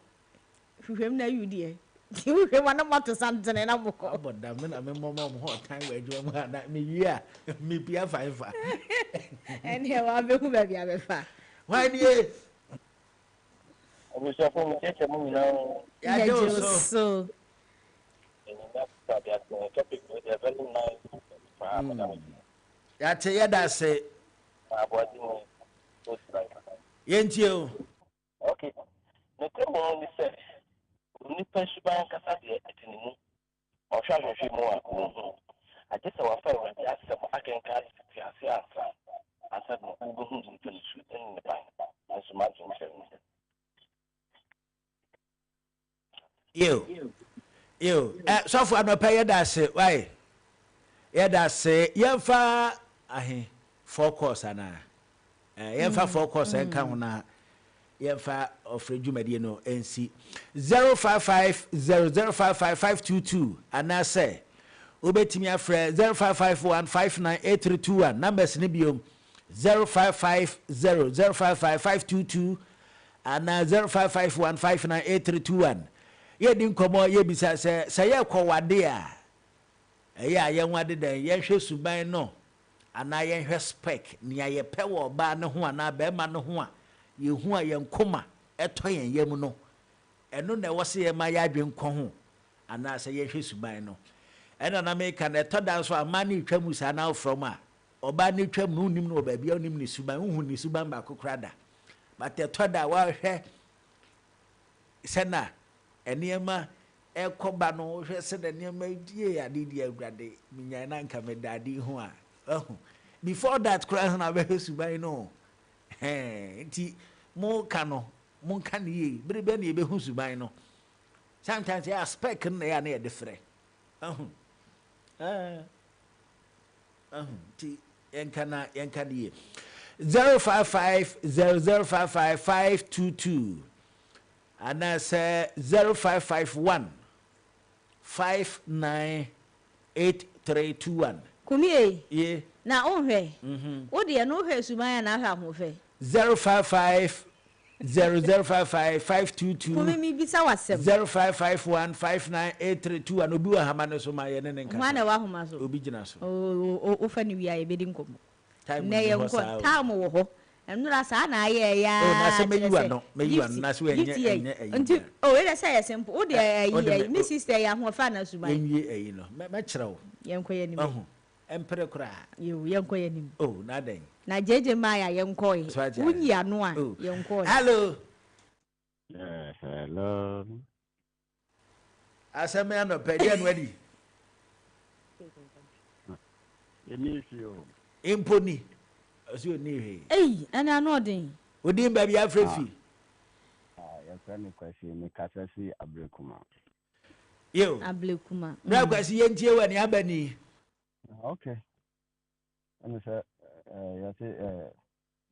Speaker 4: Hwehwɛ mu na ayi deɛ. Nti wohwɛ mu a na moato santene na mokɔ.
Speaker 1: Abɔ dam me na me mmɔ ma wɔn ho ɔtan wɔ adwuma mu a na mewie a mepia fa nfa.
Speaker 4: Ɛneɛ wabɛhu baabi abɛfa.
Speaker 1: Hwan nie?
Speaker 21: Abusuafo mekyerɛkyerɛ mo nyinaa o.
Speaker 1: Yɛagye wo so.
Speaker 21: Topic wei deɛ very nice paa meda mo ase.
Speaker 1: Yɛate yɛda ase. Yɛntie o.
Speaker 21: Ok, nokorɛ wɔ mu ne sɛ, onipa suban ankasa deɛ ɛte ne mu, ɔhwɛ ahwehwɛ mu a ɔnhu, agye sɛ wafa Awurade asɛm akenkan te ase ansa, ansa na wobɛhu onipa ne su ne ne ban, nanso m'adwene kyerɛ me sɛ.
Speaker 1: Yo, yo, eh, sɔfo anɔpa yɛda ase, why? Yɛda ase, yɛmfa ahe, four course anaa? Eh, yɛmfa four course ɛnka ho na yɛmfa ɔfrɛ dwumadie no nsi. 0550 055 522 anaasɛ wobɛtumi afrɛ 0551 598321 numbers no biom 0550 055 522 anaa 0551 598321. Yɛredi nkɔmmɔ, yɛrebisa sɛ, sɛ yɛrekɔwade a, ɛyɛ a yɛnwade dɛn? Yɛnhwɛ suban no anaa yɛnhwɛ spec, nea yɛpɛ wɔ ɔbaa no ho anaa barima no ho a yɛhu a yɛn koma tɔ yɛn yam no, ɛno na ɛwɔ sɛ yɛma yɛn adwene kɔ ho anaasɛ yɛnhwɛ suban no? Ɛna na meka no, ɛtɔ da nso a mmaa no retwa mu saa na wofrɛ wɔn a, Ɔbaa no twam no wonnim no wɔ baabi a wonnim ne suban, wonhu ne suban baako koraa da. But ɛtɔ da a woahwɛ sɛ na nneɛma ɛkɔ ba no, wohwɛ sɛ na nneɛma yie ade deɛ awurade menyae na anka meda ade yi ho a, wahu. Before that koraa nso na wobɛhwɛ suban no. Hɛn, nti moka no, monka no yie. Bere bɛn na yɛbɛhu suban no? Sometimes yɛ a spec no na ɛyɛ a na yɛde frɛ. Wahu. Ɛɛ. Ahu nti yɛnka na yɛnka no yie. 055 0055 522 anaasɛ 0551 598321.
Speaker 4: Kumi ei,
Speaker 1: Ye.
Speaker 4: na wonhwɛ? Wo deɛ no wohwɛ suban anaa wohwɛ ahoɔfɛ?
Speaker 1: 055 0055 522
Speaker 4: Kumi mebisa wo asɛm.
Speaker 1: 0551 598321 Obi wɔ ahama no so ma yɛne no
Speaker 4: Hwan na
Speaker 1: nkasa.
Speaker 4: ɛwɔ ahoma so?
Speaker 1: Obi gyina so.
Speaker 4: Oo, wofa no wie a yɛbɛdi nkɔmmɔ.
Speaker 1: Time
Speaker 4: Nnɛ
Speaker 1: nni hɔ
Speaker 4: yɛnkɔ,
Speaker 1: saa o.
Speaker 4: time wɔ hɔ. Nnora saa na ayɛ ɛyɛ
Speaker 1: Oh, na
Speaker 4: aa
Speaker 1: sɛ mɛyi
Speaker 4: kyerɛ sɛ
Speaker 1: w'ano, mɛyi
Speaker 4: gift
Speaker 1: w'ano, na sɛ ɛnyɛ
Speaker 4: gift yɛ
Speaker 1: ɛnyɛ ɛyi
Speaker 4: nti
Speaker 1: bia.
Speaker 4: oh wei deɛ sɛ ɛyɛ simple wo deɛ
Speaker 1: Ɛ,
Speaker 4: ɛyi
Speaker 1: wode
Speaker 4: ɛyi
Speaker 1: me,
Speaker 4: me sister ɛyɛ ahoɔfɛ anaa suban?
Speaker 1: Yɛnwie ɛyi no, mɛ mɛkyerɛ wo.
Speaker 4: Yɛnkɔ yɛn anim ɛ.
Speaker 1: Wahu, ɛmpere koraa.
Speaker 4: Yoo, yɛnkɔ yɛn anim.
Speaker 1: Oh, na adɛn?
Speaker 4: Na JJ Maya yɛnkɔe.
Speaker 1: So ate aseɛ?
Speaker 4: Wonyi ano a,
Speaker 1: Oh,
Speaker 4: yɛnkɔe.
Speaker 1: hello.
Speaker 17: Yeah, hello.
Speaker 1: Asɛm yi anɔpa yi, deɛ no adi?
Speaker 17: Ɛni hwee o.
Speaker 1: Mpo ni. Ɔsi ɔnni hwee.
Speaker 4: Ei, ɛne ano ɔden.
Speaker 1: Odin baabi afrɛ fi.
Speaker 17: Ah, yɛfrɛ me Kwasi, mekasa fi Ablekuma.
Speaker 1: Yo.
Speaker 4: Ablekuma.
Speaker 1: Bra Kwasi yɛntie wɔ ne aba ni.
Speaker 17: Ah, okay. Ɛne sɛ yɛse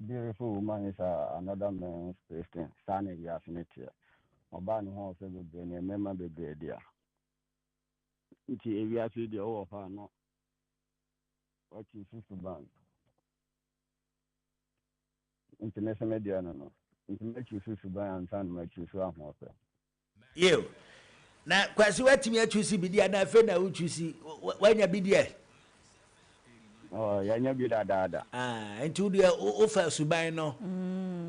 Speaker 17: beautiful woman is another man's Christian. Saa na wiase no teɛ. Ɔbaa ne ho ɔfɛ bebree ne mmarima bebree dea. Nti ewiase yi deɛ wowɔ hɔ a na wakyi susu ban. Nti me sɛ me deɛ no. Nti mɛkyi susu ban ansa na makyi so ahoɔfɛ.
Speaker 1: Yiw. Na Kwasi woatumi achusi bi di anaa afei na wochusi? Woanya bi di ɛ?
Speaker 17: Oh, yɛanya bi dadaada.
Speaker 1: Ah, nti wo deɛ wofa suban no?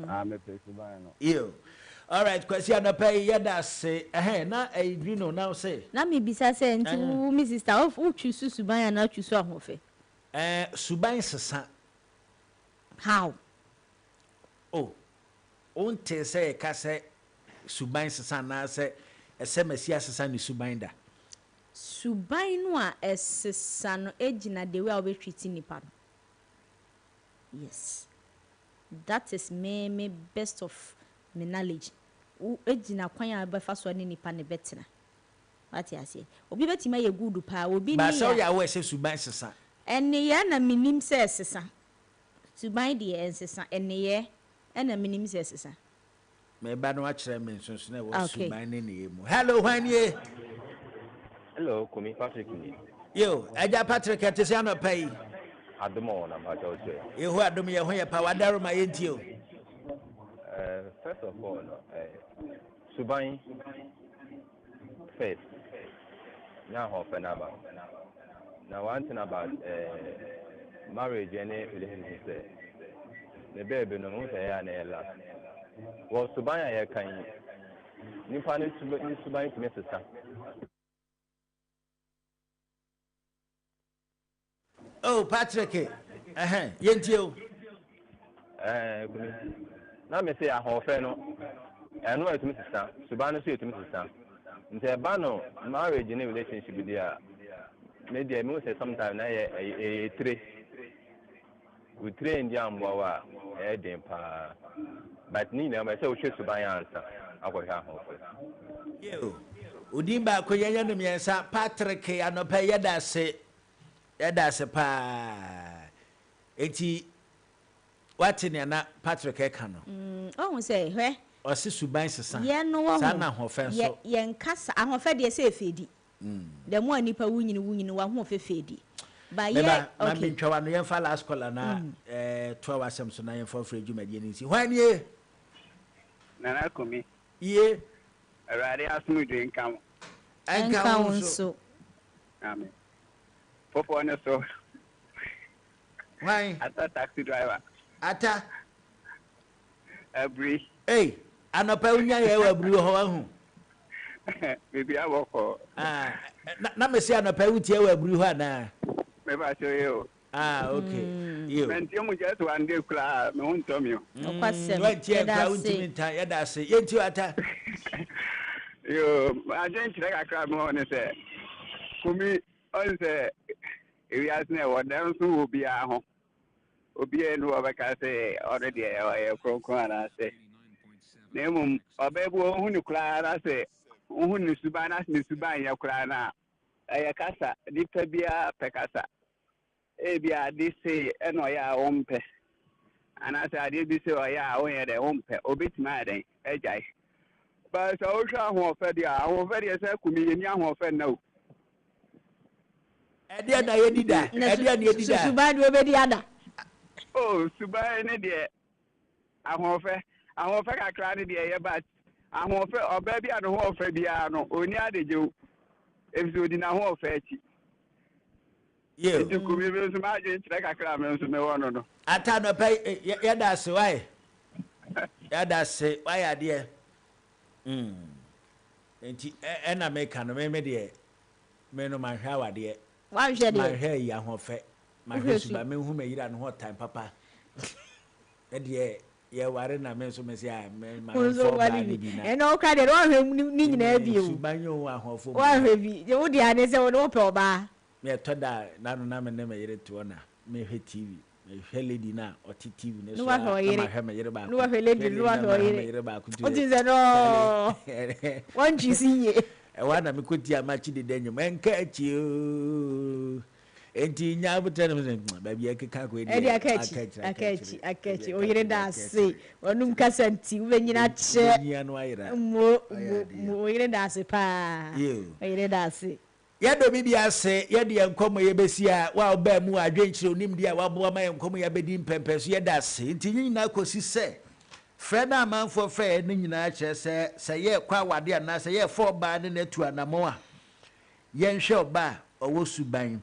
Speaker 17: Ah, mepɛ suban no.
Speaker 1: Yiw. Alright, Kwasi anɔpa yi yɛda ase. Ɛhɛn, na ɛyi Grino na wo se?
Speaker 4: Na mebisa sɛ, nti wo me sister, wo chusu suban anaa wo chusu ahoɔfɛ?
Speaker 1: Eh, suban sesa.
Speaker 4: How?
Speaker 1: Oh, wontee sɛ yɛka sɛ suban sesa anaasɛ ɛsɛ Mesia sesa ne suban da?
Speaker 4: Suban no a ɛsesa no gyina the way a wobɛ treat nipa no. Yes. That is me me best of me knowledge. Wo egyina kwan a wobɛfa so ne nipa no bɛtena. Wate aseɛ? Obi bɛtumi ayɛ good paa, obi
Speaker 1: But
Speaker 4: ne
Speaker 1: sɛ
Speaker 4: yɛ
Speaker 1: woyɛ aware sɛ suban sesa?
Speaker 4: Nneyɛɛ na menim sɛ ɛsesa. Suban deɛ ɛnsesa, nneyɛɛ na menim sɛ ɛsesa.
Speaker 1: Me ba no akyerɛ me nsonsonoe a ɛwɔ
Speaker 4: Okay.
Speaker 1: suban ne nneyɛe mu. Hello, hwan nie?
Speaker 2: Hello, Kumi, Patrick nie.
Speaker 1: Yo, Agya Patrick, ɛte sɛ anɔpa yi?
Speaker 2: Adom ɔ, na mpakyɛ wo kyerɛ.
Speaker 1: Yehowa adom yɛn ho yɛ pa, w'adaroma yɛntie o.
Speaker 2: Eh, first of all no, eh, suban first, nyɛ ahoɔfɛ no aba. Na one thing about eh, marriage ne relationship sɛ, ne baabi no, wohu sɛ ɛyɛ a na ɛyɛ last. Wɔ suban a yɛka yi, nipa ne suban tumi sesa.
Speaker 1: Oh Patrick, ɛhɛn, yɛntie o.
Speaker 2: Ɛɛ Kumi, na me se ahoɔfɛ no, ɛno ɛtumi sesa, suban no nso ɛtumi sesa. Nti ɛba no marriage ne relationship deɛ a, me deɛ mehu sɛ sometimes na ɛyɛ ɛyɛ tire. Wo tire ndi amboa wo a, ɛyɛ den paa. But ne nyinaa mu ɛsɛ sɛ wohwɛ suban ansa akɔhwɛ ahoɔfɛ.
Speaker 1: Yeo, odin baako yɛnyɛ no miɛnsa, Patrick anɔpa yi yɛda ase, yɛda ase paa. Enti wate nea na Patrick ɛka no?
Speaker 4: Mm, ɔhu sɛ, hwɛ.
Speaker 1: Ɔse suban sesa,
Speaker 4: Yɛn no wahu,
Speaker 1: saa na ahoɔfɛ
Speaker 4: yɛ,
Speaker 1: nso.
Speaker 4: yɛn kasa, ahoɔfɛ deɛ sɛ ɛfeedi. The more nipa wo nyini wo nyini w'ahoɔfɛ fade. But yɛ
Speaker 1: Meba ma
Speaker 4: okay.
Speaker 1: mentwa w'ano yɛmfa last caller na eh, toa w'asɛm so na yɛmfa ɔfrɛ dwumadie no nsi. Hwan nie?
Speaker 18: Nana Kumi.
Speaker 1: Ye.
Speaker 18: Awurade asomdwoe nka wo.
Speaker 1: Ɛnka wo nso.
Speaker 18: Amen. Fofoɔ no so.
Speaker 1: Hwan?
Speaker 18: Ata taxi driver.
Speaker 1: Ata.
Speaker 18: Aburi.
Speaker 1: Ei, anɔpa wo nya yɛ wɔ aburi wɔ hɔ wahu.
Speaker 18: Biribi abɔ kɔ.
Speaker 1: Ah, na, na mese anɔpa wo tie wɔ aburi hɔ anaa?
Speaker 18: Me ba kyɛ yɛ o.
Speaker 1: Ah, okay. Yo.
Speaker 18: Mɛntie mu just one day koraa, me ho ntɔ me o.
Speaker 4: Nokwasɛm.
Speaker 1: Wantie
Speaker 4: Yɛda
Speaker 1: koraa
Speaker 4: ase.
Speaker 1: wontumi nta, yɛda ase. Yɛntie ata.
Speaker 18: Yo, adwenkyerɛ kakra me wɔ ne sɛ, Kumi, ɔn sɛ ewiase na ɛwɔ dɛm nso wɔ biara ho. Obiara nni hɔ a ɔbɛka sɛ ɔno deɛ ɔyɛ kronkron anaasɛ, na mmom ɔbaa bi wɔ hɔ, wohu no koraa na sɛ wohu ne suban na sɛ ne suban nyɛ koraa no a, ɛyɛ kasa. Nipa biara pɛ kasa. Ebia ade sei ɛna ɔyɛ a wompɛ, anaasɛ adeɛ bi sei ɔyɛ a wonyɛ dɛn wompɛ, obetumi ayɛ dɛn agyae. But sɛ wohwɛ ahoɔfɛ deɛ a, ahoɔfɛ deɛ sɛ kumi yɛnni ahoɔfɛ nna o.
Speaker 1: Ɛdeɛ na yɛdi da. Ɛdeɛ na yɛdi da.
Speaker 4: Suban deɛ obedi ada.
Speaker 18: Oh, suban ne deɛ ahoɔfɛ ahoɔfɛ kakra ne deɛ ɛyɛ but ahoɔfɛ ɔbaa bi a ne ho ɔfɛ biara no ɔnni adagyew efisɛ ɔdi n'ahoɔfɛ akyi. Nti Kumi me nso m'adwene kyerɛ kakra a me nso mewɔ no no.
Speaker 1: Ata anɔpa yi yɛda ase wae yɛda ase wayɛ adeɛ mm nti ɛna meka no me me deɛ me no manhwɛ awadeɛ
Speaker 4: Wanhwɛ deɛ.
Speaker 1: Manhwɛ ayi ahoɔfɛ manhwɛ suba menhu mayira no ho ɔtan papa ɛdeɛ yɛware na me nso me se a me ma me nfa ɔbaa no bi na.
Speaker 4: Ɛna ɔkora deɛ wanhwɛ ne nyinaa bi o.
Speaker 1: Suban yɛ o ahoɔfɛ mu.
Speaker 4: Wanhwɛ bi wo deɛ ane sɛ wo pɛ ɔbaa.
Speaker 1: Me ɛtɔ da a na no na me ne me yere te hɔ na me hwɛ TV me hwɛ lady no a ɔte TV no so a na ma hwɛ me yere baako
Speaker 4: na wahwɛ lady no na wahwɛ ɔyere
Speaker 1: me yere baako
Speaker 4: nti wotim sɛ no wɔntwi si yie.
Speaker 1: Ɛhɔ a na me kɔ tie amakye deda nnwom ɛnka akyi oo enti nya abotrɛ no sɛ baabi a ɛkeka kɔ
Speaker 4: ɛdeɛ aka akyi aka akyi aka akyi oyere da ase wɔnum kasa nti wobɛnyina kyɛ
Speaker 1: wobɛnyia no ayera
Speaker 4: mmo mmo mmo oyere da ase paa oyere da ase.
Speaker 1: Yɛda obi biara ase, yɛde yɛn nkɔmmɔ yi bɛsi a, wo a wobaa mu wɔ adwenkyerɛ, onimdeɛ a woaboa ma yɛn nkɔmmɔ yi abɛdi mpɛmpɛnso, yɛda ase. Nti ne nyinaa kɔsi sɛ, frɛ no a amanfoɔ frɛ yɛn no nyinaa kyerɛ sɛ, sɛ yɛrekɔ awadeɛ anaa sɛ yɛrefa ɔbaa ne no atu anammɔn a, yɛnhwɛ ɔbaa a ɔwɔ suban.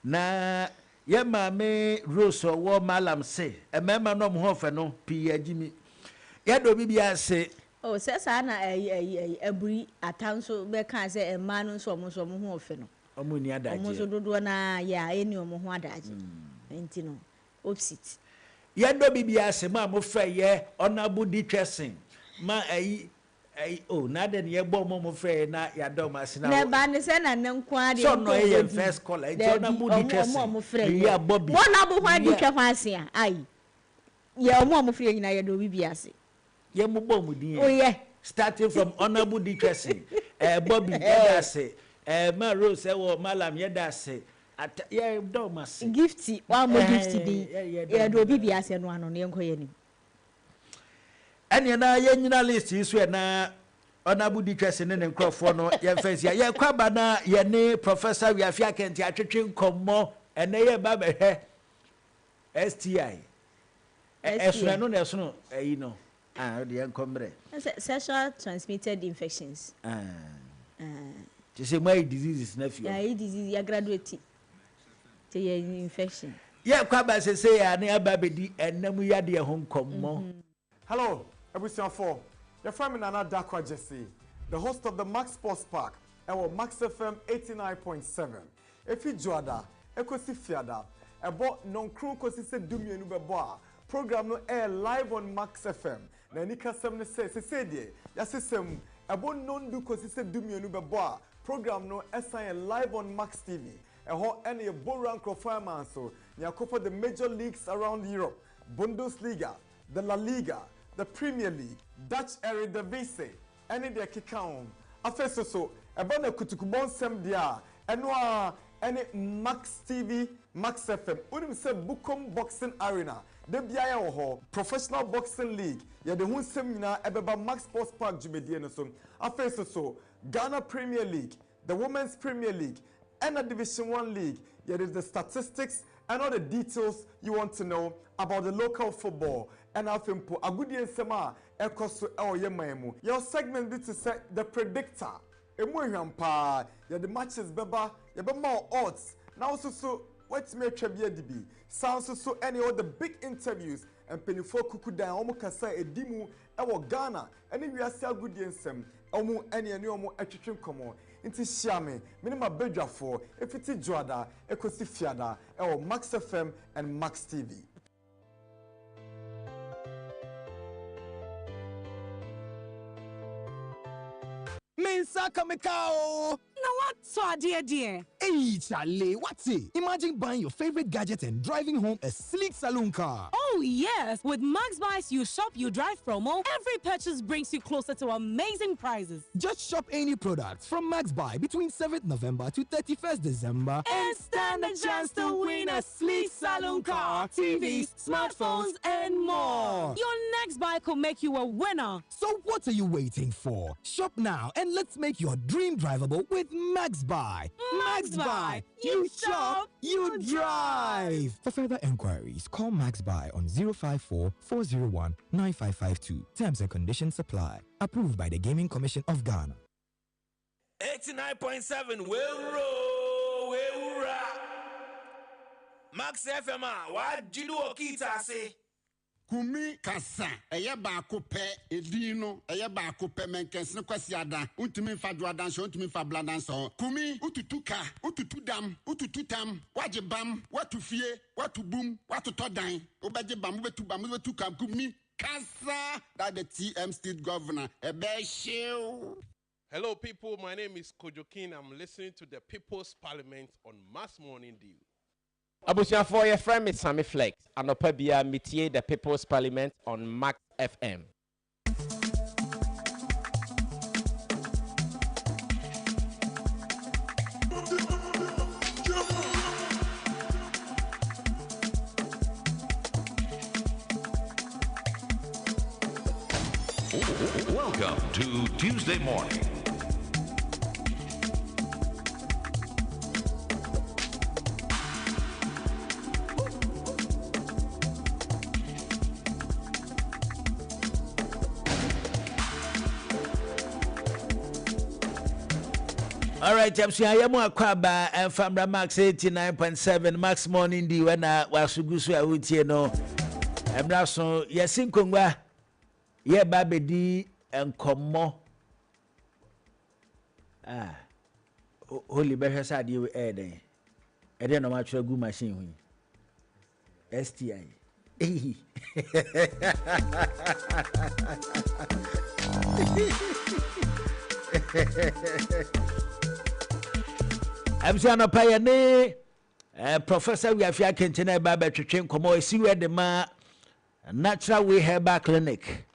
Speaker 1: Na yɛn maame Rose a ɔwɔ Mallam se, mmarima no a wɔn ho ɔfɛ no, pii yɛ agyimi. Yɛda obi biara ase.
Speaker 4: Oh sɛ saa na ɛyi ɛyi ɛyi aburi ata nso bɛ kaa sɛ mmaa no nso ɔmo nso ɔmo ho ɔfɛ no.
Speaker 1: Ɔmo nni adagyeɛ.
Speaker 4: Ɔmo nso dodoɔ no ara yɛ a ɛnni ɔmo ho adagye nti no opsit.
Speaker 1: Yɛdɔ biribiara ase mo a mo frɛ yɛ Honourable Ditwɛsen ma ɛyi ɛyi oh na adɛn na yɛbɔ ɔmo a ɔmo frɛ yɛ na yɛada ɔmo ase na
Speaker 4: Na ɛbaa ne sɛ na ne nko ara deɛ
Speaker 1: sɛ ɔno
Speaker 4: nka
Speaker 1: ɔyɛ
Speaker 4: ɔbɔ
Speaker 1: yɛn
Speaker 4: din
Speaker 1: first caller nti
Speaker 4: daabi
Speaker 1: Honourable
Speaker 4: ɔmo ɔmo a
Speaker 1: Ditwɛsen
Speaker 4: ɔmo frɛ
Speaker 1: meyi
Speaker 4: yɛ
Speaker 1: abɔ bi
Speaker 4: mo Honourable hwan
Speaker 1: meyi a.
Speaker 4: Ditwɛ hwan ase a ai yɛ ɔmo a ɔmo frɛ yɛ nyinaa yɛda obi biara ase.
Speaker 1: Yɛ mo bɔ ɔmo din
Speaker 4: Oh
Speaker 1: ɛ.
Speaker 4: yɛ.
Speaker 1: Starting from Honourable Ditwɛsen, eh, Bobby, yɛda ase, eh, Ma Rose ɛwɔ Mallam, yɛda ase, Ata, yɛ da ɔmo ase.
Speaker 4: Gifty, wammɔ Gifty
Speaker 1: Eh,
Speaker 4: din.
Speaker 1: yɛ, yɛda
Speaker 4: Yɛda
Speaker 1: ɔmo
Speaker 4: obi
Speaker 1: nyinaa
Speaker 4: biara
Speaker 1: ase.
Speaker 4: ase ɛno ano no, yɛnkɔ yɛn anim.
Speaker 1: Ɛneɛ na yɛnyina list yi so ɛ na Honourable Ditwɛsen ne ne nkorɔfoɔ no yɛmfa nsi ha. Yɛkɔ aba na yɛne Professor Wiafe Akɛnti atwetwe nkɔmmɔ. Ɛnɛ yɛreba abɛhwɛ STI. Ɛsono ɛno na ɛsono ɛyi no. Ah, wode yɛnkɔ mmerɛ.
Speaker 4: Sɛ sexual transmitted infections.
Speaker 1: Ah. Te sɛ mo ayi diseases na fi hɔ.
Speaker 4: Yɛayi disease, yɛ graduate. Te yɛ infection.
Speaker 1: Yɛkɔ aba sese a ne aba abɛdi ɛnna mu yadeɛ ho nkɔmmɔ.
Speaker 6: Hello abusuafoɔ, yɛfrɛ me Nana Darkwa Gyasi, the host of the Max Sports Park ɛwɔ Max FM 89.7. Efi Dwoada kosi Fiada, ɛbɔ nnɔnkron kosi sɛ dumienu bɛbɔ a, program no ɛyɛ live on Max FM. Na anikasɛm ne sɛ, sesei deɛ, yɛasesa mu, ɛbɔ nnɔndu kosi sɛ dumienu bɛbɔ a, program no san yɛ live on Max TV. Ɛhɔ na yɛbɔ wura nkurɔfoɔ aman so, na yɛakɔfa the major leagues around Europe, Bundesliga, the La Liga, the Premier League, Dutch Eredivisie, ne deɛ ɛkeka ho. Afei nso so, ɛba no akutukubɔ nsɛm deɛ a, ɛno ara ne Max TV, Max FM. Wonim sɛ Bukom Boxing Arena, da biara yɛwɔ hɔ. Professional Boxing League, yɛde ho nsɛm nyinaa ɛbɛba Max Sports Park dwumadie no so. Afei nso so, Ghana Premier League, the Women's Premier League, ɛna Division One League, yɛde the statistics and all the details you want to know about the local football, ɛna afei mpo agodie nsɛm a ɛkɔ so wɔ yɛn man mu. Yɛwɔ segment bi te sɛ The Predictor, ɛmu ehwam paa, yɛde matches bɛba, yɛbɛma wo odds, na wo nso so woatumi atwa bi adi bi. Saa nso so ɛna yɛwɔ The Big Interviews, mpanimfoɔ akukudan a wɔkasa a ɛdi mu wɔ Ghana ne wiase agodie nsɛm, wɔn ne yɛne wɔn twetwe nkɔmmɔ. Nti hyia me, me ne m'abadwafoɔ, ɛfiti Dwoada kɔsi Fiada wɔ Max FM and Max TV.
Speaker 8: Me nsa aka me car oo.
Speaker 9: Na woatɔ adeɛ deɛ.
Speaker 8: Eii chale, wate? Imagine buying your favorite gadget and driving home a sleek saloon car.
Speaker 9: Oh yes! With MaxBuy's You Shop You Drive promo, every purchase brings you closer to amazing prizes.
Speaker 8: Just shop any product from MaxBuy between 7th November to 31st December
Speaker 9: and stand a chance to win a sleek saloon car, TVs, smartphones, and more. Your next buy could make you a winner.
Speaker 8: So what are you waiting for? Shop now and let's make your dream drivable with MaxBuy.
Speaker 9: MaxBuy, you shop, you drive.
Speaker 8: For further enquiries, call MaxBuy on 054 401 9552. Terms and conditions apply. Approved by the Gaming Commission of Ghana.
Speaker 12: 89.7 Wewuro Wewura. Max FM a wagye do wɔ Kiitaase.
Speaker 13: Kumi kasa, ɛyɛ baako pɛ, edin no, ɛyɛ baako pɛ, Mɛnkɛnsene Kwasiada, wontumi mfa Dwoada nhyɛ, wontumi mfa Blada nhyɛ hɔ. Kumi, wotutu ka, wotutu dam, wotutu tam, woagye bam, woatu fie, woatu bum, woatotɔ dan, wobɛgye bam, wobɛtu bam, wobɛtu kam, Kumi kasa, that the TM State Governor, ɛbɛhyew.
Speaker 11: Hello, people. My name is Kojo King. I'm listening to the People's Parliament on Mass Morning Dew.
Speaker 22: Abusuafoɔ yɛfrɛ me Sammy Flex, anɔpa biara metie The People's Parliament on Max FM.
Speaker 3: Welcome to Tuesday morning.
Speaker 1: Alright, abusua yɛ mu akɔ aba ɛmfa mmra Max 89.7 Max Morning di wɛ na waso gu so a wotie no mmra so yɛsi nkongua yɛba abɛdi nkɔmmɔ Ah, Holy bɛhwɛ sɛ adeɛ wei ɛyɛ dɛn. Ɛdeɛ na wɔatwerɛ agu machine ho yi. STI. Eyi. Abusua anɔpa yɛ ne eh, Professor Wiafe Akente na ɛba abɛtwetwe nkɔmmɔ ɛsi wɛ de ma Natural Way Herbal Clinic.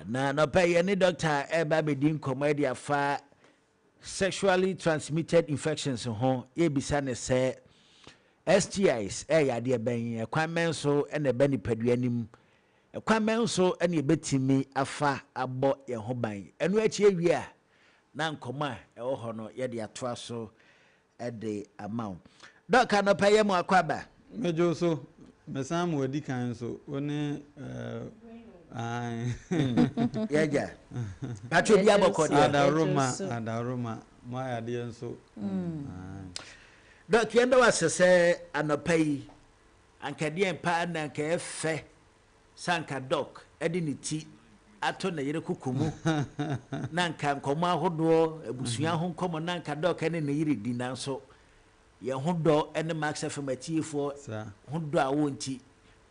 Speaker 1: Na anɔpa yi yɛne dɔkta ɛreba abɛdi nkɔmmɔ de afa sexually transmitted infections ho. Yɛrebisa no sɛ STIs ɛyɛ adeɛ bɛn, ɛkwan bɛn so na ɛba nipadua no mu, ɛkwan bɛn so na yɛbɛtumi afa abɔ yɛn ho ban. Ɛno akyi awie a, na nkɔmmɔ a ɛwɔ hɔ no yɛde atoa so de ama wo. Dɔk, anɔpa yi yɛ mo akwaaba.
Speaker 23: Megye wo so, mesan ma wadi kan nso, wo ne eh, ae.
Speaker 1: Yɛagya. Patro bi abɔkɔ deɛ.
Speaker 23: Adaworoma, adaworoma, mo ayɛ adeɛ nso. Ae.
Speaker 1: Dɔk, yɛn da wo ase sɛ anɔpa yi, anka deɛn paa na anka ɛyɛ fɛ Sɛ anka Doc de ne ti ato ne yere koko mu na anka nkɔmmɔ ahodoɔ, abusua ho nkɔmmɔ na anka Doc ne ne yere di nanso yɛn ho dɔ ne Max FM atiefoɔ ho dɔ a wɔ nti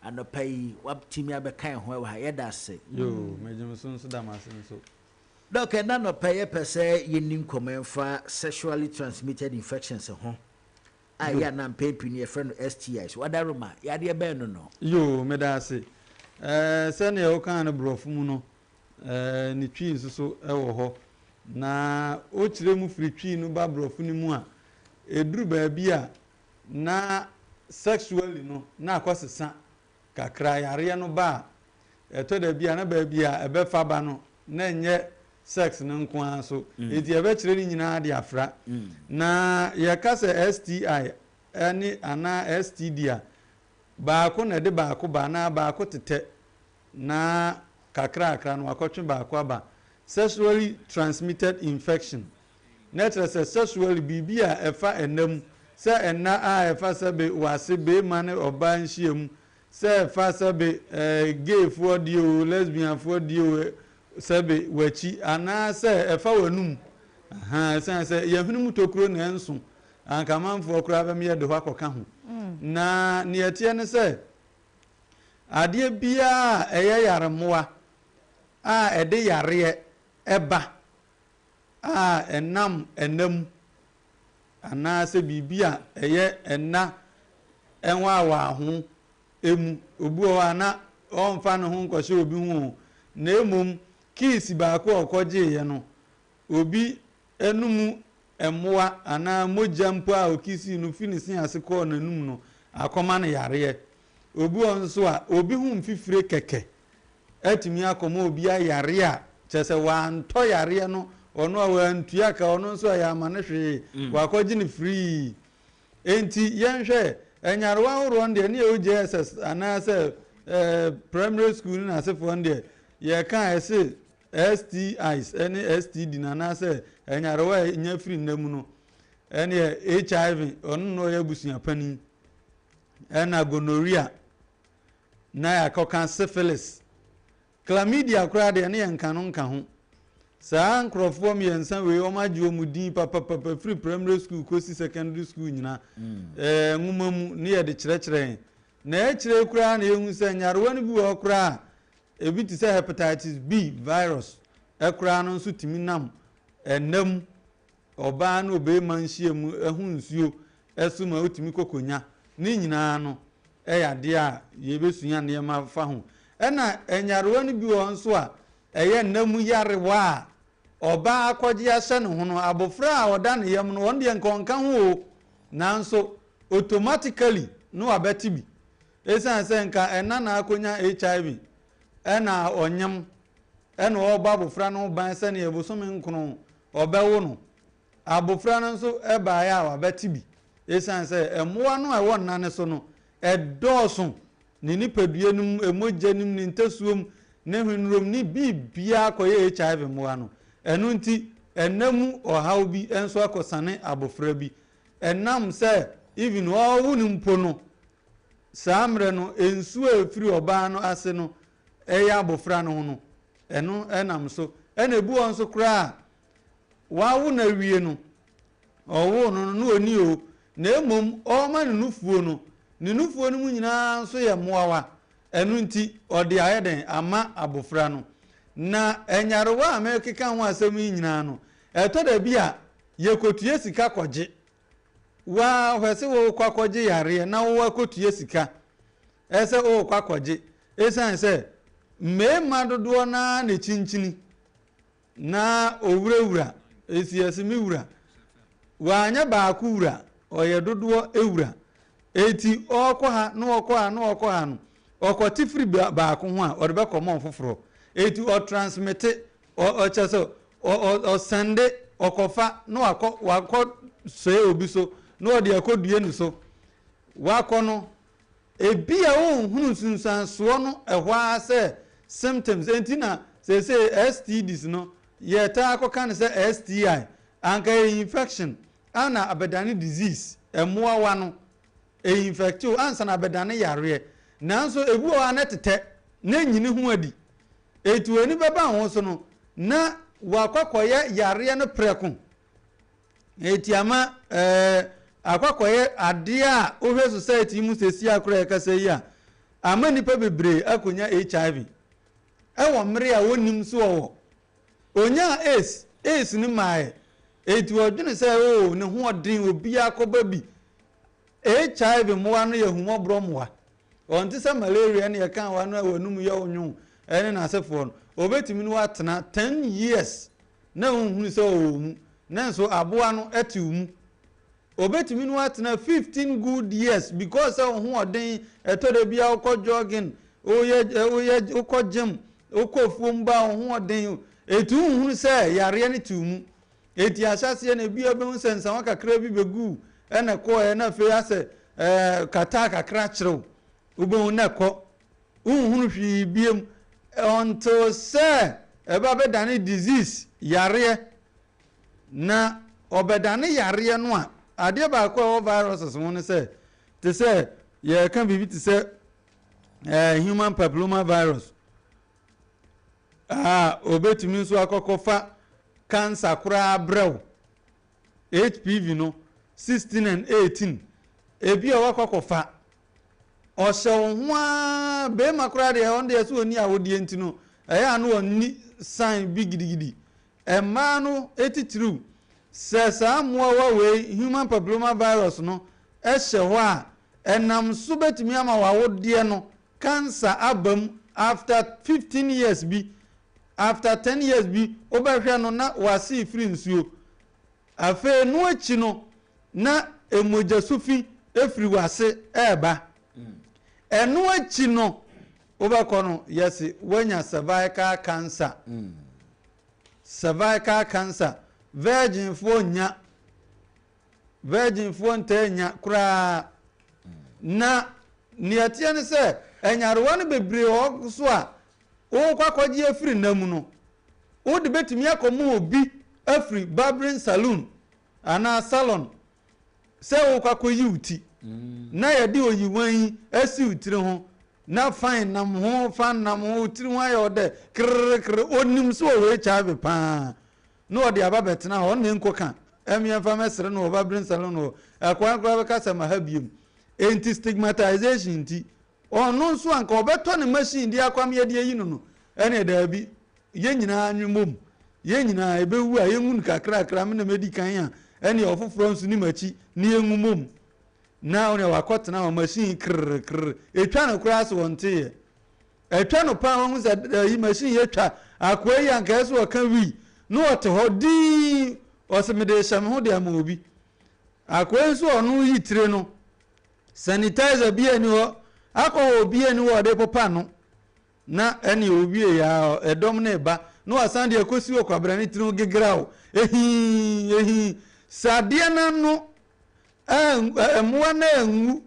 Speaker 1: anɔpa yi watumi abɛka yɛn ho wɔ ha. Yɛda ase.
Speaker 23: Yoo, megye me so nso da m'ase nso.
Speaker 1: Doc, ɛnnɛ anɔpa yi yɛpɛ sɛ yɛnni nkɔmmɔ mfa sexually transmitted infections ho. a ɛyɛ a na mpɛn pii no yɛfrɛ no STIs. Wadaroma, yadeɛ bɛn no no?
Speaker 23: Yoo, meda ase. Ɛɛ, sɛdeɛ wokaa no borɔfo mu no, ɛɛ, ne Twi nso so wɔ hɔ. Na wokyerɛ mu firi Twi no ba borɔfo no mu a, ɛduru baabi a na sexually no na akɔsesa kakra. Yareɛ no ba a, ɛtɔ da bi a na baabi a ɛbɛfa ba no na ɛnyɛ sex no nko ara so. Enti yɛbɛkyerɛ ne nyinaa de afra. Na yɛka sɛ STI ne anaa STD a, baako na ɛde baako ba anaa baako tetɛ na kakrakra no wakɔtwe baako aba. Sexually transmitted infection. Na ɛkyerɛ sɛ sexually biribi a ɛfa ɛna mu, sɛ ɛna a ɛfa sɛbe w'ase beema ne ɔbaa nhyiam Sɛ fa sɛbe eh, gayfoɔ deɛ o, lesbianfoɔ deɛ o, sɛbe w'akyi anaa sɛ ɛfa w'anum, ahaa, ɛsiane sɛ yɛn hwene mu tokuro na ɛnso, anka amanfoɔ koraa bɛma yɛde hɔ akɔka ho. Na neɛ ɛteɛ ne sɛ, adeɛ biara a ɛyɛ yaremmoa a ɛde yareɛ ba a ɛnam ɛna mu anaasɛ biribi a ɛyɛ nna nwaawaaho mu. Obi wɔ hɔ a na ɔmfa ne ho nkɔhyɛ obi ho o, na mmom kiisi baako a ɔkɔgyeeɛ no, obi anum mmoa anaa mogya mpo a ɔkiisii no fi ne se ase kɔɔ n'anum no akɔma no yareɛ. Obi wɔ hɔ nso a, obi ho mfifire kɛkɛ atumi akɔma obi ayare a, kyerɛ sɛ wantɔ yareɛ no, ɔno a wantua ka, ɔno nso a yɛamma no hwee, wakɔgye no firii. Enti yɛnhwɛ, nyarewa ahoroɔ no deɛ, ne yɛwɔ JSS anaasɛ eh, primary school ne n'asefoɔ no deɛ, yɛka a ɛse STIs ne STD no anaasɛ nyarewa a ɛnya firi nna mu no, ɛneɛ HIV, ɔno na ɔyɛ abusua panin. Ɛna gonorrhea, na yɛakɔka syphilis. Chlamydia koraa deɛ ne yɛnka no nka ho. Saa nkorɔfoɔ mmiɛnsa wei wɔn agye wɔn din papapapa firi primary school kɔsi secondary school nyina ɛɛ nwoma mu ne yɛde kyerɛkyerɛ yɛn. Na akyire koraa na yɛhu sɛ nyarewa no bi wɔ hɔ koraa a ebi te sɛ hepatitis B virus koraa no nso tumi nam ɛnna mu ɔbaa ne ɔbarima nhyiamu ho nsuo so ma wotumi kɔ kɔnya. Ne nyinaa no yɛ adeɛ a yɛbɛsua nneɛma fa ho. Ɛna nyarewa no bi wɔ hɔ nso a ɛyɛ nna mu yarewa a ɔbaa akɔgye ahyɛ ne ho no, abɔfra a ɔda ne yam no, ɔno deɛ nka ɔnka ho o, nanso automatically na wabɛte bi. Ɛsiane sɛ nka ɛna na akɔnya HIV ɛna ɔnyem ɛna ɔrebɔ abɔfra no ho ban sɛdeɛ bosome nkono ɔbɛwo no. Abɔfra no nso baeɛ a wabɛte bi. Ɛsiane sɛ mmoa no a ɛwɔ nna no so no ɛdɔɔso, ne nipadua no mu, mogya no mu, ne ntasuo mu, ne hwenerom, ne biribiara kɔyɛ HIV mmoa no. Ɛno nti ɛnna mu ɔhaw bi nso akɔsane abɔfra bi. Ɛnam sɛ even ɔrewo no mpo no, saa mmerɛ no nsuo a ɛfiri ɔbaa no ase no ɛyɛ abɔfra no ho no, ɛno nam so. Ɛna ebi wɔ nso koraa a, wawo no awie no, ɔwoo no no na ɔni o, na mmom ɔrema no nufuo no, ne nufuo no mu nyinaa nso yɛ mmoawa. Ɛno nti ɔde ayɛ dɛn ama abɔfra no. Na nyarewa a merekeka ho asɛm yi nyinaa no, ɛtɔ da bi a yɛkɔtua sika kɔgye. Waa hwɛ se worekɔ akɔgye yareɛ na wo akɔtua sika. Ɛsɛ worekɔ akɔgye. Esiane sɛ mmarima dodoɔ no ara na ɛkyinkyini na ɔwurawura, ɛsi ɛse me wura. Wanyɛ baako wura, ɔyɛ dodoɔ wura. Enti ɔrekɔ ha na ɔrekɔ ha na ɔrekɔ ha no, ɔkɔte firi baako ho a, ɔde bɛkɔma ɔfoforɔ. Enti ɔtransmete, ɔkyɛ sɛ ɔsɛnde, ɔkɔfa na wakɔ wakɔ sɔe obi so na ɔde akɔdue ne so. Wakɔ no, Ebia wonhunu nsunsuansoɔ no ɛhɔ ara sɛ symptoms, enti na seesei STDs no yɛtaa kɔka no sɛ STI, anka ɛyɛ infection a na abɛdane disease, mmoawa no ɛinfɛkte wo ansa na abɛdane yareɛ. Nanso ebi wɔ hɔ a na ɛtetɛ na ɛnyini ho adi, enti w'ani bɛba ho so no na wakɔ akɔyɛ yareɛ no prɛko. Eti ama ɛɛ akɔakɔyɛ adeɛ a wohwɛ society yi mu seesei a koraa yɛkasa yi a, ama nnipa bebree akɔnya HIV ɛwɔ mmere a wɔnnim so ɔwɔ. Ɔnyaa AIDS, AIDS no maaɛ, eti ɔdwene sɛ oo ne ho ɔden obiara kɔba bi. HIV mmoa no yɛ ahummɔborɔ mmoa. Ɔnte sɛ malaria ne yɛka w'ano a w'anum yɛ wo nwow ɛne n'asefoɔ no. Ɔbɛtumi ne wo atena 10 years na wonhunu sɛ ɔwɔ wo mu, nanso aboa no te wo mu. Ɔbɛtumi ne wo atena 15 good years because sɛ wo ho ɔden, ɛtɔ da bi a wokɔ jogging, woyɛ woyɛ wokɔ gym, wokɔ afuom ba wo ho ɔden, ɛti wonhunu sɛ yareɛ no te wo mu. Enti ahyɛaseɛ no ebia wobɛhu sɛ nsawa kakra bi bɛgu ɛna ɛkɔɔɛ na afei asɛ ɛɛ kataa kakra kyerew wobɛhu na ɛkɔ wonhunu hwee biem until sɛ ɛba bɛdane disease yareɛ na ɔbɛdane yareɛ no a adeɛ baako a ɛwɔ viruses ho ne sɛ te sɛ yɛka biribi te sɛ ɛɛ human papilloma virus a obetumi nso akɔkɔfa cancer koraa brɛ wo. HPV no, 16 and 18, ebi a wakɔ akɔfa. Ɔhyɛ wo ho ara, bɛrima koraa deɛ ɔno deɛ sɛ ɔnni awodeɛ nti no, ɛyɛ a na ɔnni sign bi gidigidi. Mmaa no titiriw, sɛ saa mmoawa wei, human papilloma virus no, hyɛ hɔ a, ɛnam so bɛtumi ama w'awodeɛ no Cancer aba mu after 15 years bi, after 10 years bi wobɛhwɛ no na w'ase refiri nsuo. Afei ɛno akyi no na mogya sufi firi w'ase reba. Ɛno akyi no wobɛkɔ no yɛse woanya cervical cancer. Cervical cancer, virginfoɔ nnya. Virginfoɔ ntaa nnya koraa. Na nea ɛteɛ ne sɛ, nyarewa no bebree wɔ hɔ nso a, worekɔ akɔgye afiri nna mu no, wode bɛtumi akɔma obi afiri barbering saloon anaa salon sɛ worekɔ akɔyi wo ti. Na yɛde oyiwan yi asi wo tiri ho na fan nam ho, fan nam ho, wo tiri ho ayɛ wo dɛ krrkr. Onim sɛ ɔwɔ HIV paa na ɔde aba bɛtena hɔ, ɔne nko ka ɛmeɛmfa mɛsere no wɔ barbering salon hɔ, ɛkwan koraa bɛka sɛ ma ha biom. Enti stigmatization nti, ɔno nso anka ɔbɛtɔ ne machine de akɔ ama yɛde ayi no no, ɛneɛ daabi, yɛn nyinaa nwe mmom, yɛn nyinaa yɛbɛwu a yɛnwu no kakrakra, me na mɛdi kan a, ɛneɛ ɔfoforɔ nso ni m'akyi na yɛnwu mmom. Na ɔneɛ wakɔtena hɔ, machine krrr krrr, ɛtwa no koraa so ɔnteeɛ. Ɛtwa no paa wahu sɛ ayi machine yi atwa akoa yi anka ɛsɛ ɔka wii na ɔte hɔ dinn, ɔse mede rehyɛ me ho de ama obi. Akoa yi nso ɔno yi tire no, sanitizer bi ani hɔ, alcohol bi ani hɔ a ɔde popa no, na ɛne owie ya ɛdɔm no reba na wasan de akɔsi wɔ kwabena ne tiri ho gegraw ehii ehii sɛ adeɛ no ano mmoa no anwu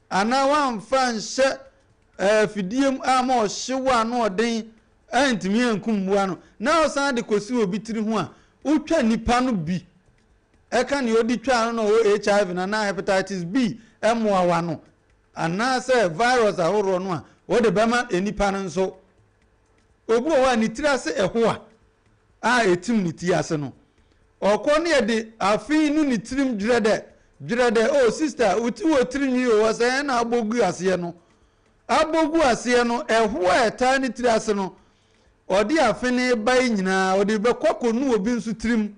Speaker 23: anaa wamfa nhyɛ afidie mu ama ɔhyew a ano ɔden antumi ankum mmoa no na ɔsan de kɔsi obi tiri ho a, wotwa nipa no bi ɛka nea ɔde twaa no na ɔwɔ HIV no anaa hepatitis B mmoawa no anaasɛ virus ahoroɔ no a, wode bɛma nipa no nso. Obi wɔ hɔ a ne tiri ase ɛhoa a ɛtim ne ti ase no, ɔkɔ ne yɛde afe nu ne tirim dwerɛdɛ dwerɛdɛ, oh sister wo ti wɔ tiri nwi o, ɔsɛ ɛn na abɔ gu aseɛ no, abɔ gu aseɛ no, ɛhoa a ɛtaa ne tiri ase no, ɔde afe no reba yi nyinaa ɔde bɛkɔ akɔnu obi nso tirim.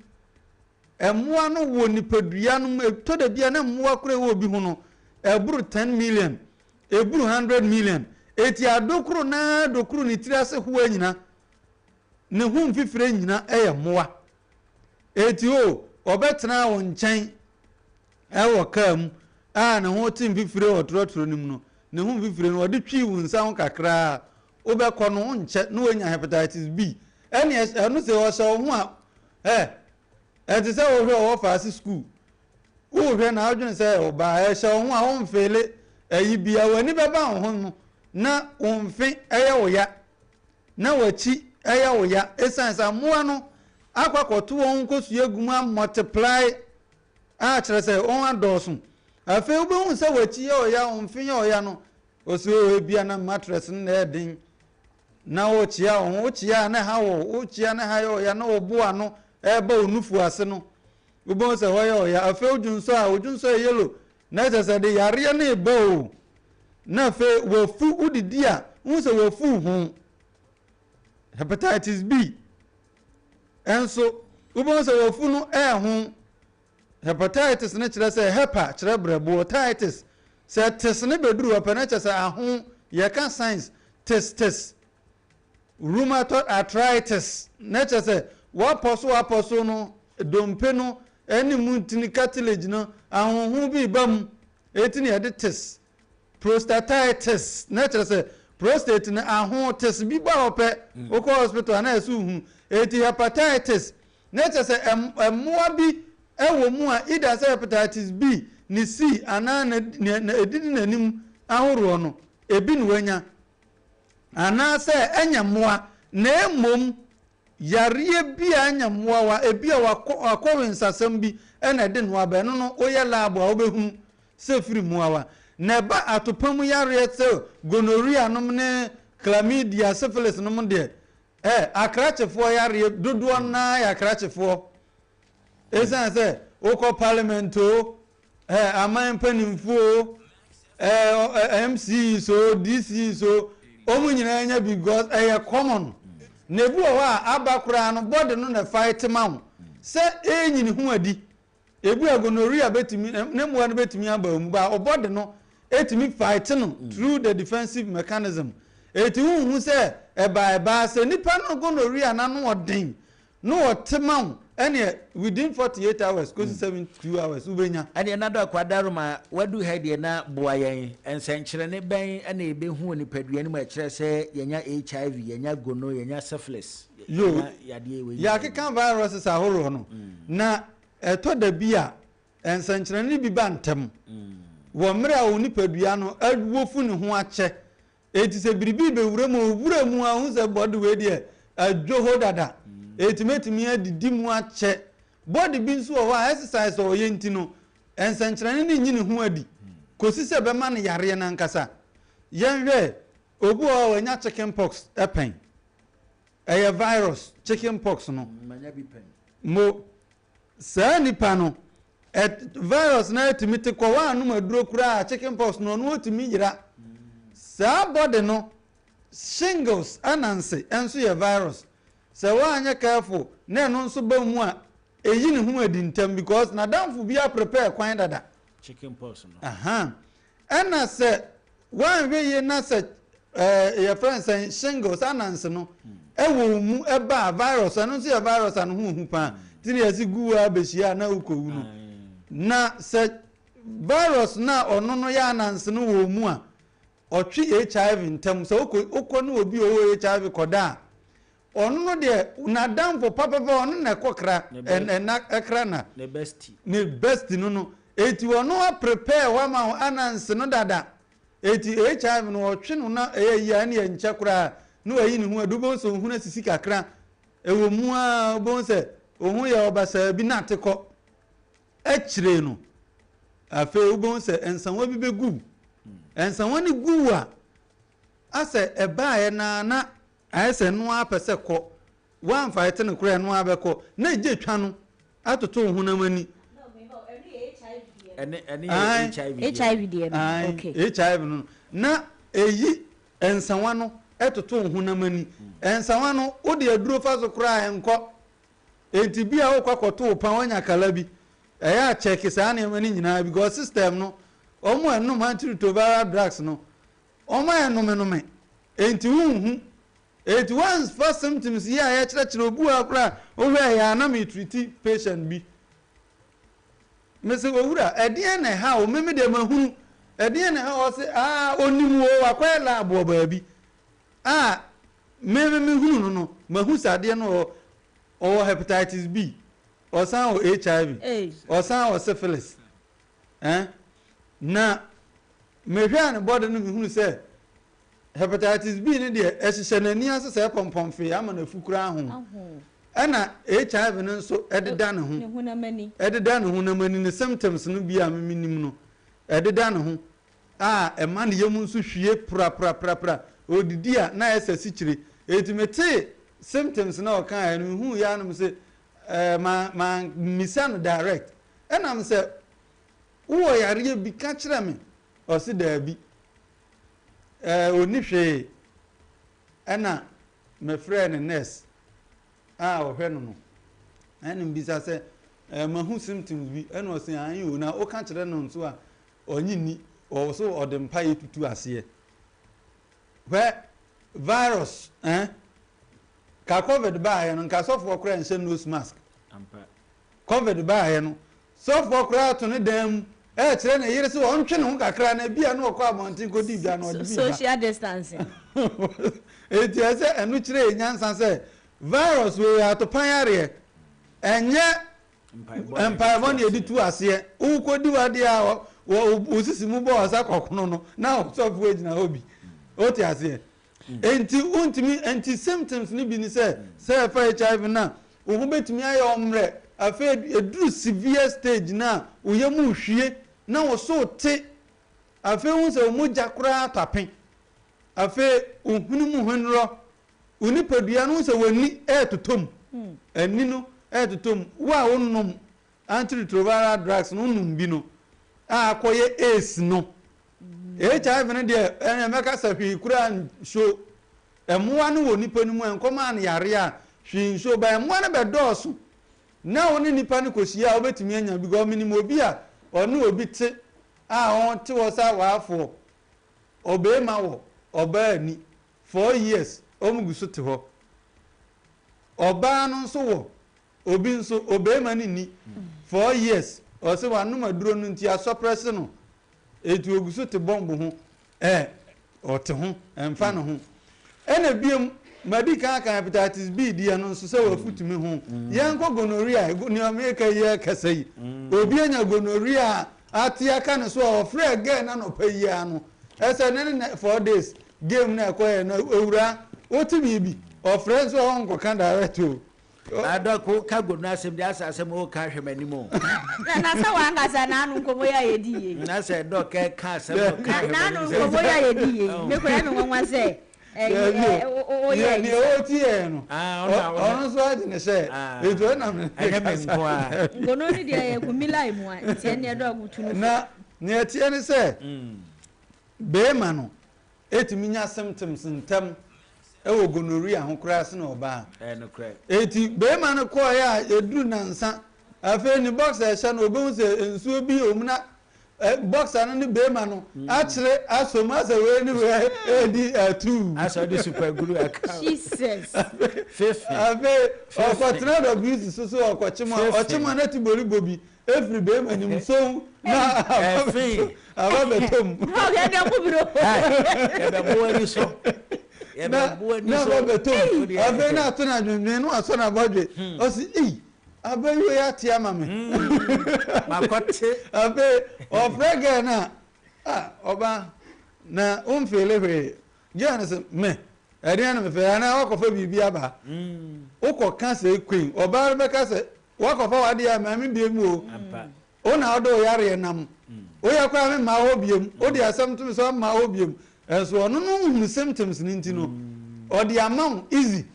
Speaker 23: Mmoa no wɔ nipadua no mu, ɛtɔ da bi a na mmoa koraa ɛwɔ obi ho no, ɛboro 10 million, ɛburu 100 million. Eti adokoro na adokoro ne tiri ase hoa nyina, ne ho mfifire nyina yɛ mmoa. Eti o, ɔbɛtena wo nkyɛn ɛwɔ kaa mu a ne ho te mfifire wɔ trɔtrɔ no mu no, ne ho mfifire no ɔde twi wo nsa ho kakraa, wobɛkɔ no wonkyɛ na wanya hepatitis B. Ɛne ɛno sɛ ɔhyɛ wo ho a, ɛ, ɛte sɛ wohwɛ ɔwɔ faase sukuu, wohwɛ na adwene sɛ ɔbaa ɛhyɛ wo ho a womfeele ayi bia, w'ani bɛba wo ho no na wo mfe ɛyɛ wo ya. na w'akyi yɛ wo ya esiane sɛ mmoa no akɔ akɔto wɔn nkosua agu mu amɔteplae a kyerɛ sɛ wɔn adɔɔso. Afei wobɛhu sɛ w'akyi yɛ ɔya, wo mfe yɛ ɔya no, ɔsi o ebia na mattress no na ɛyɛ den na wokyea wo ho, wokyea a na ɛha wo, wokyea na ɛha yɛ ɔya na wɔbo ano ɛreba wo nufu ase no, wobɛhu sɛ hɔ yɛ ɔya. Afei wodwonsɔ a, wodwonsɔ yɛ yellow na kyerɛ sɛ de yareɛ no reba o. Na afei wafu, wodidi a, wohu sɛ wafu ho. Hepatitis B nso, wobɛhu sɛ wafu no ɛho. Hepatitis no kyerɛ sɛ hepa kyerɛ brɛboɔ, titis sɛ tis no bɛduru hɔ pɛ na kyerɛ sɛ aho, yɛka science, tis tis. Rheumatoid arthritis na kyerɛ sɛ wapɔ so wapɔ so no dompe no ɛne mu ntini cartilage no ahonho bi ba mu. Eti na yɛde tis, prostatitis, na kyerɛ sɛ prostate no aho tis bi ba hɔ pɛ, wokɔ hospital a na ɛsɛ wohunu. Eti hepatitis, na kyerɛ sɛ mmoa bi wɔ mu a either sɛ hepatitis B ne C anaa na na edidi n'anim ahoroɔ no, ebi na wanya. Anaasɛ ɛnyɛ mmoa na mmom Yareɛ bi a ɛnyɛ mmoawa, ebi a wakɔ akɔwensasɛm bi na ɛde no aba, ɛno no woyɛ lab a wobɛhunu sɛ ɛfiri mmoawa. Na ɛba atopa mu yareɛ sɛ gonorrhea nom ne chlamydia, syphilis nom deɛ, ɛ, akrakyefoɔ yareɛ dodoɔ no ara yɛ akrakyefoɔ. Ɛsiane sɛ wokɔ parliament o, ɛ, aman mpanimfoɔ o, ɛ, ɛ, MCs o, DCs o, wɔn nyinaa nya bi because ɛyɛ common. Na ebi wɔ hɔ a aba koraa no body no na fight ma wo sɛ ɛnyini ho adi. Ebi a gonorrhea betumi ne mmoa no betumi aba wo mu ba wo body no etumi fight no through the defensive mechanism. Eti wonhu sɛ ɛbaa ɛbaa sɛ nipa no gonorrhea n'ano ɔden na ɔte ma wo ɛneɛ within 48 hours kɔsi 72 hours wobɛnya.
Speaker 1: Ɛneɛ na Dɔk Adaroma wadu ha yi deɛ na boa yɛn, nsɛnkyerɛnne bɛn na yɛbɛhu wɔ nipadua no mu a ɛkyerɛ sɛ yɛanya HIV, yɛanya gono, yɛanya syphilis,
Speaker 23: Yoo,
Speaker 1: yɛanya yadeɛ wei nyinaa bi?
Speaker 23: yɛakeka viruses ahoroɔ no, na ɛtɔ da bi a nsɛnkyerɛnne no bi ba ntɛm wɔ mmerɛ a wo nipadua no awofu ne ho akyɛ. Enti sɛ biribi rebɛwura mu a, ɔwura mu a, ɔhu sɛ bɔde wei deɛ adwo hɔ dada. Enti mɛtumi adidi mu akyɛ. Bɔde bi nso wɔ hɔ a, exercise a ɔyɛ nti no, nsɛnkyerɛnne no nyi ne ho adi. kɔsi sɛ ɛbɛma no yareɛ no ankasa. Yɛnhwɛ, obi wɔ hɔ a wanya chicken pox pɛn. Ɛyɛ virus, chicken pox no.
Speaker 1: Manya bi pɛn.
Speaker 23: Mo, saa nipa no, ɛ, virus no atumi te kɔ, woannom aduro koraa a, chicken pox no, ɔno ɔtumi yera. Saa body no, shingles, ananse, nso yɛ virus. Sɛ woanyɛ careful na ɛno nso ba mu a, ɛyi ne ho adi ntɛm because n'adamfo bi aprepare kwan dada.
Speaker 1: Chicken pox no.
Speaker 23: Aha. Ɛna sɛ woanhwɛ yie na sɛ ɛɛ yɛfrɛ no sɛn shingles ananse no ɛwɔ wo mu ɛba a virus ɛno nso yɛ virus a ne ho hu paa ti na yɛsi gu a bɛhyia a na wokɔwu no. Na sɛ virus no a ɔno no yɛ ananse no wɔ wo mu a ɔtwe HIV ntɛm. Sɛ wokɔ wokɔ ne obi a ɔwɔ HIV kɔda a, ɔno no deɛ n'adamfo papapa ɔno na ɛkɔ kra ɛna ɛkra na.
Speaker 1: Ne bestie.
Speaker 23: Ne bestie no no. Eti ɔno a prepare hɔ ama wo ananse no dada. Eti HIV no ɔtwe no na ɛyɛ yie a ɛne ɛnkyɛ koraa na wayi ne ho adi. Wobɛhu sɛ ohunu asisi kakra. Ɛwɔ mu ara wobɛhu sɛ wo ho yɛ ɔbasaa bi na ate kɔ. Akyire no, afei wobɛhu sɛ nsawa bi bɛgu wo. Nsawa no gu wo a, asɛ ɛbaeɛ no ara na ayɛ sɛ ɛno ara pɛ sɛ kɔ. Woamfaete no koraa ɛno ara bɛkɔ. Na egye twa no atoto wo honam ani.
Speaker 1: Ɛne ɛne yɛ HIV deɛ.
Speaker 4: HIV deɛ no.
Speaker 23: Ae,
Speaker 4: Okay.
Speaker 23: HIV no. Na ɛyi nsawa no toto wo honam ani. Nsawa no, wode aduro fa so koraa a, ɛnkɔ. Enti bi a wokɔ akɔto wo pan wanya kala bi. Ɛyɛ a check saa nneɛma no nyinaa because system no wɔn a ɛnom antiretroviral drugs no wɔn ayɛ nomenome enti wonhu. Enti wɔnfa symptoms yi a yɛkyerɛkyerɛ obi wɔ ha koraa wohwɛ ɛyɛ a na me treat patient bi. Mese owura ɛdeɛn na ɛha wo me me deɛ mahunu ɛdeɛn na ɛha wo ɔse aa onim o wakɔyɛ lab wɔ baabi. A me me me hunu no no mahu sɛ adeɛ no ɔwɔ ɔwɔ hepatitis B ɔsan wɔ HIV ɔsan wɔ syphilis eh na mehwɛɛ ne bɔde no mehunu sɛ hepatitis B no deɛ ɛhyehyɛ n'ani ase sɛ pɔmpɔmfee ama n'afu koraa ho ɛna HIV no nso ɛdeda ne ho ɛdeda ne honam ani ne symptoms no bi a me menim no ɛdeda ne ho a ɛma ne yam nso hwie prapraprapra. Ɔredidi a, na ayɛ sɛ asikyire. Enti metee symptoms no a ɔkaeɛ no, mehuu yɛ ara na mese, eh, ma, mammisa no direct. Ɛna mesɛ, wowɔ yareɛ bi, ka kyerɛ me. Ɔse daabi. Eh, ɔnni hwee. Ɛna mefrɛɛ ne nurse a ɔhwɛ no no. Ɛna mebisa sɛ, eh, mahu symptoms bi. Ɛna ɔse, aane o, na woka kyerɛ no nso a, Ɔnye nni, ɔwɔ so ɔde mpaeɛ tutu aseɛ. Hwɛ virus eh, ka covid baeɛ no nka sɔfoɔ koraa nhyɛ nose mask. Covid baeɛ no, sɔfoɔ koraa to ne dan mu ɛrekyerɛ ne yere sɛ ɔntwe ne ho kakra na ebia na ɔkɔ abɔnten kɔdi dwa na ɔde bi ba.
Speaker 4: Social distancing.
Speaker 23: Enti ɛsɛ ɛno kyerɛ yɛn nyansa sɛ virus wei yɛ atopan yareɛ. Ɛnyɛ Mpaebɔ na yɛde tu aseɛ. Wokɔdi w'adeɛ a wo sisi mu bɔ ɔsa kɔkono no na ɔsɔfoɔ gyina hɔ bi. Wote aseɛ? Enti wontumi enti symptoms no bi ne sɛ sɛ ɛfa HIV no a wo ho bɛtumi ayɛ ɔmmerɛ. Afei ɛduru severe stage no a wo yam rehwie na wo so te. Afei wohu sɛ wo mogya koraa atɔ ape. Afei wo hwene mu hwenorɔ Wo nipadua no, wohu sɛ w'ani retotɔ mu. Ani no retotɔ mu. Wo a wonom antiretroviral drugs no, wonom bi no, a akɔyɛ AIDS no. HIV no deɛ, ɛnna mɛka sɛ hwee koraa nso. Mmoa no wɔ nipa no mu, ɛnkɔmaa no yareɛ a, hwee nso. Ba mmoa no bɛdɔɔso na wo ne nipa no kɔhyia a, wobɛtumi anya. Because menim obi a ɔne obi te a ɔte hɔ sɛ awaafoɔ. Ɔbarima wɔ, ɔbaa nni. 4 years ɔmo gu so te hɔ. Ɔbaa no nso wɔ obi nso obeema no nni 4 years ɔse wanom aduro no nti asɔprɛse no eti ogu so te bɔmbo ho ɛ ɔte ho ɛnfa ne ho. Ɛna biom madi kan aka hepatitis B deɛ no nso sɛ wafu tumi ho. Yɛnkɔ gonorrhea nea meka yi ɛkasa yi obi anya gonorrhea a ate aka ne so a ɔfrɛɛ girl no anɔpa yi ara no ɛsɛ ne ne 4 days game na ɛkɔ yɛ no owura wote biribi ɔfrɛ nso a ɔnkɔka direct o.
Speaker 1: Doc ka gono asɛm deɛ asɛ asɛm o ka hwɛ m'anim o.
Speaker 4: Na na sɛ wankasa n'ano nkɔmmɔ yi a yɛdi yie.
Speaker 1: Na sɛ Doc ka asɛm no ka hwɛ
Speaker 4: m'anim sɛ. N'ano nkɔmmɔ yi a yɛdi yie me koraa me nwanwa sɛ
Speaker 23: ɛyi woyɛ. Nea ɔti yɛ no ɔno nso agye ne hyɛ etu ɛnam ne
Speaker 1: ɛnyɛ me nko a.
Speaker 4: Ngono no deɛ yɛ kumi lai mu a nti ɛnneɛ Doc tu no fo.
Speaker 23: Na nea ɛteɛ ne sɛ beema no tumi nya symptoms ntɛm wɔ gonorrhea ho koraa sene ɔbaa. Enti barima no kɔeɛ a ɛduru nansa, afei ne boxer ɛhyɛ no ɔbɛhu sɛ nsuo bi wɔ mu na boxer no ne barima no akyere asɔ mu asɛ wei ne wei ɛredi atuu.
Speaker 1: Asɛ ɔde super glue aka.
Speaker 4: Jesus.
Speaker 23: Afei ɔkɔtena WC so so ɔkɔkyem a ɔkyem a na ti boribo bi Efiri bɛɛma nim nso na aba bɛtɔ mu.
Speaker 1: Yɛbɛbo ani so. Yɛbɛbo ani
Speaker 23: so. Na aba bɛtɔ mu. Afei na ato no adwendwen na wasɔ n'abɔdwe. Ɔsi ei aba yi wei ate ama me.
Speaker 1: Makɔte.
Speaker 23: Afei ɔfrɛ gɛɛ no a ah ɔba na womfeele hwee. Gɛɛ no sɛ me ɛdeɛn na mefeele anaa wakɔfa biribi aba. Wokɔka sɛ queen ɔbaa no bɛka sɛ Woakɔfa w'adeɛ a maame biem o. Wo na wode wo yareɛ nam. Woyɛ koraa me mmaa hɔ biem. Wode asɛm to me so mmaa hɔ biem. Ɛnso ɔno no nhunu symptoms no nti no, ɔde ama wo easy.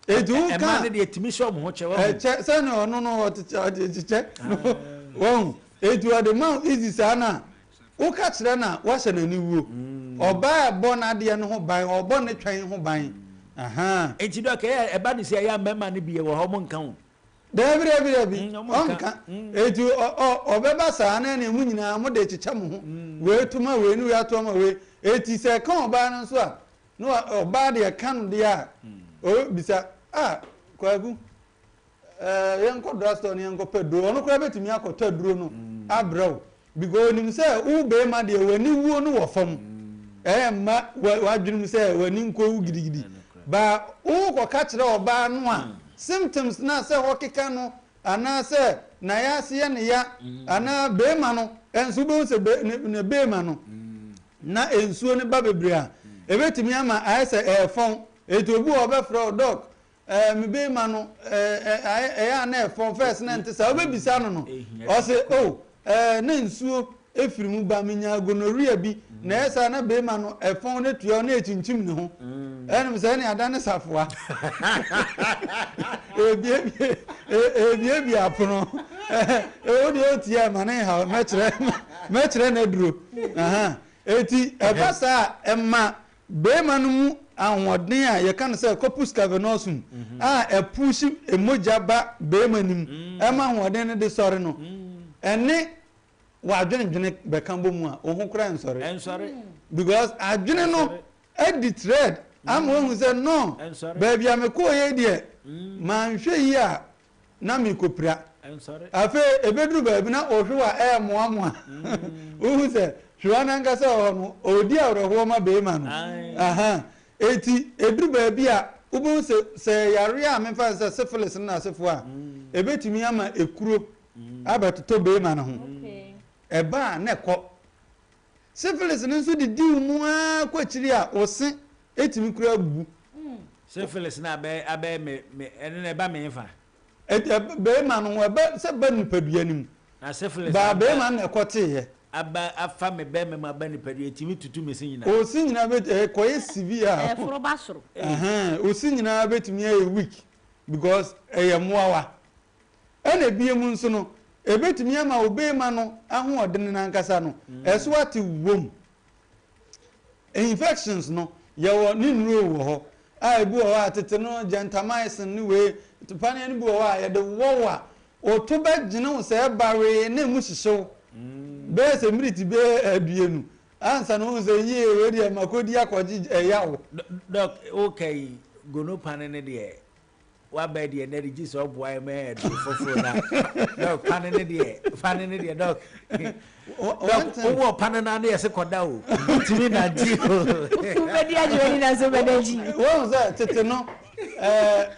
Speaker 23: Eti wo ka.
Speaker 1: Ɛmaa no deɛ tumi hyɛ ɔmo ho kyɛ wahu.
Speaker 23: Ɛkyɛ sɛnea ɔno no ɔte ɔde kyekyɛ no wahu. Eti ɔde ma wo easy saa na woka kyerɛ no a woahyɛ no aniwuo. Ɔbaa ɛbɔ n'adeɛ no ho ban, ɔbɔ ne twɛn ho ban. Ahaa.
Speaker 1: Eti dɔk ɛyɛ ɛba ne sɛ ɛyɛ a mmarima no bi wɔ hɔ ɔmo nka o.
Speaker 23: Dabi, dabi, dabi, ɔnka. Enti ɔ, ɔ, ɔbɛba saa na ɛneɛ mo nyinaa mode rekyekyɛ mo ho. Wei to ma wei ne wei ato ama wei. Enti sɛ ɛka ɔbaa no nso a, na wa, ɔbaa deɛ ɛka no deɛ a, ɔbɛbisa, ah, Kwaku, ɛɛ, yɛnkɔ drugstore na yɛnkɔpɛ aduro. Ɔno koraa bɛtumi akɔtɔ aduro no abrɛ wo. Because onim sɛ wo barima deɛ w'ani wuo no wɔ fam. Ɛyɛ mma w'adwene mu sɛ w'ani nkɔwu gidigidi. Ba wokɔka kyerɛ ɔbaa no a, symptoms no a sɛ ɔkeka no anaasɛ n'ayaase yɛ no ya anaa barima no nso wobɛhu sɛ ne barima no na nsuo no ba bebree a, ɛbɛtumi ama ayɛ sɛ ɛrefɔn. Enti obi wɔ hɔ ɔbɛfrɛ wo, Doc, Ɛɛ me beema no ɛɛ ɛɛ ɛyɛ a na ɛfɔn first na ɛnte saa wobɛbisa no no ɔse oh ɛɛ na nsuo efiri mu ba menya gonorrhea bi na ɛyɛ saa na beema no ɛfɔn no tua na ɛkyinkyim ne ho ɛnom sɛ ɛne ada ne safoa ebiebie ebiebie apono ɛɛ wo deɛ ɔtia ɛma ne nhaw mɛkyerɛ mɛkyerɛ n'aduro eti ɛba saa ɛma Barima no mu ahoɔden a yɛka no sɛ corpus cavernosum a ɛpuhyi mogya ba barima no mu ma ahoɔden no de sɔre no, ɛne w'adwendwene bɛka bɔ mu a, wo ho koraa nsɔre. Because adwene no adi thread ama wahu sɛ no, baabi a mekɔɔ yei deɛ, manhwɛ yie a na merekɔpira. Afei ɛbɛduru baabi na ɔhwewa ɛremoamoa. Wohu sɛ hwewa no ankasa wɔ hɔ no, ɔredi awerɛhoɔ ma barima no. Aha. Enti ɛduru baabi a wobɛhu sɛ sɛ yareɛ a memfa no sɛ syphilis no n'asefoɔ a, ɛbɛtumi ama ekuro abɛtotɔ barima no ho. Ɛba a na ɛkɔ. Syphilis no nso didi wo mu ara kɔ akyiri a, wo se tumi koraa bubu.
Speaker 1: Syphilis no abɛ abɛ me me ɛno na ɛba me nfa.
Speaker 23: Ɛ bɛrima no ho ɛbɛ sɛ ba nipadua no mu.
Speaker 1: Na syphilis
Speaker 23: Ba bɛrima no na ɛkɔteeɛ.
Speaker 1: Aba afa me bɛrima mu aba nipadua etumi tutu me se nyinaa.
Speaker 23: O se nyinaa bɛ ɛkɔyɛ severe a.
Speaker 4: Ɛforo ba soro.
Speaker 23: Ɛhɛn o se nyinaa bɛtumi ayɛ weak because ɛyɛ mmoawa. Ɛna ebiem nso no ɛbɛtumi ama wo bɛrima no ahoɔdene no ankasa no ɛso ate wom. Infections no, yɛwɔ ne nnuro wɔ hɔ a ebi wɔ hɔ a tete no gentamicin ne wei paneɛ no bi wɔ hɔ a yɛde wɔ wo a oto bɛgyene wo sɛ ɛba wee na emu hyehye wo bɛyɛ sɛ miniti bɛyɛ aduonu ansa na wohu sɛ yie wei deɛ makɔdi akɔgye ɛyaw.
Speaker 1: Dɔk, woka yi gonopane no deɛ Waba deɛ nɛ de gye sɛ ɔboa yɛ ma yɛ aduro foforo na dɔk pane ne deɛ pane ne deɛ dɔk dɔk wowɔ pane no ano yɛ se kɔda o tumi nante o.
Speaker 4: Wobɛdi agye w'ani nanso wobɛda akyi.
Speaker 23: Wɔn sɛ tete no ɛɛ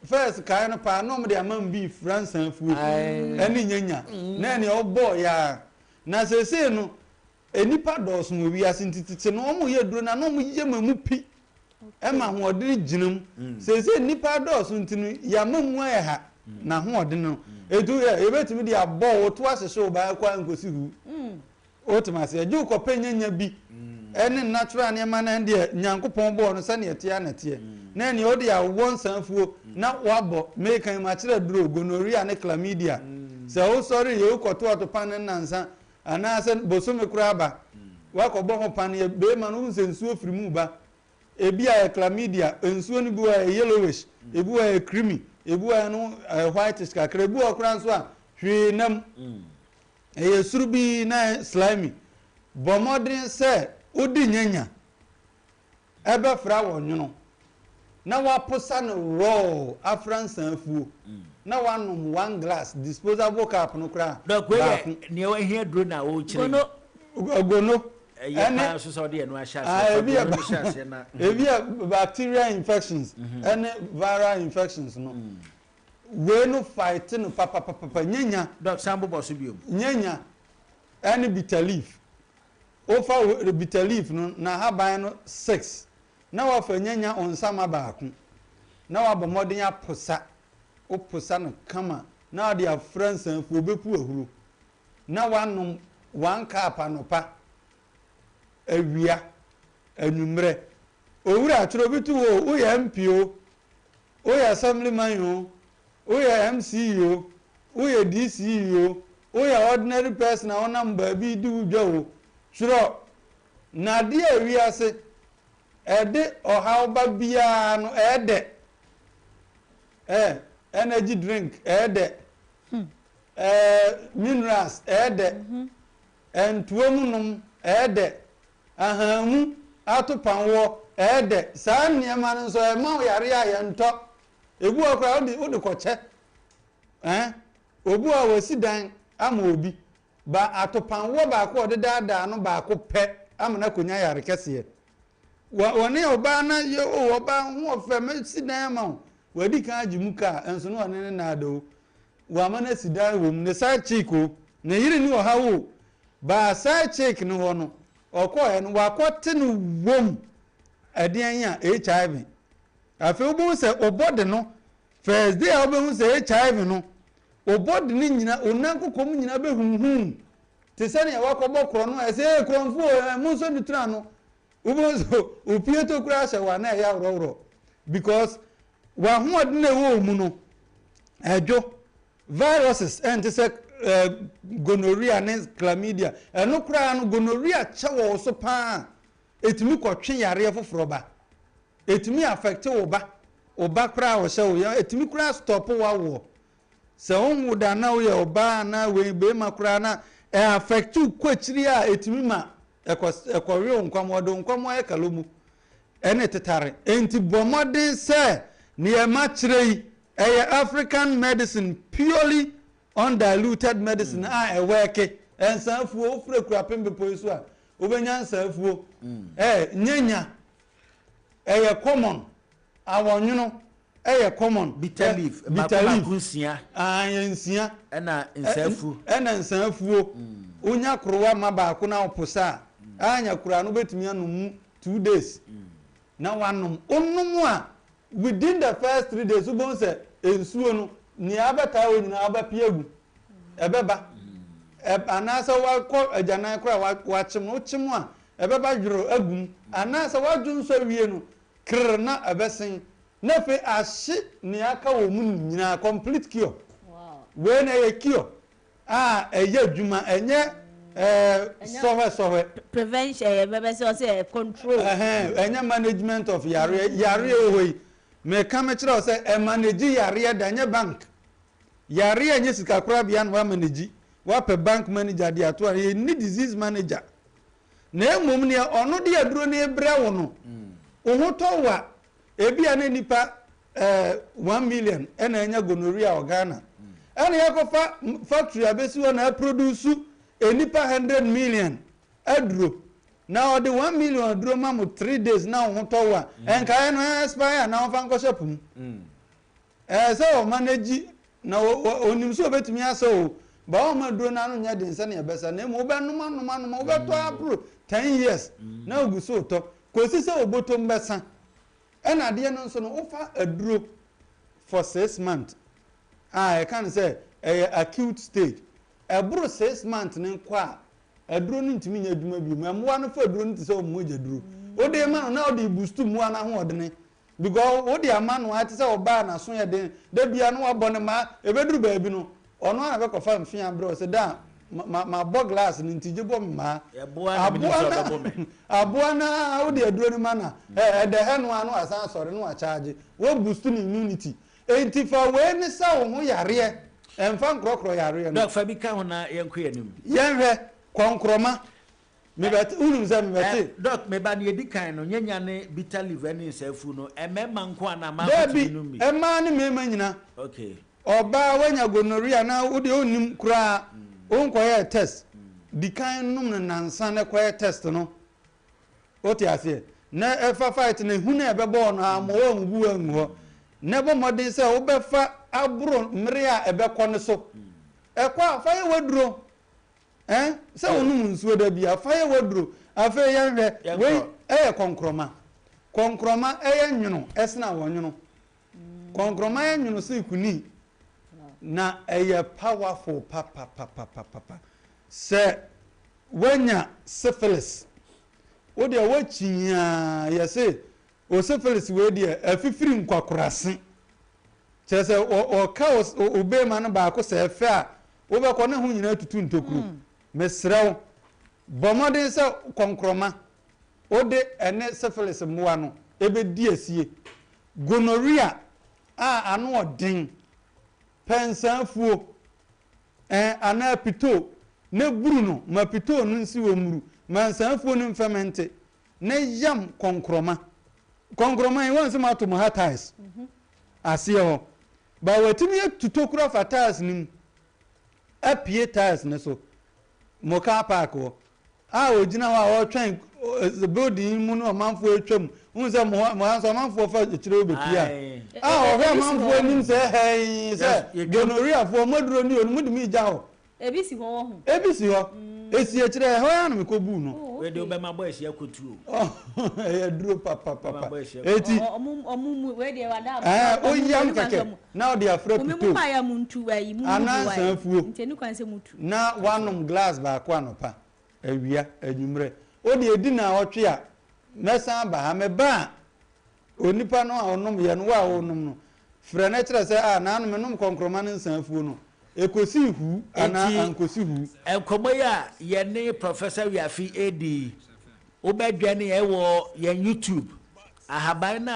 Speaker 23: first kae no paa na wɔn de ama bi fira nsanfuo ɛne nyanya na ɛne ɔbɔ yaa na seesei no nnipa dɔɔso wɔ wiase nti tete no wɔn yɛ duro na na wɔn yɛ mu emu pi. Ɛma ahoɔdene gyina mu. Seesei nnipa adɔɔso nti no, yɛama mu ayɛ ha n'ahoɔdene no. Etu yɛ, yɛbɛtumi de abɔ wo to ahyehye wo ba ɛkɔ a nkosi hu. Wote me aseɛ? Gye wokɔpɛ nyanya bi ɛne natural nneɛma no ɛndeɛ Nyankopɔn bɔɔ no sɛdeɛ ɛteɛ ara na ɛteɛ. Na ɛneɛ wode awɔ nsanfuo na woabɔ, meka yi makyerɛ aduro, gonorrhea ne chlamydia. Sɛ wosɔre yɛ wokɔto ɔtopan ne nnansa anaasɛ bosome koraa ba, woakɔbɔ ho paneɛ, beema no wohu sɛ nsuo firi mu ba. Ebi a ɛyɛ chlamydia, nsuo no bi wɔ hɔ a ɛyɛ yellowish, ebi wɔ hɔ a ɛyɛ creamy, ebi wɔ hɔ a ɛno ɛyɛ whitish kakra, ebi wɔ hɔ koraa nso a hwee nnam. Ɛyɛ soro bi na ɛyɛ slimy. Bɔ mmɔden sɛ wode nyanya ɛbɛfra wɔ nwono na woaposa no raw afra nsaafuo na woanom one glass, disposable cup no koraa
Speaker 1: Dɔk, wei
Speaker 23: baako.
Speaker 1: yɛ nea wahia duro na worekyerɛ yi.
Speaker 23: Gono.
Speaker 1: Ɛyɛ paa nso sɛ wode ɛno ahyɛ aseɛ. Fa
Speaker 23: Ebi yɛ
Speaker 1: gono no hyɛ aseɛ na.
Speaker 23: Ebi yɛ bacterial infections ɛne viral infections no. Wei no fight no papapapa nyanya.
Speaker 1: Doc san bobɔ so biom.
Speaker 23: Nyanya ɛne bitter leaf. Wofa bitter leaf no n'ahaban no 6 na wafa nyanya onsama baako na wabɔ mmɔden aposa. Woposa no kama na wode afra nsanfuo obepu ahuro na wanom one cup anɔpa, awia, anwummerɛ. Owura twerɛ bi to hɔ o, woyɛ MP o, Woyɛ assemblyman oo, woyɛ MC oo, woyɛ DCE oo, woyɛ ordinary person a wonam baabi redi wo dwa oo, twerɛ. Na adeɛ a wiase ɛde ɔhaw ba biara no, ɛyɛ dɛ. Ɛɛ, energy drink, ɛyɛ dɛ. Ɛɛ, minerals, ɛyɛ dɛ. Ntoa mu nom, ɛyɛ dɛ. Ahamu atopanwoɔ, ɛyɛ dɛ. Saa nneɛma no nso ɛma wo yareɛ a yɛntɔ. Ebi wɔ hɔ koraa wode wode kɔkyɛ. Ɛn, obi wɔ hɔ a wasi dan ama obi, ba atopanwoɔ baako a ɔde daadaa no baako pɛ ama no akɔnya yare kɛseɛ. Wɔ wɔne ɔbaa no yɛ o ɔbaa ho ɔfɛ mɛsi dan ama wo. Wadi kan agye mu kaa nso na ɔne ne nnaada o. Wama no asi dan wɔ mu. Ne side chick o, ne yere ni ɔhaw o. Baa side chick no hɔ no, ɔkɔɔɛ no wakɔte no wom ɛdeɛn a HIV. Afei wobɛhu sɛ wo body no, first day a wobɛhu sɛ HIV no, wo body no nyina, wo nan koko mu nyina bɛhuhuu te sɛ nea wakɔbɔ korɔ no a ɛsɛ ee korɔmfo o, ɛɛ monsɔ ne tiri ano. Wobɛhu sɛ wo pieto koraa hyɛ wo a na ɛyɛ aworɔworɔ because w'ahoɔden a ɛwɔ wo mu no ɛdwo. Viruses ɛnte sɛ eh, gonorrhea ne chlamydia. Ɛno koraa no gonorrhea kyɛ wɔ wo so paa a ɛtumi kɔtwe yareɛ foforɔ ba. Ɛtumi affect wo ba, wo ba koraa a ɔhyɛ wo yɛ, ɛtumi koraa stop w'awoɔ. Sɛ wonwo da na woyɛ ɔbaa anaa wei barima koraa na ɛ affect wo kɔ akyiri a ɛtumi ma ɛkɔ ɛkɔwe wo nkwammoa, ɔde wo nkwammoa yɛ kalomu ɛne tetare. Enti bɔ mmɔden sɛ neɛ makyerɛ yi ɛyɛ African medicine purely undiluted medicine a ɛwɛɛke. Nsa afuo, wofiri Akuapem bepɔ yi so a wobɛnya nsa afuo. Ɛ nyanya ɛyɛ common, awɔnwono ɛyɛ common.
Speaker 1: Bitter leaf, mako mako nsia.
Speaker 23: Aane, nsia.
Speaker 1: Ɛna nsaafuo.
Speaker 23: Ɛna nsaafuo. Wonya korowa ma baako na woposa a, anya koraa no wobɛtumi anom mu 2 days na wanom. Wonom a, within the first 3 days wobɛhu sɛ nsuo no, nea abɛtaa hɔ nyinaa wobɛpia agu. Ɛbɛba. Anaasɛ wakɔ agyanan koraa a wakyem no, wokyem a, ɛbɛba dwerɛ agu mu. Anaasɛ wadwo nso awie no, krr na ɛbɛsen na afei ahye nea aka wɔ mu no nyinaa, complete cure. Wei na ɛyɛ cure a ɛyɛ adwuma, ɛnyɛ ɛɛ sɔhwɛ sɔhwɛ.
Speaker 4: Prevention ɛyɛ bɛbɛ sɛ ɔsɛ ɛyɛ control.
Speaker 23: Ɛhɛn, ɛnyɛ management of yareɛ. Yareɛ wɔ hɔ yi, meka mekyerɛ wo sɛ ɛmanage yareɛ da, ɛnyɛ bank. Yareɛ ɛnyɛ sikakorabea na wamanage, wapɛ bank manager de ato a, yɛnni disease manager. Na mmom nea ɔno de aduro no rebrɛ wo no, wo ho tɔ wo a, ebia na nnipa eh, 1 million ɛna anya gonorrhea wɔ Ghana. Ɛna yɛakɔfa factory abɛsi hɔ na aproduce nnipa 100 million aduro. Na ɔde 1 million aduro ma mo 3 days na wo ho tɔ wo a, ɛnkaeɛ no expire na wɔmfa nkɔhyɛ po mu. Ɛyɛ sɛ ɔma no agyi na ɔnim sɛ ɔbɛtumi asɛ o, ba ɔma aduro no ano nyɛ den sɛnea ɛbɛsa, na mmom wobɛnom anom anom, wobɛtɔ aboro 10 years na ogu so retɔ kɔsi sɛ obotom bɛsa. Ɛna adeɛ no nso no, wofa aduro for 6 months a, yɛka no sɛ ɛyɛ acute stage. Ɛboro 6 months no kɔ a, aduro no ntumi nyɛ adwuma bio. Mmoa no fa aduro no te sɛ wɔn mogya duro. Wode ma no na wode boost mmoa no ahoɔdene because wode ama no a, te sɛ ɔbaa n'aso yɛ den da bia no wabɔ ne ma ebɛduru baabi no, ɔno ara bɛkɔfa mfea berɛ ɔsɛ da ma ma bɔ glass no nti gye bɔ mmaa.
Speaker 1: Ɛboa na menim sɛ ɔbɛbɔ me.
Speaker 23: Aboa na wode aduro no ma na ɛdɛ hɛ no a no asan asɔre no akyagye wo boost ne immunity. Enti fa wei ne sa wo ho yareɛ, ɛmfa nkorɔkorɔ yareɛ no.
Speaker 1: Doc, fa bi ka ho na yɛnkɔ yɛn anim.
Speaker 23: Yɛnhwɛ, kɔnkorɔma, mebɛte, wonim sɛ mebɛte.
Speaker 1: Doc, me ba, nea edi kan no, nyanya ne bitter leaf ne nsaafu no, mmarima nko anaa mmaa nso
Speaker 23: Daabi,
Speaker 1: tumi nom bi?
Speaker 23: mmaa ne mmarima nyina.
Speaker 1: Okay.
Speaker 23: Ɔbaa woanya gonorrhea na wo deɛ wonnim koraa, wonkɔyɛɛ test, di kan nom no nnansa na kɔyɛ test no. Wote aseɛ? Na ɛfa fight no, ehu no a ɛbɛbɔ wo no, ammɔ wo angugu wo angu hɔ. Na bɔ mmɔden sɛ wobɛfa aboro mmere a ɛbɛkɔ no so. Ɛkɔ a, fa yɛ w'aduro. Ɛn, sɛ wonom nsuo da bi a, fa yɛ w'aduro. Afei yɛnhwɛ, wei yɛ kɔnkrɔma. Kɔnkrɔma yɛ nwono sene awɔnwono. Kɔnkrɔma yɛ nwono sene kunii. Na ɛyɛ powerful papapapapapa. Sɛ woanya syphilis, wo deɛ woakyi aa, yɛse o syphilis wei deɛ afifiri nkwakorase. Kyerɛ sɛ ɔka wo bɛɛma no baako sɛ ɛfɛ a, wobɛkɔ ne ho nyinaa tutu ntokuro. Mesrɛ wo, bɔ mmɔden sɛ kɔnkrɔma wode ɛne syphilis mmoa no ɛbɛdi asie. Gonorrhea a ano ɔden, pɛnsaafuo, Ɛɛ, anaa pitoo, na buru no, ma pitoo no nsi hɔ mmuru, ma nsanfuo no mfɛmɛnte, na yam kɔnkrɔma. Kɔnkrɔma yi, wɔn sɛ moato mo ha tiles aseɛ hɔ, ba watumi atu tokuro afa tiles no mu apue tiles no so, mo car park hɔ. A ogyina hɔ a ɔretwɛn building yi mu ne ɔmanfoɔ atwam. Wohu sɛ mo hɔ mo ha nso ɔmanfoɔ fa akyire hɔ bɛpie a, a ɔhwɛ ɔmanfoɔ anim sɛ hɛn sɛ gonorrheafoɔ mo aduro ni o, mo de me gya hɔ.
Speaker 4: Ebi si hɔ wɔ ho.
Speaker 23: Ebi si hɔ. Esi akyire ɛhɔ ara na mekɔbuu no.
Speaker 4: Oh,
Speaker 1: Wei de
Speaker 4: okay.
Speaker 1: wobɛma boys yi akɔtu o.
Speaker 23: Ɛyɛ aduro papapapa.
Speaker 1: Wobɛma boys yi
Speaker 23: Eti
Speaker 1: akɔtu.
Speaker 4: Ɔmo ɔmo mu wei deɛ wada.
Speaker 23: ɛɛ woyam kɛkɛ na wode afra
Speaker 4: Kumi mu
Speaker 23: pitoo
Speaker 4: pa ya mu ntu ayi mu mu
Speaker 23: anaa
Speaker 4: bu ayi.
Speaker 23: nsanfuo.
Speaker 4: Nti enu kwan sɛ mu tu.
Speaker 23: Na woanom glass baako anɔpa, awia, anwummerɛ. Wo deɛ ɛdi naawɔtwe a, mɛsan aba ha. Meba a, onipa no a ɔnomyɛ no, wo a worenom no, frɛ no kyerɛ sɛ, ah, naano menom kɔnkrɔma no nsanfuo no, ɛkɔsii huu anaa
Speaker 1: Enti,
Speaker 23: ankɔsi huu.
Speaker 1: nkɔmmɔ yi a yɛne Professor Wiafe redi yi, wobɛdwɛne yɛn wɔ yɛn YouTube. Ahaban no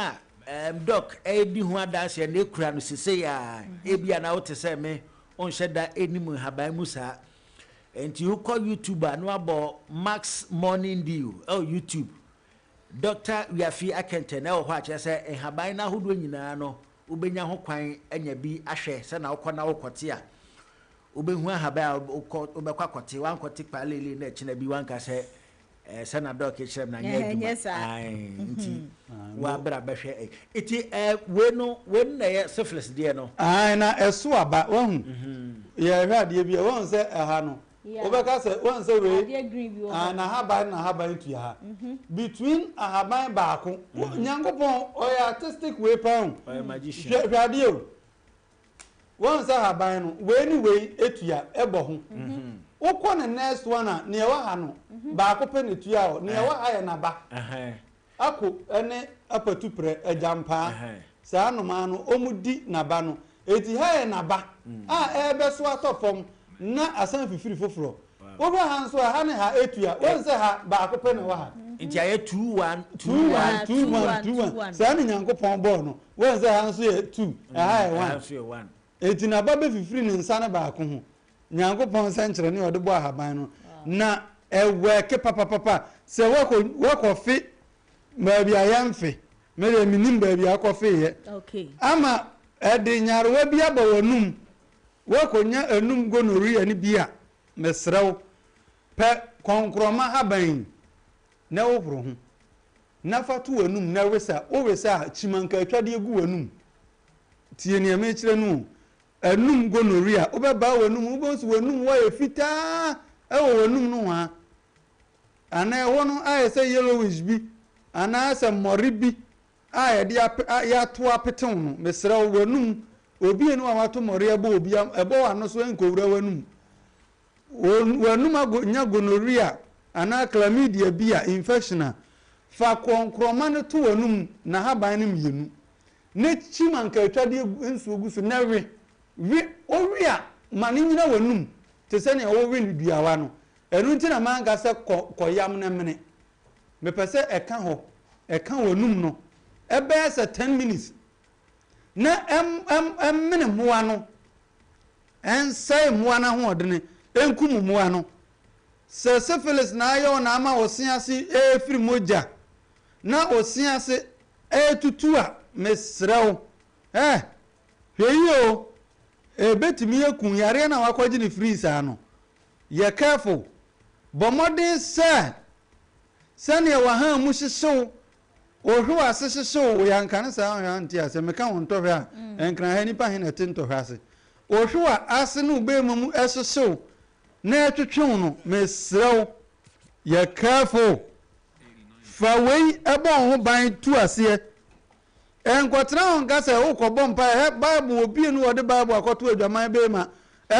Speaker 1: a um, Doc redi ho adanseɛ no, ekura no sesei ara. Ebia na wote sɛ me, wonhyɛ da nnim nhaban mu saa. Enti wokɔ YouTube a na wabɔ Max Morning Dew ɛwɔ YouTube. Dɔkta Wiafi Akɛntɛn ɛwɔ hɔ a kyerɛ sɛ nhaban no ahodoɔ nyinaa no wobɛnya ho kwan anya bi ahwɛ sɛ na wokɔ na wokɔte a wobɛhu ahaban a wokɔ wobɛkɔ akɔte wankɔte kpaa lelee na ɛkyena bi wanka sɛ Eh, sɛ na dɔk kyerɛ me na nyɛ
Speaker 4: Ɛhɛ,
Speaker 1: adwuma.
Speaker 4: nyɛ saa.
Speaker 1: Ae, nti wabra bɛhwɛ ɛ. Nti eh, wei no, wei no na ɛyɛ syphilis deɛ no.
Speaker 23: Ae, na ɛso aba, wahu. Yɛhwɛ adeɛ bi a, wahu sɛ ɛha no,
Speaker 4: Yeah.
Speaker 23: wobɛka sɛ, wahu sɛ wei,
Speaker 4: Adeɛ green bi wɔ
Speaker 23: ah,
Speaker 4: hɔ.
Speaker 23: n'ahaban ne n'ahaban tua ha. Between ahaban baako, wo- Nyankopɔn ɔyɛ artistic wei paa o.
Speaker 1: Ɔyɛ magician.
Speaker 23: Hwɛ, hwɛ adeɛ o. Woahu sɛ ahaban no, wei ne wei tua, ɛbɔ ho. Wokɔ ne next one a, nea ɛwɔ ha no, baako pɛ na ɛtua hɔ. Nea ɛwɔ ha yɛ n'aba. Ako ne apatuprɛ, agyampaa, saa nnomaa no, wɔdi n'aba no. Enti ha yɛ n'aba a ɛrebɛso atɔ fam na asan afifiri foforɔ. Wohwɛ ha nso a, ha ne ha tua. Woahu sɛ ha, baako pɛ na ɛwɔ ha.
Speaker 1: Nti ayɛ 2 1
Speaker 23: 2
Speaker 1: 2
Speaker 23: 1
Speaker 1: 1
Speaker 23: 2 1 2 1. Saa na Nyankopɔn bɔɔ no. Woahu sɛ ha nso yɛ 2, ɛha yɛ
Speaker 1: Ɛha
Speaker 23: 1.
Speaker 1: nso yɛ 1.
Speaker 23: Enti n'aba bɛfifiri ne nsa no baako ho. Nyankopɔn nsɛnkyerɛnne a ɔde bɔɔ ahaban no, na ɛwɛɛke papapapa. Sɛ woakɔ, woakɔfe baabi a yɛmfe, me deɛ mennim baabi a wokɔfeeɛ, ama ɛde nyarewa bi aba w'anum, woakɔnya anum gonorrhea no bi a, mesrɛ wo, pɛ kɔnkrɔma haban yi na hohoro ho, na fa to w'anum na wesa. Wowesa a, kyim ankaatwadeɛ gu w'anum. Tie nea merekyerɛ no o. Anum gonorrhea, wobɛbaa w'anum, wobɛhu sɛ w'anum hɔ ayɛ fitaa wɔ w'anum nohoa. Anaa ɛhɔ no ayɛ sɛ yellowish bi, anaasɛ mmɔre bi. a yɛde ape a yɛato apete wo no, mesrɛ wo, w'anum, obi nni hɔ a wato mmɔre ɛbɔ obi a, ɛbɔ w'ano so ɛnkɔwura w'anum. Wo w'anum ago nya gonorrhea anaa chlamydia bi a, infection a, fa kɔnkrɔma no to w'anum n'ahaban no mmienu, na kyim ankaatwadeɛ gu nsuo gu so na we. We, wowe a, ma no nnyina w'anum te sɛ nea wowe no duawa no. Ɛno nti na manka sɛ kɔ kɔyam na mene. Mepɛ sɛ ɛka hɔ, ɛka w'anum no ɛbɛyɛ sɛ ten minutes na ɛm ɛm ɛmene mmoa no, ɛnsɛe mmoa no ahoɔdene, ɛnkum mmoa no. Sɛ syphilis na ayɛ wo na ama wo se ase ɛrefiri mogya na wo se ase ɛretutu a, mesrɛ wo, ɛ, hwɛ yie o, ɛbɛtumi aku yareɛ no a wakɔgye no firii saa no. Yɛ careful. Bɔ mmɔden sɛ sɛdeɛ w'ahan mu hyehye wo, wo hwew ase hyehye wo, yɛanka no saa nhwɛ a nte aseɛ, meka wo ntɔhwɛ a, Nkran ha nnipa he na ɛte ntɔhwɛ ase. Wo hwew ase ne wo bɛɛma mu hyehye wo na ɛtwetwe wo no, mesrɛ wo, yɛ careful. Fa wei bɔ wo ho ban tu aseɛ. Nkɔtena hɔ nka sɛ worekɔbɔ mpae. Hɛ, Bible, obi nni hɔ a ɔde Bible akɔto adwaman beema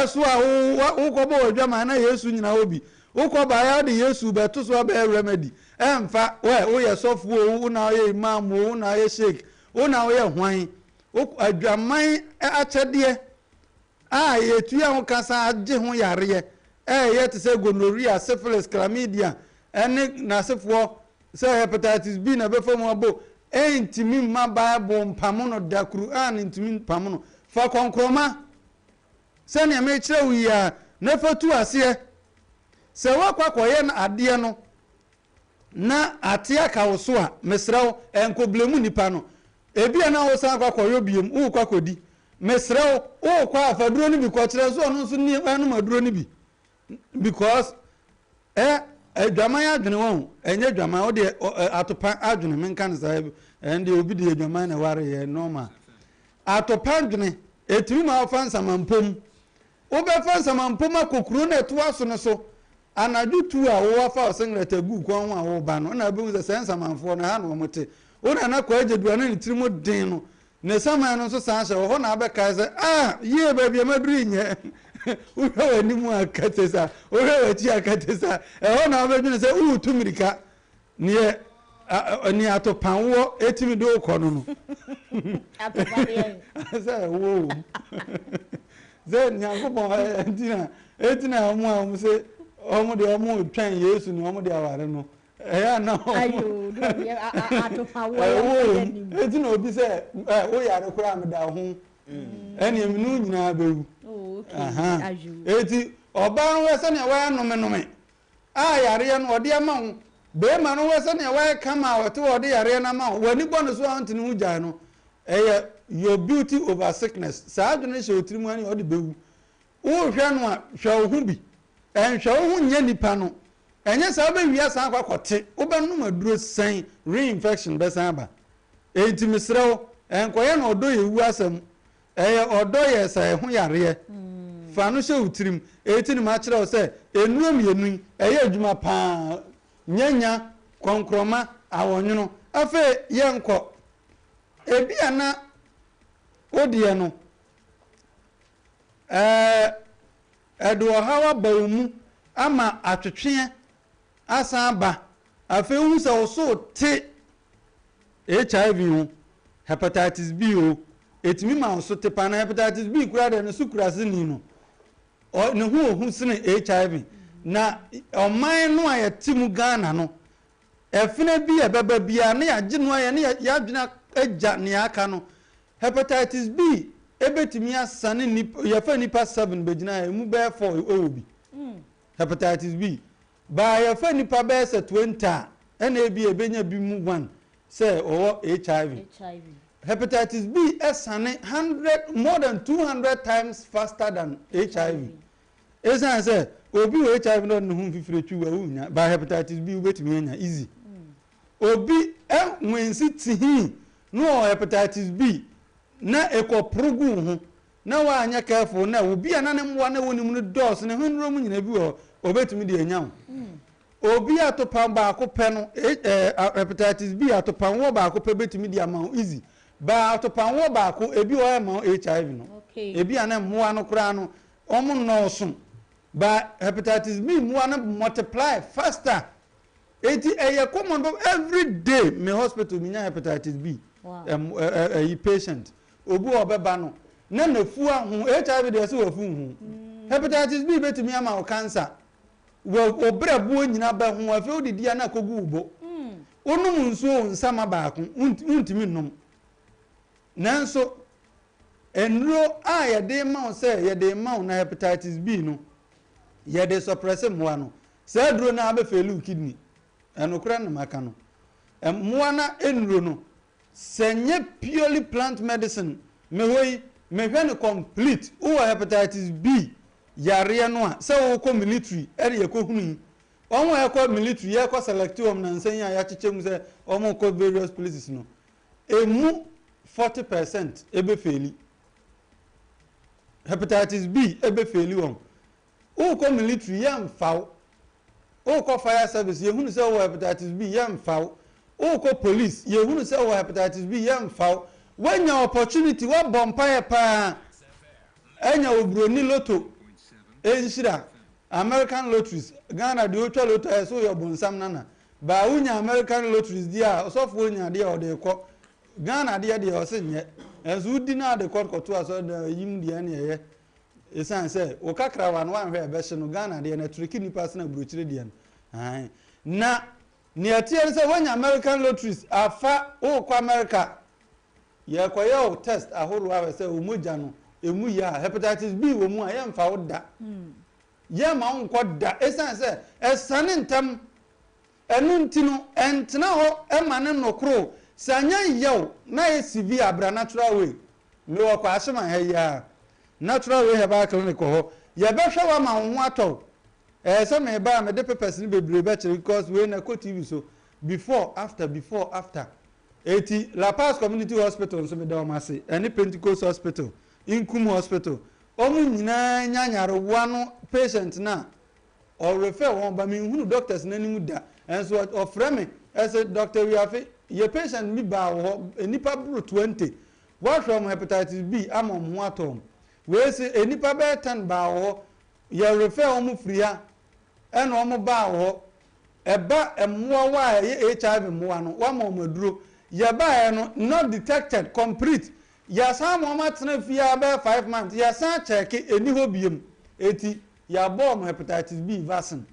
Speaker 23: so a wo, wokɔbɔ w'adwaman na Yesu nyina hɔ bi. Wokɔ baeɛ a wode Yesu bɛto so abɛyɛ remedy. Ɛmfa, wɛ, woyɛ sɔfo o, wo na woyɛ imam o, wo na woyɛ sheik, wo na woyɛ hwan. Wo, adwaman akyɛdeɛ a yɛtua ho ka san agye ho yareɛ a ɛyɛ te sɛ gonorrhea, syphilis, chlamydia ne n'asefoɔ sɛ hepatitis B na ɛbɛfa mu abɔ ɛntumi mma Bible mpamo no da, Qur'aan ntumi mpamo no. Fa kɔnkrɔma sɛdeɛ mekyerɛ wo yi ara na fa tu aseɛ. Sɛ woakɔ akɔyɛ no adeɛ no na ate aka wo so a, mesrɛ wo, nkɔ blame nipa no. Ebia na wosan akɔ akɔyɔ biom, worekɔ akɔdi. Mesrɛ wo, worekɔ a, fa aduro no bi kɔ, kyerɛ nso ɔno nso ni ɛnom aduro no bi. Because ɛ adwaman adwene wɔn, ɛnyɛ adwaman, wo deɛ atopa adwene, menka no saa, ɛn deɛ obi deɛ adwaman na ɛware yɛ normal. Atopa adwene, ɛtumi ma wofa nsamampom. Wobɛfa nsamampom akɔ kuro no a ɛtoa so no so. Anadwo tu a woafa wo singlet agu wo kɔn ho a woreba no, na wobɛhu sɛ sɛɛ nsamanfoɔ no, ɛha na wɔte. Wo nana Kwaa-Gyedua na ne tirim den no, ne saman no nso san hyɛ hɔ. Hɔ na wobɛkae sɛ, Ah, yie, baabi a maduru yi nyɛ. Wohwɛ w'anim a, kate sa. Wohwɛ w'akyi a, kate sa. Ɛhɔ na wobɛdwene sɛ woretu mmirika. Neɛ nea atopanwoɔ ɛtumi de wokɔ no no. Sɛ ɛwoɔ wɔ mu. Sɛ Nyankopɔn ɛnti na ɛti na wɔn a wɔn se wɔn deɛ wɔn retwɛn Yesu na wɔn de aware no ɛyɛ ana wɔn ɛwoɔ wɔ mu. Ɛti na obi sɛ ɛ woyare koraa meda ho ɛne ɛminu nyinaa bɛwu. Ɛti ɔbaa no hwɛ sɛnea wɔyɛ nomenome a yareɛ no ɔde ama wo, barima no hwɛ sɛdeɛ wayɛ kama a ɔte hɔ ɔde yareɛ no ama wo, w'ani bɔ ne so a ɔnte ne ho gyae no, ɛyɛ your beauty over sickness, saa adwene no hyɛ wo tirim a ɔde bɛwu. Wohwɛ no a, hwɛ wo ho bi, ɛnhwɛ wo ho nyɛ nipa no, ɛnyɛ saa wobɛwie asan akɔ akɔte, wobɛnom aduro sɛn, reinfection bɛsan aba. Enti mesrɛ wo, ɛnkɔyɛ no ɔdɔ yɛ wu asɛm, Ɛyɛ ɔdɔ yɛ sa ɛho yareɛ. Fa no hyɛ wo tirim. Eti na makyerɛ wo sɛ nnuro mmienu yi, ɛyɛ adwuma pa ara. Nyanya, kɔnkrɔma, awɔnwono. Afei yɛnkɔ. Ebia na wo deɛ no, ɛɛ, ɛde ɔhaw aba wo mu ama atwetweɛ asan aba. Afei wohu sɛ wo so rete. HIV ho, Hepatitis B o, ɛtumi ma wo so te paa. Na Hepatitis B koraa deɛ ne so kura seni no, ɔ, ne ho ɔhu sene HIV. Na ɔman no a yɛte mu Ghana no, ɛfene bi a ɛbɛba biara na yɛagye no ayɛ ne yɛadwene agya nea aka no. Hepatitis B ɛbɛtumi asane nnipa, yɛfa nnipa 7 bɛgyina ha, ɛmu bɛyɛ 4 ɛwɔ bi. Hepatitis B. Baa yɛfa nnipa bɛyɛ sɛ 20 a, ɛna ebia ebenya bi mu one sɛ ɔwɔ HIV. Hepatitis B sane hundred more than 200 times faster than HIV. Esiane sɛ obi wɔ HIV na ɔde ne ho mfifire twi wo a wonnya, but hepatitis B wobɛtumi anya easy. Obi nwensi tihii na ɔwɔ hepatitis B na ekɔporo gu wo ho na wanyɛ careful na obi a na ne mmoa na ɛwɔ ne mu no dɔɔso ne ho nnuro mu nyinaa bi wɔ hɔ obetumi de anya wo. Obi atopan baako pɛ no, hepatitis B atopanwoɔ baako pɛ bɛtumi de ama wo easy. But atopanwoɔ baako, ebi wɔ hɔ a ɛmma wo HIV no. Ebi a na mmoa no koraa no, wɔn nnɔɔso. But hepatitis B mmoa no multiply faster. Enti ɛyɛ common papa, every day me hospital menya hepatitis B ɛyi patient. Obi wɔ hɔ ɔbɛba no na n'afu aho, HIV deɛ ɛsɛ w'afu nho. Hepatitis B bɛtumi ama wo cancer. Wɔ wo berɛboɔ nyina bɛho, afei wodidi a na akɔgu wo bo. Wonom nsuo wo nsa ma baako, wontumi nnom. Nanso nnuro a yɛde rema wo sɛ yɛde rema wo na hepatitis B no, yɛde sɔprɛse mmoa no. Saa aduro no ara bɛfeeli wo kidney. Ɛnokorɛ na maka no. Mmoa no nnuro no, Sɛ nyɛ purely plant medicine me hɔ yi mehwɛ no complete wowɔ hepatitis B yareɛ no a sɛ wokɔ military ɛne yɛkɔ hunu yi wɔn a ɛkɔ military yɛkɔ select wɔn nansa yi a yɛakyekyɛ mu sɛ wɔn kɔ various places no emu 40% ebe faili hepatitis B ebe faili wɔn. Wokɔ military yɛnfa wo. Wokɔ fire service yɛhunu sɛ wowɔ hepatitis B yɛnfa wo. Wokɔ police yɛhunu sɛ wowɔ hepatitis B yɛnfa wo. Woanya opportunity woabɔ mpaeɛ paa anya oburoni lotto nhyira, American lotteries, Ghana deɛ wotwa lotto a yɛse woyɛ ɔbonsam nana, but wonya American lotteries deɛ a ɔsɔfoɔ nya adeɛ a ɔde rekɔ, Ghana adeɛ deɛ ɔse nyɛ, nanso wodi na ade kɔ kɔto asɔredan ayi mu deɛ ɛne ɛyɛ. Esiane sɛ wo kakrawa no woanhwɛ a ɛbɛhye no, Ghana deɛ no ɛtreke nnipa sene aburokyire deɛ no. Aane. Na nea ɛteɛ ne sɛ woanya American lotteries afa worekɔ America, yɛrekɔyɛ wo test ahoroɔ ahwɛ sɛ wo mogya no ɛmu yɛ a, hepatitis B wɔ mu a, yɛmfa wo da. Yɛmma wo nkɔ da esiane sɛ ɛsane ntɛm. Ɛno nti no, ɛntena hɔ ma no nnokoro. Sɛ anyɛ yaw na ayɛ severe a, bra Natural Way. Mewɔ Kwahyeman ha yi ara. Natural Way Herbal Clinic wɔ hɔ. Yɛbɛhwɛ wo ama wo ho atɔ wo. Ɛyɛ sɛ meba a mede papers no bebree bɛkyerɛ because wei no ɛkɔ TV so. Before, after, before, after. Enti La Paz Community Hospital nso meda wɔn ase, ɛne Pentecost Hospital, Nkum Hospital. Wɔn nyinaa nya nyarewa no patient no a Ɔ refer wɔn ba menhunu doctors no anim da nso ɔfrɛ me ɛse Doctor Wiafe yɛ patient bi baa wo hɔ nnipa boro 20 woahwɛ wɔn hepatitis B ama wɔn ho atɔ wɔn wei se nnipa bɛyɛ 10 baa wo hɔ yɛ refer wɔn firi ha ɛna wɔn baa wo hɔ ɛba mmoawa a ɛyɛ HIV mmoa no woama wɔn aduro yɛbaeɛ no not detected complete yɛasan ama wɔn atena fie ara bɛyɛ 5 months yɛsan kyɛɛke ɛni hɔ biom eti Yɛabɔ wɔn hepatitis B vaccine.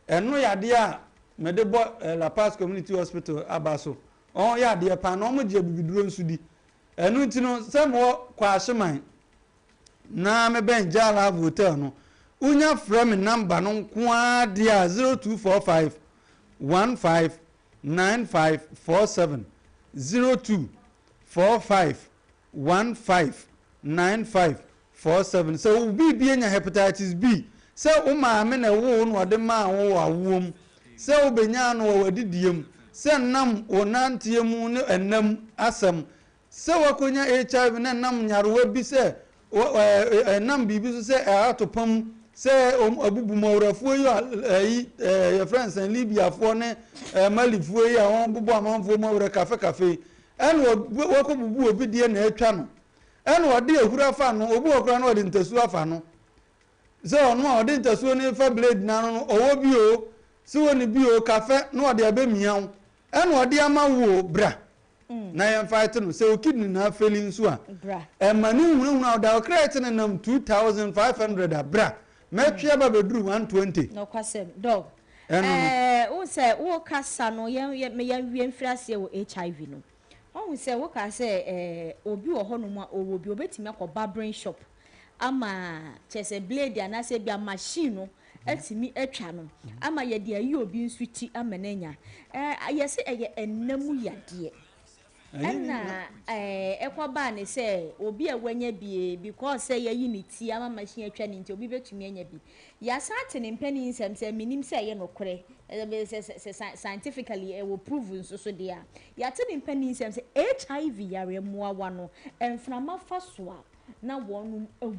Speaker 23: Ɛno yɛ adeɛ a mede bɔ La Paz Community Hospital aba so. Wɔn yɛ adeɛ paa na wɔn gye abibiduro nso di. Ɛno nti no sɛ mewɔ Kwahyeman na mebɛn Jah Love Hotel no, wonya frɛ me number no nko ara deɛ a 0245 15 95 47 0245 15 95 47 Sɛ wo biribi anya hepatitis B, sɛ wo maame na ɛwoo wo na ɔde maa wo wɔ awoɔ mu, sɛ wobɛnyaa no wɔ w'adidie mu, sɛ ɛnam wo nanteɛ mu ne ɛna mu asɛm, sɛ woakɔnya HIV na ɛnam nyarewa bi sɛ ɛnam biribi so sɛ atopa mu, sɛ abubummɔwerɛfoɔ yi a ɛyi yɛfrɛ no sɛn Libyafoɔ ne Malifoɔ yi a wɔbobɔ amanfoɔ mu awerɛ kafe kafe yi, ɛna wakɔbubu obi deɛ na atwa no. Ɛna ɔde ahuru afa ano, obi wɔ koraa na ɔde ntasuo afa ano. Sɛ ɔno a ɔde ntasuo no fa blade n'ano no, ɔwɔ bi o, sɛ wɔnni bi o, kafɛ na ɔde abɛmia wo. Ɛna ɔde ama wo o, bra na yɛn fight no. Sɛ wo kidney na afeli nso a, ɛma ne nhunahuna wo da. Wo credit no nam 2500 a, bra. Mɛtwe aba bɛduru 120.
Speaker 4: Nokwasɛm, dɔg.
Speaker 23: Ɛno no.
Speaker 4: Ɛɛ, wohu sɛ wokasa no, yɛn, yɛn, yɛnwie mfiri aseɛ wɔ HIV no. Wahu sɛ wokaa sɛ eh, obi wɔ hɔnom a ɔwɔ bi, ɔbɛtumi akɔ barbering shop ama kyerɛ sɛ blade anaasɛ ebia machine no atumi atwa no ama yɛde ayi obi nso ti ama no anya. Eh, yɛse ɛyɛ ɛnna mu yadeɛ. Ɛna eh, ɛkɔbaa ne sɛ obi a wanya bi because sɛ yɛayi ne ti ama machine atwa no nti obi bɛtumi anya bi. Yɛasan ate ne mpanin nsɛm sɛ menim sɛ ɛyɛ nokorɛ, sɛ sɛ scientifically ɛwɔ proof nso so deɛ a, yɛate ne mpanin nsɛm sɛ HIV yareɛ mmoawa no mframa fa so a na wɔnom awu.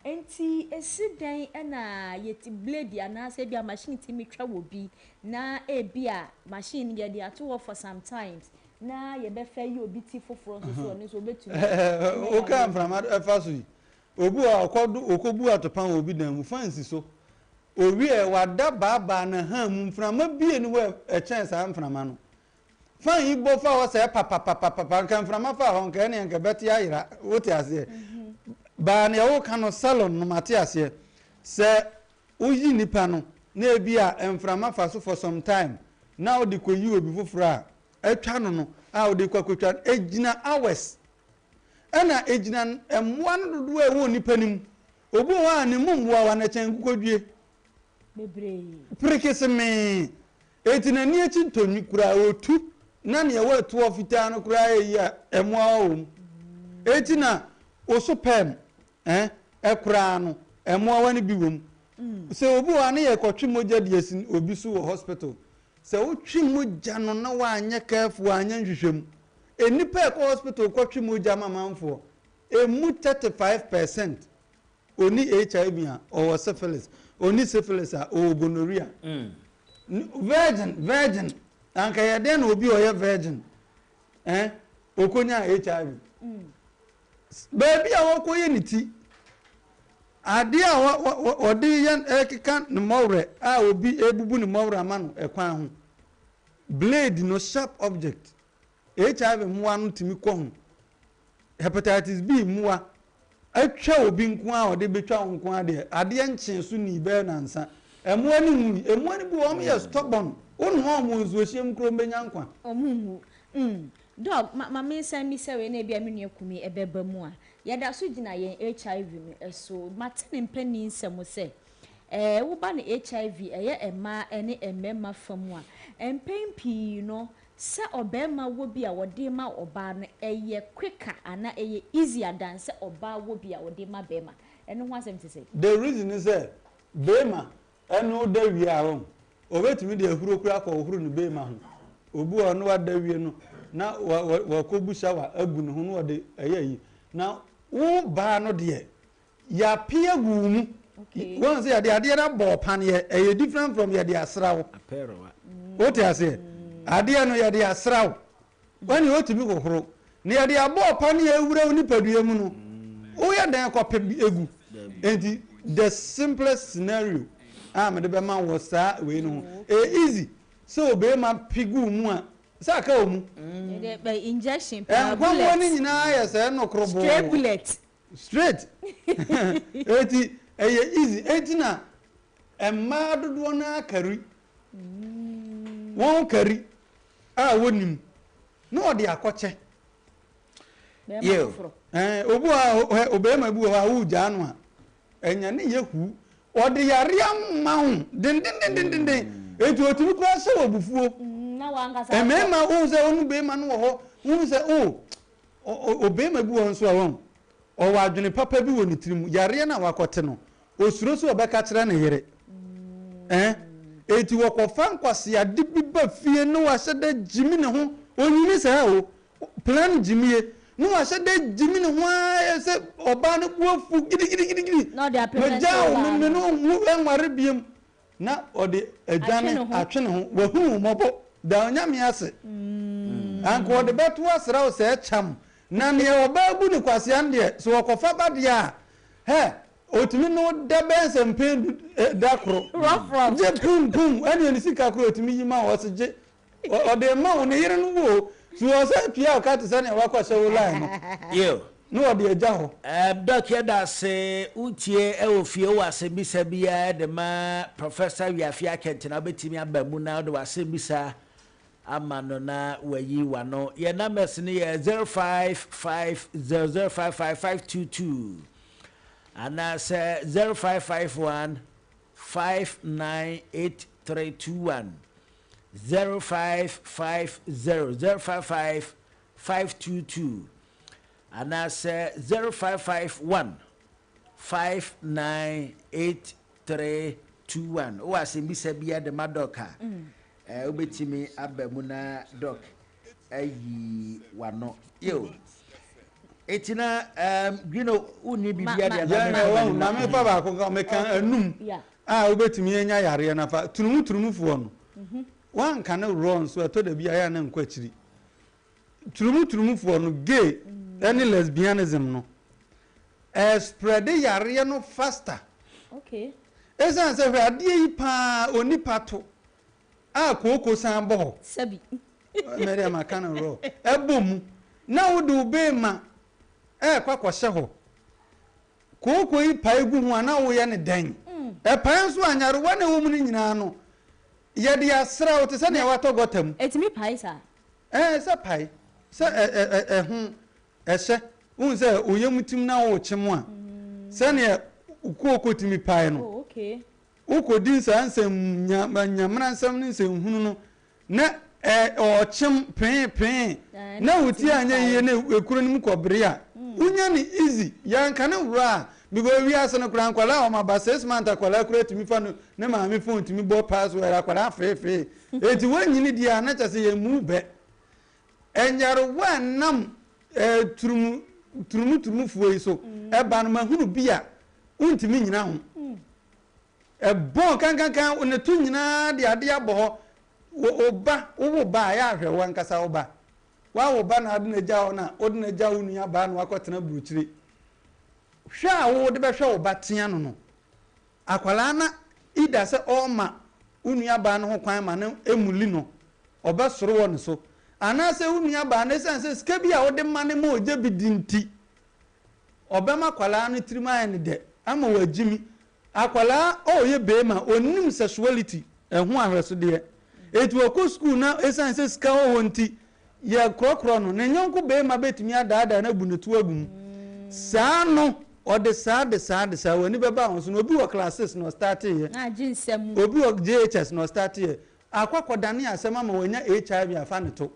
Speaker 4: Enti esi dɛn na yɛti blade anaasɛ ebia machine tumi twa wɔ bi na ebia machine no yɛde ato hɔ for some times na yɛbɛfa ayi obi ti foforɔ nso so ɔno nso ɔbɛtumi anya
Speaker 23: Wokaa
Speaker 4: yareɛ bi.
Speaker 23: mframa ɛfa so yi, obi wɔ hɔ a ɔkɔdo ɔkɔbu atopan wɔ obi dan mu, fan si so. Owie ɛ, wada baabaa n'ahan mu, mframa bie ni hɔ a ɛkyɛn saa mframa no. Fan yi bɔ fa hɔ sɛɛ papapapapa, nka mframa faa hɔ nka ɛneɛ nka ɛbɛte ayera, wote aseɛ? Baa neɛ woka no salon no mate aseɛ, sɛ woyi nipa no na ebi a mframa fa so for some time na wode kɔyi obi foforɔ a, atwa no no a wode kɔ akɔtwa no, ɛgyina hours ɛna ɛgyina mmoa no dodoɔ a ɛwɔ nipa no mu. Obi wɔ hɔ a ne mu mmoawa no kyɛn nkokɔdwie.
Speaker 4: Bebree.
Speaker 23: Perekesemee. Enti n'ani akyi ntɔnwi koraa ɔtu na nea ɛwɔ ɛtoɔ fitaa no koraa ɛyi a mmoawa wɔ mu. Enti na oso pɛm eh, ɛkoraa no mmoawa no bi wɔ mu. Sɛ obi wɔ hɔ a ne yɛkɔtwe mogya de asi obi so wɔ hospital. Sɛ wotwe mogya no na woanyɛ careful anyɛ nhwehwɛmu. Nnipa a ɛkɔ hospital kɔtwe mogya ma amanfoɔ, ɛmu 35 percent ɔni HIV a, ɔwɔ syphilis. Ɔni syphilis a, ɔwɔ gonorrhea. Virgin, virgin. Anka yɛ dɛn na obi a ɔyɛ virgin eh, ɔkɔnya HIV? Baabi a wɔkɔyɛ ne ti, adeɛ a wɔde yɛ ɛkeka ne mmɔwerɛ a obi ebubu ne mmɔwerɛ ama no ɛkwan ho. Blade no, sharp object. HIV mmoa no tumi kɔ ho. Hepatitis B mmoa atwa obi nko a ɔde bɛtwa wo nko adeɛ, adeɛ nkyee so nii bɛyɛ nansa. Mmoa no nwui. Mmoa no bi wɔ hɔ, wɔn yɛ stubborn. Wonoa wɔn wɔ nsuohyeɛ mu koraa wɔn bɛnya nkwa.
Speaker 4: Wɔn nwu. Doc, ma ma mensan mmisa wei na ebia me nua Kumi ɛbɛba mu a. Yɛda so gyina yɛn HIV no so. Mate ne mpanin nsɛm sɛ, ɛɛ woba no HIV ɛyɛ mmaa ne mmarima fa mu a, mpɛn pii no sɛ ɔbarima wɔ bi a ɔde ma ɔbaa no ɛyɛ quicker anaa ɛyɛ easier than sɛ ɔbaa wɔ bi a ɔde ma barima. Ɛno ho asɛm te sɛn?
Speaker 23: The reason ne sɛ, barima ɛne wo da wie a wahu, ɔbɛtumi de ahuro koraa akɔhohoro ne barima ho. Obi wɔ hɔ na wada wie no na wakɔbu shower agu ne ho na ɔde ɛyɛ ayi. Na wo baa no deɛ, yɛape agu wo mu. Wahu sɛ yɛde adeɛ no abɔ wo paneɛ, ɛyɛ different from yɛde asra wo. Wote aseɛ? Adeɛ no yɛde asra wo. Wani otumi hohoro. Na yɛde abɔ ɔpa ne awura wo nipadua mu no, woyɛ dɛn kɔpɛ egu? Enti the simplest scenario a mede bɛma wɔ saa wei no ho, ɛyɛ easy sɛ obeema pe gu wo mu a, sɛ aka wɔ mu.
Speaker 4: Injection paa,
Speaker 23: Nkwammoa no
Speaker 4: bullet.
Speaker 23: nyinaa yɛ sɛ nokoroboo.
Speaker 4: Straight bullet.
Speaker 23: Straight. Enti ɛyɛ easy. Enti na mmaa dodoɔ no ara kari. Wɔn kari a wɔnim na ɔde akɔkyɛ.
Speaker 4: Bɛrima foforɔ.
Speaker 23: Ɛɛ obi wɔ hɔ a ɔbarima bi wɔ hɔ a wogyaa no a ɛnya ne yɛ hu ɔde yare ama wo dendendendenden eti otumi koraa hyɛ wɔ abufuo.
Speaker 4: Na wankasa.
Speaker 23: Mmarima wohu sɛ ɔno barima no wɔ hɔ wohu sɛ o ɔbarima bi wɔ hɔ nso a wɔn ɔwɔ adwene papa bi wɔ ne tirim yareɛ no a wakɔte no Osuro sɛ ɔbɛka akyerɛ ne yere. Ɛn, enti wɔkɔfa nkwaseade bi ba fie na wahyɛ da gyimi ne ho. Onyini saa o, plan gyimie. Na wahyɛ da gyimi ne ho ara sɛ ɔbaa no bo afu gidigidigidi.
Speaker 4: Na ɔde apɛmɛnte
Speaker 23: Magyaa wo,
Speaker 4: ɔbaa
Speaker 23: me
Speaker 4: no.
Speaker 23: ne wo nwu nware biom. Na ɔde adwane
Speaker 4: Atwe ne ho.
Speaker 23: atwe ne ho. Wahunu wo mmɔbɔ. Da Onyame ase. Anka ɔde bɛto asra wo sɛ kyam. Na neɛ ɔbaa bu no kwasea no deɛ, sɛ ɔkɔfa ba deɛ a, hɛ, Otumi ne wo da bɛyɛ sɛ mpɛn du da koro. Gye pum pum ɛne ne sika koro otumi yi ma wo ɔse gye ɔde ma wo ne yere no wo o so ɔsɛ tua ɔka te sɛ nea wakɔ hyɛ wo line no
Speaker 1: Yo.
Speaker 23: na ɔde agya hɔ.
Speaker 1: Um, Doc yɛda ase wotie ɛwɔ fie wowɔ asɛmmisa biara de ma Professor Wiafe Akɛntena wobɛtumi aba mu na wode w'asɛmmisa ama no na wayi w'ano. Yɛn numbers no yɛ 0550 055 522 anaasɛ 0551 598321, 0550 055 522 anaasɛ 0551 598321. Wowɔ asɛmmisa biara de ma Doc a, Eh, wobɛtumi aba mu na Doc ayi w'ano. Yo. Eti na um, Grino wonni biribi adeɛ
Speaker 23: na mɛka ma mefa baako nka meka anum a wobɛtumi anya yareɛ no afa tunumu tunumufoɔ no mhm. wanka ne worɔ nso ɛtɔ da bi ayɛ ne nkɔ akyiri tunumu tunumufoɔ no gay ɛne lesbianism no ɛsprɛde yareɛ no faster ɛsiane sɛ hwɛ adeɛ yi paa onipa to a kooko san bɔ hɔ.
Speaker 4: Sɛbi.
Speaker 23: Mɛ deɛ maka no raw. Ɛbɔ mu na wode wo beema ɛɛkɔ akɔhyɛ hɔ. Kooko yi pae gu ho a na woyɛ no dɛn? Ɛpae nso a nyarewa na ɛwɔ mu no nyinaa no yɛde asra wo te sɛ nea watɔ gɔta mu.
Speaker 4: Ɛtumi pae saa?
Speaker 23: Ɛɛ sɛ pae. Sɛ ɛ ɛ ɛ ɛho ɛhyɛ. Wohu sɛ wo yam tim na worekyem a sɛdeɛ kooko tumi pae no.
Speaker 4: Oh okay.
Speaker 23: Wokɔdi saa nsɛm nya nyamena nsɛm ne nsɛnhunu no na ɛ ɔɔkyem pee pee na wo ti anyɛ yie na ekuro no mu kɔ bere a wonya no easy yɛnka ne worɔ a because wiase no koraa nkwadaa a wɔn aba six month akwadaa koraa tumi fa no ne maame phone tumi bɔ password akwadaa feefee eti wɔnyini deɛ a na kyɛ sɛ yɛn mu bɛ nyarewa a ɛnam ɛɛ turumu turumu turumufoɔ yi so ɛba no mahunu bi a wontumi nyina ho Ɛbɔn kankankan, ne to nyinaa de adeɛ abɔ hɔ. Wo wo ba, wowo ba a, ɛyɛ a hwɛ wo ankasa wo ba. Woawo ba na wode no agya hɔ na wode no agya wo nua baa na wakɔtena aburokyire. Hwɛ a wode bɛhwɛ wo ba tea no no, akwadaa no either sɛ ɔrema wo nua baa no ho kwan ma no emuli no, ɔbɛsoro wɔ ne so. Anaasɛ wo nua baa no, esiane sɛ sika bi a wode ma no ma ogye bi di nti, ɔbɛma akwadaa no tirim ayɛ no dɛ ama wagyimi. Akwadaa a ɔyɛ beema ɔnnim sexuality ɛho ahwɛsodeɛ. Enti ɔkɔ sukuu na ɛsiane sɛ sika wɔ hɔ nti yɛkorɔkorɔ no, ne yɔnko beema bɛtumi adaadaa no abu ne to agu mu. Saa no ɔde saa de saa de saa w'ani bɛba ho so no obi wɔ class 6 na ɔstarteeɛ, obi wɔ JHS na ɔstarteeɛ, akɔ akɔdane asɛm ama wanya HIV afa ne to.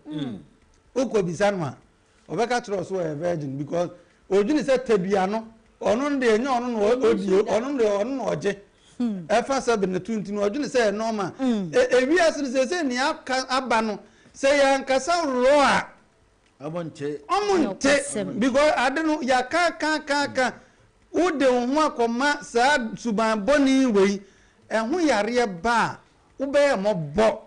Speaker 23: Wokɔbisa no a Ɔbɛka kyerɛ wo sɛ ɔyɛ virgin because ɔdwene sɛ tadua no ɔno no deɛ ɛnyɛ ɔno na ɔdie ɔno no deɛ ɔno na ɔgye ɛfa sɛ de ne to nti no ɔdwene sɛ ɛyɛ normal. Ewiase no seesei nea aka aba no sɛ yɛankasa worɔ a
Speaker 1: Ɔmo nte.
Speaker 23: Ɔmo nte because ade no yɛaka ka ka ka wode wo ho akɔma saa suban bɔne wei ɛho yareɛ ba a Wobɛyɛ mmɔbɔ.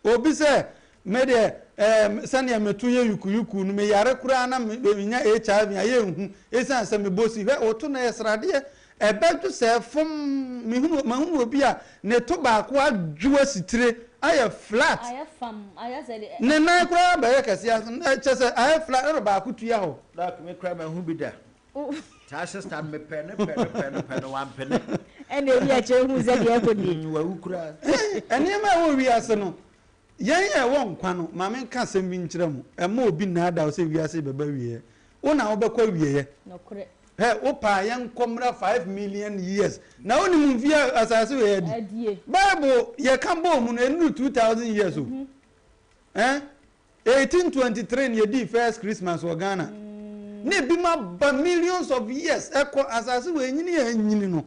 Speaker 23: Obi sɛ, Me deɛ, eh, sɛdeɛ meto yɛ yukuyuku no, meyare koraa na menya HIV a, ɛyɛ nhu esiane sɛ mebɔ si. Hwɛ, wo to no yɛ sradeɛ. Ɛbɛdwo sɛɛ fom. Mehunu, mahunu obi a ne to baako adwo asi tire, ayɛ flat.
Speaker 4: Ayɛ fam, ayɛ sɛ deɛ.
Speaker 23: Ne nan koraa bɛyɛ kɛseɛ, kyerɛ sɛ ayɛ flat, ɛna baako tua hɔ.
Speaker 1: Doc, me koraa manhu bi da. Saa sister no mepɛ no pɛ no pɛ no pɛ no wampene.
Speaker 4: Ɛna ewi akyire hu sɛ deɛ ɛkɔ nie.
Speaker 1: Wawu koraa.
Speaker 23: Nneɛma a ɛwɔ wiase no, yɛn a ɛwɔ nkwa no, ma menka asɛm bi nkyerɛ mo, ɛmma obi nnaadaa wo sɛ wiase rebɛba awieɛ. Wo na wobɛkɔ awieɛ.
Speaker 4: Nokorɛ.
Speaker 23: Hɛ, wopɛ a yɛnkɔ mmra 5,000,000 years. Na wonim mfeɛ a asase wei adi?
Speaker 4: Adie.
Speaker 23: Bible, yɛka bɔɔ mu no, ɛnnuru 2,000 years o. Ɛn? 1823 na yɛdii first Christmas wɔ Ghana. Na ebinom aba millions of years ɛkɔ asase wɔ enyini a enyini no.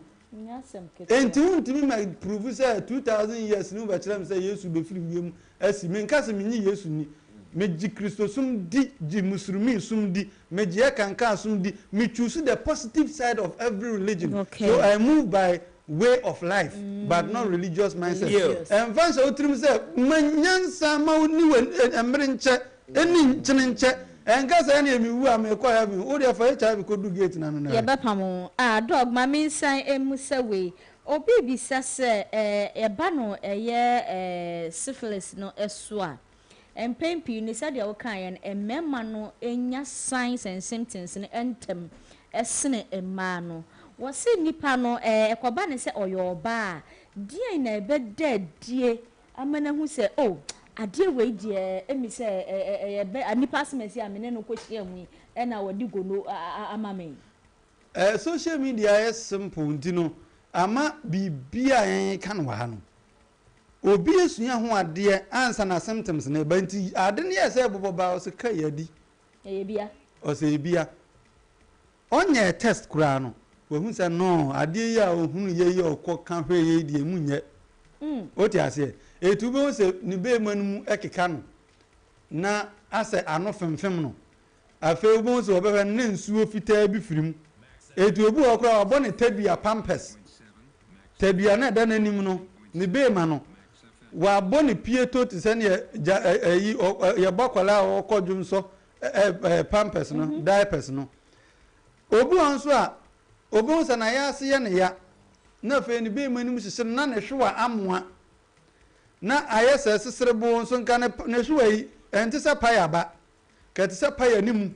Speaker 23: Enti wontumi ma prove sɛ 2000 years ni wobɛkyerɛ me sɛ Yesu bɛfiri wiem asi. Menka sɛ menye Yesu ni. Megye Kristosom di, gye Musulmi som di, megye Ɛkankaa som di. Me choose the positive side of every religion.
Speaker 4: Okay.
Speaker 23: So I move by way of life but not religious mindset. Ɛmfa nhyɛ wo tirim sɛ ma nyansa ma wo ni wɔ mmere nkyɛ ɛni nkyene nkyɛ. Ɛnka sɛ ɛneɛ me wu a mekɔ heaven. Wo deɛ fa HIV kɔdu gate no ano na hwɛ.
Speaker 4: Yɛbɛpam wo. Ah dog ma me nsan mmusa wei. Obi rebisa sɛ eh ɛba no ɛyɛ eh syphilis no so a, Mpɛn pii no, sɛdeɛ wokaeɛ no, mmarima no nya signs and symptoms no ntɛm sene mmaa no. Wɔse nipa no, ɛkɔba no sɛ ɔyɛ ɔbaa a, deɛn na ɛbɛda adie ama no ahu sɛ oh, adeɛ wei deɛ ɛmi sɛ ɛyɛ bɛ, nipa asomasi a me ne no kɔhyia mu yi na wɔde gono ama me yi?
Speaker 23: Social media yɛ simple nti no, ama biribiara a yɛka no wɔ ha no, Obi esua ho adeɛ ansa na symptoms no reba nti ade no yɛ sɛ ɛbobɔ ba ɔsɛ kai adi.
Speaker 4: Ɛyɛ bia.
Speaker 23: Ɔsɛ ɛyɛ bia. Ɔnyɛɛ test koraa no wahu sɛ no adeɛ yi a ɔhunu yɛ yi a ɔkɔ ka hwɛ yɛ yi deɛ emu nyɛ. Wote aseɛ? Eti wobɛhu sɛ ne bɛɛma no mu ɛkeka no na asɛ ano femfem no. Afei wobɛhu sɛ wɔbɛhwɛ no na nsuo fitaa bi firi mu. Enti obi wɔ hɔ koraa a wabɔ ne tadua pampers. Tadua no a ɛda n'anim no, ne beema no, wabɔ ne pieto te sɛ neɛ gya ɛ ɛyi ɔ ɛ yɛbɔ akwadaa a ɔkɔ dwonsɔ ɛ ɛ pampers no, diapers no. Obi wɔ hɔ nso a, wobɛhu sɛ n'ayaase yɛ no ya, na afei ne beema no mu hyehye no na ne hwewa amoa. Na ayɛ sɛ sesereboo nso nka ne ne hwewa yi, ɛnte sɛ payaba. Ka ɛte sɛ paya ne mu,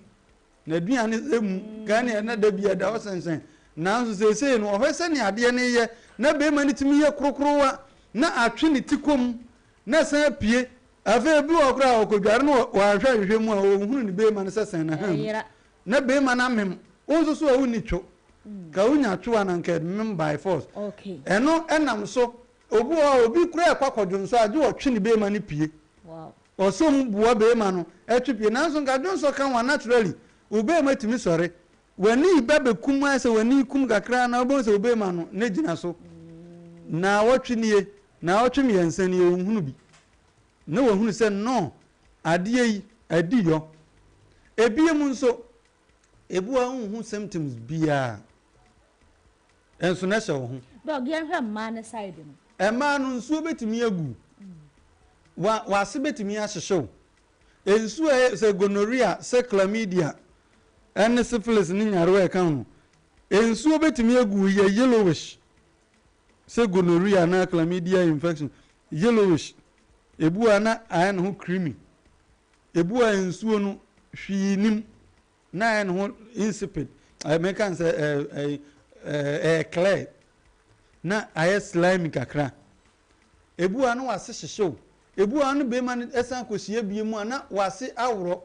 Speaker 23: n'aduane mu, ka ɛne na da bi ɛda hɔ sɛnsɛn. Nanso seesei no, ɔhwɛ sɛnea adeɛ no reyɛ, na barima no tumi yɛ korokorowa, na atwe ne ti kɔ mu, na ɛsan apue. Afei ebi wɔ hɔ koraa a, ɔkɔdware no wanhwɛ ahwehwɛ mu a, ɔnhunu ne barima no sɛ sɛn na ha mu. Na barima no amem. Wo nso so a wonni two. Ka wonya two a na anka ɛmem by force. Ɛno nam so, obi wɔ hɔ a, obi koraa ɛkɔ akɔdwonsɔ a, gye ɔtwe ne barima no pue. Ɔsɔ mu boa barima no twe pue. Nanso nka dwonsɔ ka ho a, naturally, wo barima tumi sɔre. W'ani ba bɛkum ayɛ sɛ w'ani kum kakra na wobɛhu sɛ wo barima no, ne gyina so. Naawɔtwe nie, naawɔtwe mmiɛnsa nie, ɔnhunu bi. Na wahunu sɛ no, adeɛ yi, adi yɔ. Ebiem nso, ebi wɔ hɔ a wonhu symptoms biara. Nso na ɛhyɛ wo ho.
Speaker 4: Dɔg yɛnhwɛ mmaa no side no.
Speaker 23: Mmaa no nsuo bɛtumi agu wa w'ase bɛtumi ahyehye wo. Nsuo a ɛyɛ sɛ gonorrhea, sɛ chlamydia ɛne syphilis ne nyarewa a ɛka ho no, nsuo bɛtumi agu wo yɛ yellowish sɛ gonorrhea anaa chlamydia infection, yellowish. Ebi wɔ a na ayɛ ne ho creamy. Ebi wɔ a nsuo no hwee nnim. Na ayɛ ne ho insipid ɛɛ mɛka n sɛ ɛɛ ɛɛ ɛɛ clear na ayɛ slimy kakra ebi wɔ ha na wase hyehyew ebi wɔ ha no bɛrima no ɛsan kɔhyia bie mu a na wase aworɔ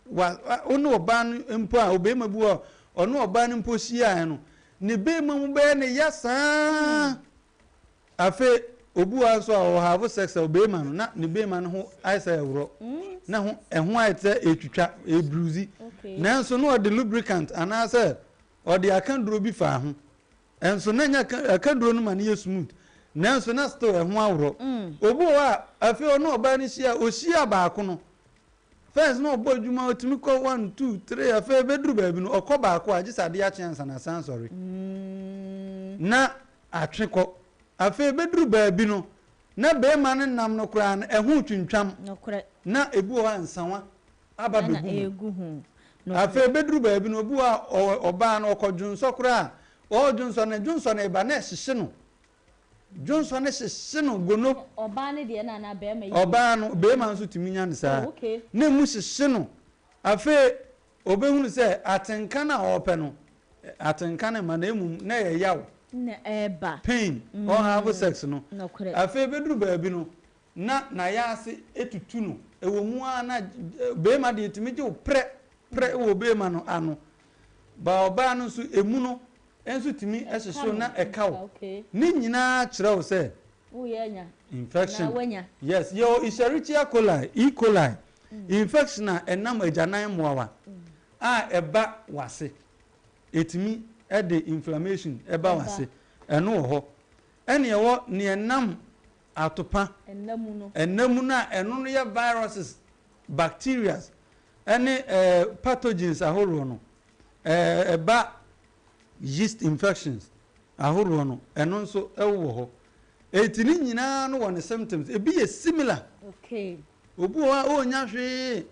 Speaker 23: wa wo ne ɔbaa no mpo a ɔbɛrima bi wɔ ɔne ɔbaa no mpo hyiaeɛ no ne bɛrima mu bɛyɛ ne ya saa. Afei obi wɔ ha nso a ɔwɔ have sex a obeema no na ne beema no ho ayɛ sɛ ɛworɔ na ho ɛho ayɛ te sɛ ɛretwitwa ɛrebruzi nanso na ɔde lubricant anaasɛ ɔde akaduro bi faa ho ɛnso na nyɛ akaduro no ma no yɛ smooth nanso na still ɛho aworɔ obi wɔ hɔ a afei ɔne ɔbaa no hyia ɔhyia baako no first na ɔbɔ adwuma ɔtumi kɔ one two three afei bɛduru baabi no ɔkɔ baako a gye sɛ adeɛ akye ansa na asan sɔre na atwe kɔ. Afei ɛbɛduru baabi no, na barima no nam no koraa no, ɛho retwintwam.
Speaker 4: Nokorɛ.
Speaker 23: Na ebi wɔ hɔ a nsawa aba
Speaker 4: Ɛna
Speaker 23: bɛgu
Speaker 4: ɛregu
Speaker 23: ho.
Speaker 4: ho.
Speaker 23: Afei
Speaker 4: Nokorɛ.
Speaker 23: ɛbɛduru baabi no, obi wɔ hɔ a ɔwɔ ɔbaa no, ɔkɔ dwonsɔ koraa a, ɔredwonsɔ no, dwonsɔ no reba na ɛhyehye no. Dwonsɔ no hyehye no gono.
Speaker 4: Ɔbaa no deɛ no anaa barima yi deɛ?
Speaker 23: Ɔbaa no, barima nso tumi nya no saa.
Speaker 4: Oh, okay.
Speaker 23: Na emu hyehye no. Afei Ɔbɛhunu sɛ atenka no a ɔrepɛ no, atenka no mma na mmom na ɛyɛ yaw.
Speaker 4: Na ɛreba.
Speaker 23: Pain, ɔnhave sex no.
Speaker 4: Nokorɛ.
Speaker 23: Afei ɛbɛduru baabi no, na n'ayaase tutu no. Ɛwɔ mu ara na barima deɛ ɛtumi gye wo prɛ, prɛ wɔ barima no ano. But ɔbaa no nso, ɛmu no nso tumi hyehye wo na ɛka wo. Ne nyinaa kyerɛ wo sɛ
Speaker 4: Woyɛ anya.
Speaker 23: Infection.
Speaker 4: Anaa woanya.
Speaker 23: Yes, yɛwɔ Escherichia coli, E. coli, infection a ɛnam agyanan mmoawa a ɛba w'ase. Ɛtumi de inflammation ba w'ase. Ɛno wɔ hɔ. Ɛna yɛwɔ nea ɛnam atopa.
Speaker 4: Ɛnna mu no.
Speaker 23: Ɛnna mu no a ɛno no yɛ viruses, bacterias, ɛne eh, pathogens ahoroɔ no. Eh, ɛba yeast infections ahoroɔ no, ɛno nso wɔ hɔ. Enti ne nyinaa no wɔ ne symptoms. Ebi yɛ similar.
Speaker 4: Okay.
Speaker 23: Obi wɔ hɔ a ɔnnya hwee,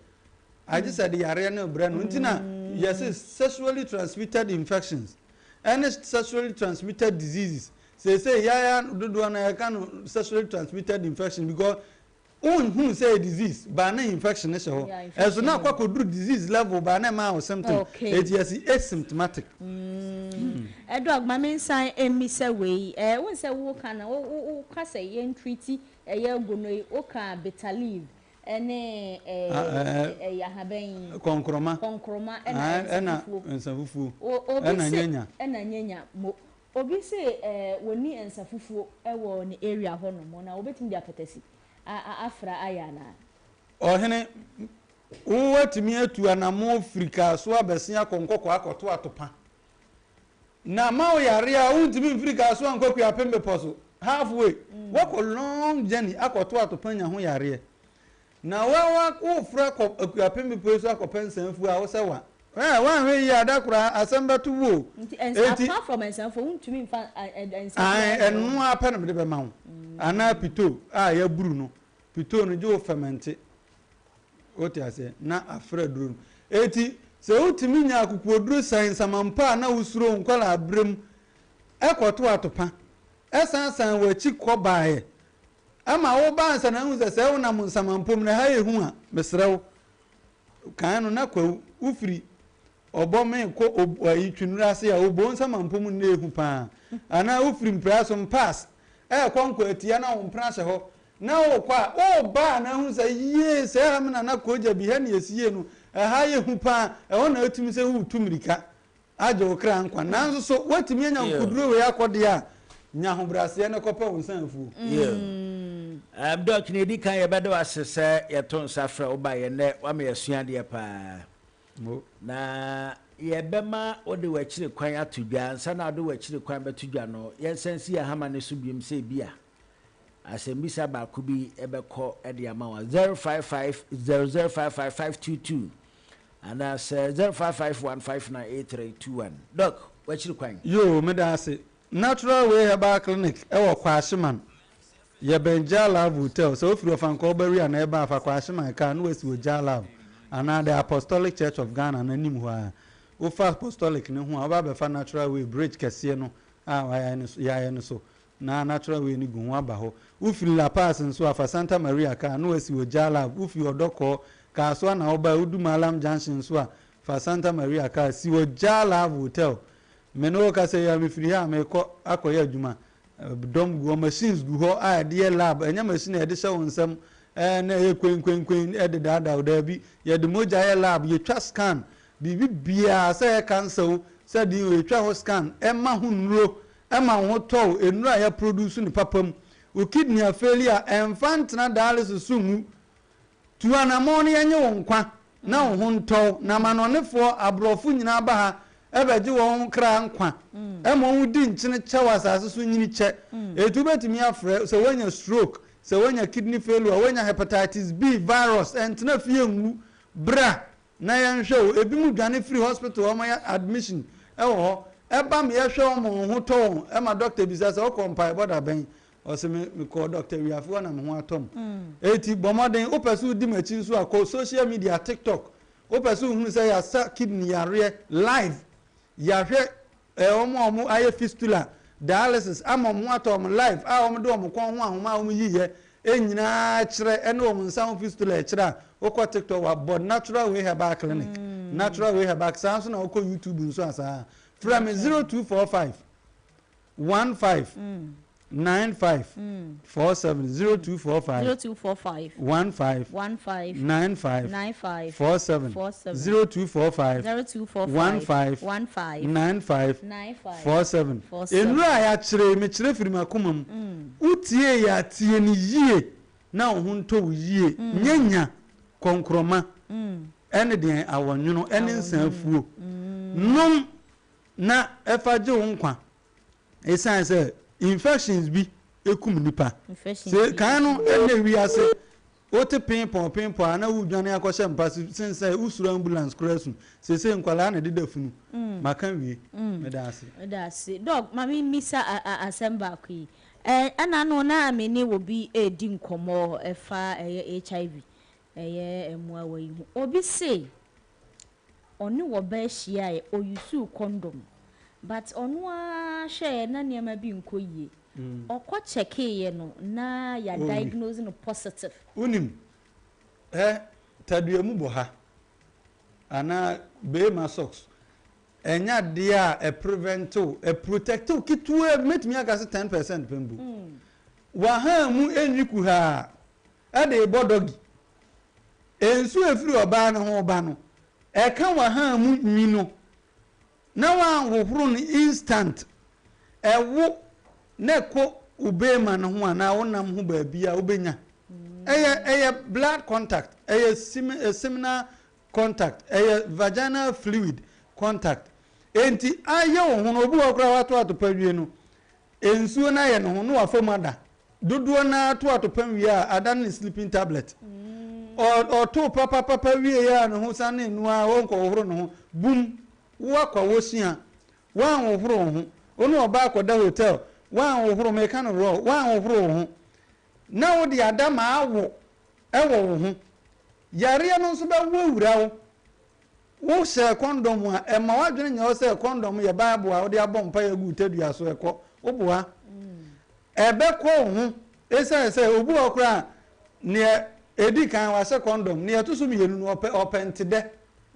Speaker 23: agye sɛ de yareɛ no rebrɛ no. Nti na yɛse sexually transmitted infections ɛne sexually transmitted diseases. Seesei yɛa dodoɔ no yɛka no sexually transmitted infection because Wonhunu sɛ ɛyɛ disease but na infection no hyɛ hɔ.
Speaker 4: Yeah,
Speaker 23: Ɛso na
Speaker 4: infection
Speaker 23: akɔ
Speaker 4: no.
Speaker 23: akɔduru disease level but na ɛmaa wo symptom.
Speaker 4: Okay.
Speaker 23: Enti yɛse asymptomatic.
Speaker 4: Mm. Doc, ma me nsan mmisa wei. Eh, wohu sɛ woka no, wo, wo, woka sɛ yɛn treat ɛyɛ gono yi, woka bitter leaf ɛne eh,
Speaker 23: Ah, eh,
Speaker 4: ɛyɛ ahaban yi.
Speaker 23: Kɔnkrɔma.
Speaker 4: Kɔnkrɔma ɛna
Speaker 23: Ah, ɛna
Speaker 4: nsafufuo.
Speaker 23: nsafufuo.
Speaker 4: O, obi
Speaker 23: Ɛna
Speaker 4: se,
Speaker 23: nyanya.
Speaker 4: ɛna nyanya mo. Obi se eh, wɔnni nsafufuo wɔ ne area hɔ nom na wɔbɛtumi de apɛtɛsi a a afra ayɛ anaa?
Speaker 23: Ɔhene, wo atumi atu anammɔn firi Kasoa abɛsen akɔ Nkɔkɔɔ akɔto atopa. Na ma wo yare a, wontumi mfiri Kasoa nkɔ Akuapem bepɔ so, half way. Woakɔ long journey akɔto atopa anya ho yareɛ. Na wo a woreforo akɔ Akuapem bepɔ yi so akɔpɛ nsanfuo a, wo sɛ wa? Ɛɛ, woanhwɛ yie a, da koro asɛm bɛto wo o.
Speaker 4: Nti
Speaker 23: Enti.
Speaker 4: apart from nsanfuo, wontumi mfa nsa
Speaker 23: Ae,
Speaker 4: biara
Speaker 23: ɛno
Speaker 4: nyɛ
Speaker 23: ara pɛ na mede bɛma wo. Anaa pito a yɛaburu no. Pito no, gye wo fɛmɛnte. Wote aseɛ? Na afra aduro no. Enti, sɛ wotumi nya akokoɔduro san nsamanpɔ a na wosuro wo nkwadaa-berɛ mu kɔto atopa, san san w'akyi kɔ baeɛ, Ɛma wo ba ansa na ahu sɛ sɛ wonam nsamanpɔ mu na ɛha yɛ hu a, mesrɛ wo, kan no na kwawu, wofiri ɔbɔme kɔ ob ayi Twinuru ase a, wobɔ nsamanpɔ mu na ɛyɛ hu paa. Anaa wofiri Mpraso, Mpaas, ɛrekɔ Nkwatia na wo mpena hyɛ hɔ na wokɔ a, woba a na ahu sɛ yie sɛ ɛha me nana Kogya bi, ha na yɛsiee no, ɛha yɛ hu paa, ɛhɔ na wotumi sɛ woretu mmirika. agye wo kra nkwa. Nanso so woatumi anya nkoduro wei akɔ deɛ a, nya ahobrɛaseɛ na kɔpɛ wo nsa afuo.
Speaker 1: Yeah. Um, Doc, nea ɛdi kan yɛbɛda wo ase sɛ yɛto nsa frɛ wo baeɛ nnɛ, woama yɛasua adeɛ paa.
Speaker 23: Mo.
Speaker 1: Na yɛbɛma wode w'akyiri kwan ato dwa. Ansa na wode w'akyiri kwan bɛto dwa no, yɛnsan nsi yɛn hama no so biom sɛ ebia Asɛmbisa baako bi bɛkɔ de ama wo a, 055 0055 522 anaasɛ 0551 598321. Doc, w'akyiri kwan?
Speaker 23: Yoo, meda ase. Natural Way Herbal Clinic wɔ Kwahyeman. Yɛbɛn Jah Love Hotel. Sɛ wofiri Ɔfankɔɔ Barua na ɛreba a, fa Kwahyeman kaa na woasi wɔ Jah Love anaa The Apostolic Church of Ghana no anim hɔ ara. Wofa Apostolic no ho a, woba abɛfa Natural Way bridge kɛseɛ no a wɔayɛ no so, yɛayɛ no so. Na natural way no gu ho aba hɔ. Wo firi La Paz nso a fa Santa Maria car na wasi wɔ Jalab, wo firi Ɔdɔkɔɔ, Kasoa na wo bae wo du Mallam junction nso a fa Santa Maria car si wɔ Jalab hotel. Me ne wo kasa yi a me firi ha a me kɔ akɔ yɛ adwuma. Dɔm gu hɔ, machines gu hɔ a yɛde yɛ lab, ɛnyɛ machine a yɛde hyɛ wo nsam ɛɛ na ɛyɛ kwenkwenkwen ɛde daadaa wo, daabi, yɛde mogya yɛ lab, yɛtwa scan, biribi biara sɛ ɛyɛ cancer o, sɛ den o, yɛtwa ho scan ɛma ho nnuro Ɛma wo ho tɔ wo, nnuru a yɛaproduce no papa mu. Wo kidney afeeli a, ɛmfa ntena dialysis so nwu. Tu anammɔn na yɛnnye wo nkwa na wo ho ntɔ wo. Na amanɔnefoɔ, aborɔfo nyinaa ba ha bɛgye wɔn kra nkwa. Ɛma wɔn di nkyene kyɛ wɔ asase so nyini kyɛ. Enti wobɛtumi afrɛ sɛ woanya stroke, sɛ woanya kidney failure, woanya hepatitis B virus, ɛntena fie nwu. Bra Na yɛnhwɛ o, ebinom dwane firi hospital a wɔyɛ admission wɔ hɔ, ɛba ma yɛhwɛ wɔn ma wɔn ho tɔ wɔn, ɛma doctor bisa sɛ wokɔɔ mpaebɔ da bɛn? Ɔse me mekɔɔ Doctor Wiafe hɔ na me ho atɔ me. Enti bɔ mmɔden, wopɛ sɛ wodi m'akyi nso a, kɔ social media, TikTok, wopɛ sɛ wohunu sɛ yɛasa kidney yareɛ live, yɛahwɛ Ɛɛ wɔn a wɔn ayɛ fistula, dialysis ama wɔn ho atɔ wɔn live a wɔn de wɔn kɔn ho ahoma a wɔn yi yɛ nyinaa kyerɛ ɛne wɔn nsa ho fistula ɛkyerɛ a wokɔ tiktok wa bɔ natural way herbal clinic natural way herbal saa nso na wokɔ youtube nso a saa frɛ me 0245 15 95 47 0245
Speaker 4: 0245
Speaker 23: 15
Speaker 4: 15
Speaker 23: 95
Speaker 4: 95
Speaker 23: 47
Speaker 4: 47
Speaker 23: 0245
Speaker 4: 0245
Speaker 23: 15
Speaker 4: 15
Speaker 23: 95
Speaker 4: 95
Speaker 23: 47
Speaker 4: 47.
Speaker 23: Nnuro a yɛakyerɛ yi, mekyerɛ firi m'akoma mu. Wotie yɛ a, tie no yie na wo ho ntɔ wo yie. Nyɛ nya, kɔnkrɔma, ɛne deɛn, awɔnwono, ɛne nsaafuo. Nom na ɛfa gye wo nkwa. Esiane sɛ infections bi kum nnipa. Sɛ kan no ɛnnɛ wiase wote pinpɔn pinpɔn a na wodwane akɔhyɛ mpa so sen sɛ wosuro ambulance koraa su. Seesei nkwadaa na ɛdeda funu. Maka wie. Meda ase.
Speaker 4: Meda ase. Doc, ma me mmisa asɛm baako yi. Ɛna no na me ne obi redi nkɔmmɔ ɛfa ɛyɛ HIV, ɛyɛ mmoawa yi ho. Obi se ɔne ɔbaa hyiaeɛ ɔyusuu condom but ɔno ara hwɛeɛ na nneɛma bi nkɔ yie ɔkɔ kyɛkeeɛ no na yɛ diagnose no positive.
Speaker 23: Wonim, ɛ tadua mu bɔ ha anaa beema socks ɛnyɛ adeɛ a ɛprevent wo, ɛprotect wo ketewaa bi, mɛtumi aka sɛ 10% pɛ mpo. Wahaa mu ɛnwi kuhaa ɛde rebɔ doggy. Nsu a ɛfiri ɔbaa no ho reba no, ɛka w'ahaa mu nwi no na woanhohoro no instant, ɛwo na ɛkɔ wo beema no ho anaa wo nam ho baabi a wobɛnya. Ɛyɛ ɛyɛ blood contact, ɛyɛ semen seminal contact, ɛyɛ vaginal fluid contact. Enti ayɛ wo ho no, obi wɔ hɔ koraa wato atopa wie no, nsuo no ayɛ ne ho na wafa mu ada. Dodoɔ no ara to atopam wie a, adane ne sleeping tablet. Ɔtoo papapapa wieeɛ a ne ho sanee no ara ɔnkɔhohoro ne ho. Bum! Wo akwa wosua. Woanhohoro wo ho. Wo ne ɔbaa kɔda hotel, woanhohoro, meka no raw, woanhohoro wo ho. Na wode ada ma awo wɔ wo ho. Yareɛ no nso bɛwo awura wo. Wohyɛ kɔndɔm a, ɛmma w'adwene nyɛ wo sɛ kɔndɔm yɛ Bible a wode abɔ mpaeɛ agu wo tadua so, ɛkɔ. Woboa. Ɛbɛkɔ wo ho. Esiane sɛ obi wɔ hɔ koraa a, nea edi kan wahyɛ kɔndɔm, nea ɛto so mmienu no ɔpɛ ɔpɛ ntedɛ.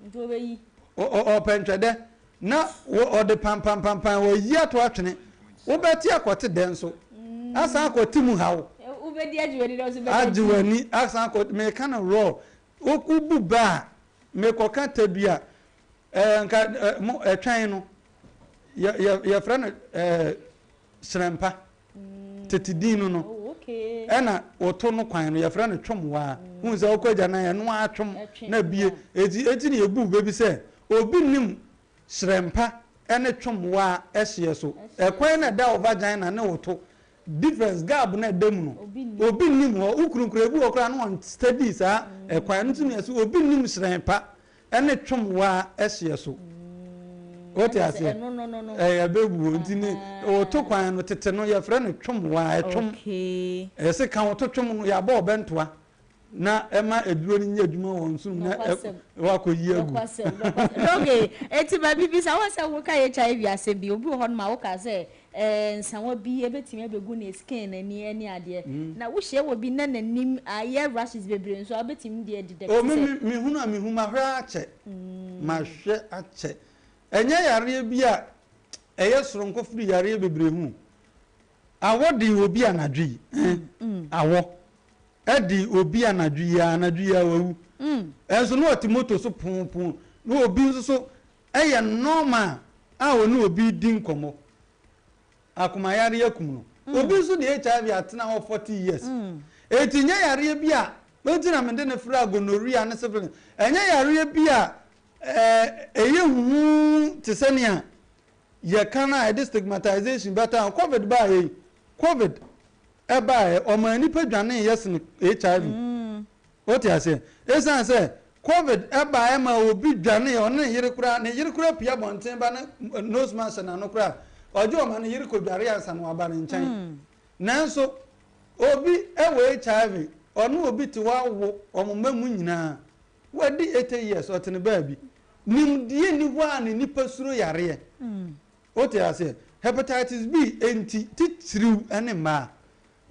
Speaker 4: Nti ɔbɛyi.
Speaker 23: Ɔpɛ ntwɛdɛ. Na ɔde pampampampan wayi ato atwene. Wobɛte akɔte dɛ nso. Asan akɔte mu haw.
Speaker 4: Wobɛdi agye w'ani na nso bɛda
Speaker 23: Agye w'ani asan akɔ, meka no raw. Wobu bɛ a, mekɔka tadua, ɛɛ nka ɛ mo ɛtwɛn no, yɛ yɛ yɛfrɛ no ɛɛ hyerɛmpa. Tete din no no. Ɛna wɔto no kwan no yɛfrɛ no twomwaa. Wohu sɛ wokɔ agyanan ɛno ara twom na bie. Eti eti na yɛbu bɛ bi sɛ obi nim hyerɛmpa ne twomwaa ɛhyeɛ so. Ɛkwan na ɛda wo vagina ne wo to difference gap na ɛda mu no obi nnim hɔ. Wo kunu koraa ebi wɔ hɔ koraa na wɔn study saa ɛkwan no nti na yɛse obi nnim hyerɛn pa ɛne twom waa ɛhyeɛ so. Wote aseɛ? Ɛyɛ bɛbuo nti ne wɔto kwan no tete no yɛfrɛ no twom waa ɛtwom. Ɛsɛ ka wɔto twom no yɛabɔ ɔbɛntoa na ɛma aduro no nyɛ adwuma wɔ nsono mu na wakɔyi agu.
Speaker 4: Okay, eti ma bibi sa wɔ sɛ woka HIV asɛm bi obi wɔ hɔ nom a woka sɛ ɛɛ nsawa bi ebetumi abegu ne skin n'ani ɛne adeɛ mm. Na wohyia wɔ bi na n'anim ayɛ rashes bebree nso a wobetumi deɛ detect
Speaker 23: sɛ. O me me hunu a mehu mahwɛ akyɛ mm. Mahwɛ akyɛ ɛnyɛ yareɛ bi a ɛyɛ soronko firi yareɛ bebree ho. Awɔ de obi anadwo yi eh, mm. Awɔ de obi anadwo yi ara, anadwo yi ara wawu. Ɛnso na ɔte moto so poopoo, na obi nso so yɛ normal a ɔne obi redi nkɔmmɔ. Akomayareɛ akum no. Obi nso de HIV atena hɔ 40 years. Enti nyɛ yareɛ bi a, enti na mede no fra gonorrhea ne syphilis. Ɛnyɛ yareɛ bi a ɛyɛ huhu te sɛ nea yɛka no a ɛde stigmatization bɛta ho. Covid baeɛ yi, Covid ɛbaeɛ, ɔmaa nnipa dwaneeɛ sene HIV. Wote aseɛ? Ɛsiane sɛ Covid ɛbaeɛ ma obi dwaneeɛ, ɔne ne yere koraa, ne yere koraa pue abɔnten ba ne nose mask hyɛ n'ano koraa, ɔgye ɔma ne yere kɔdware ansa na waba ne nkyɛn. Nanso obi wɔ HIV, ɔne obi te hɔ awo wɔn mma mu nyinaa, wadi 80 years, ɔte ne baabi. Nimdeɛ nni hɔ a ne nipa suro yareɛ. Wote aseɛ? Hepatitis B nti, titiriw ne mmaa.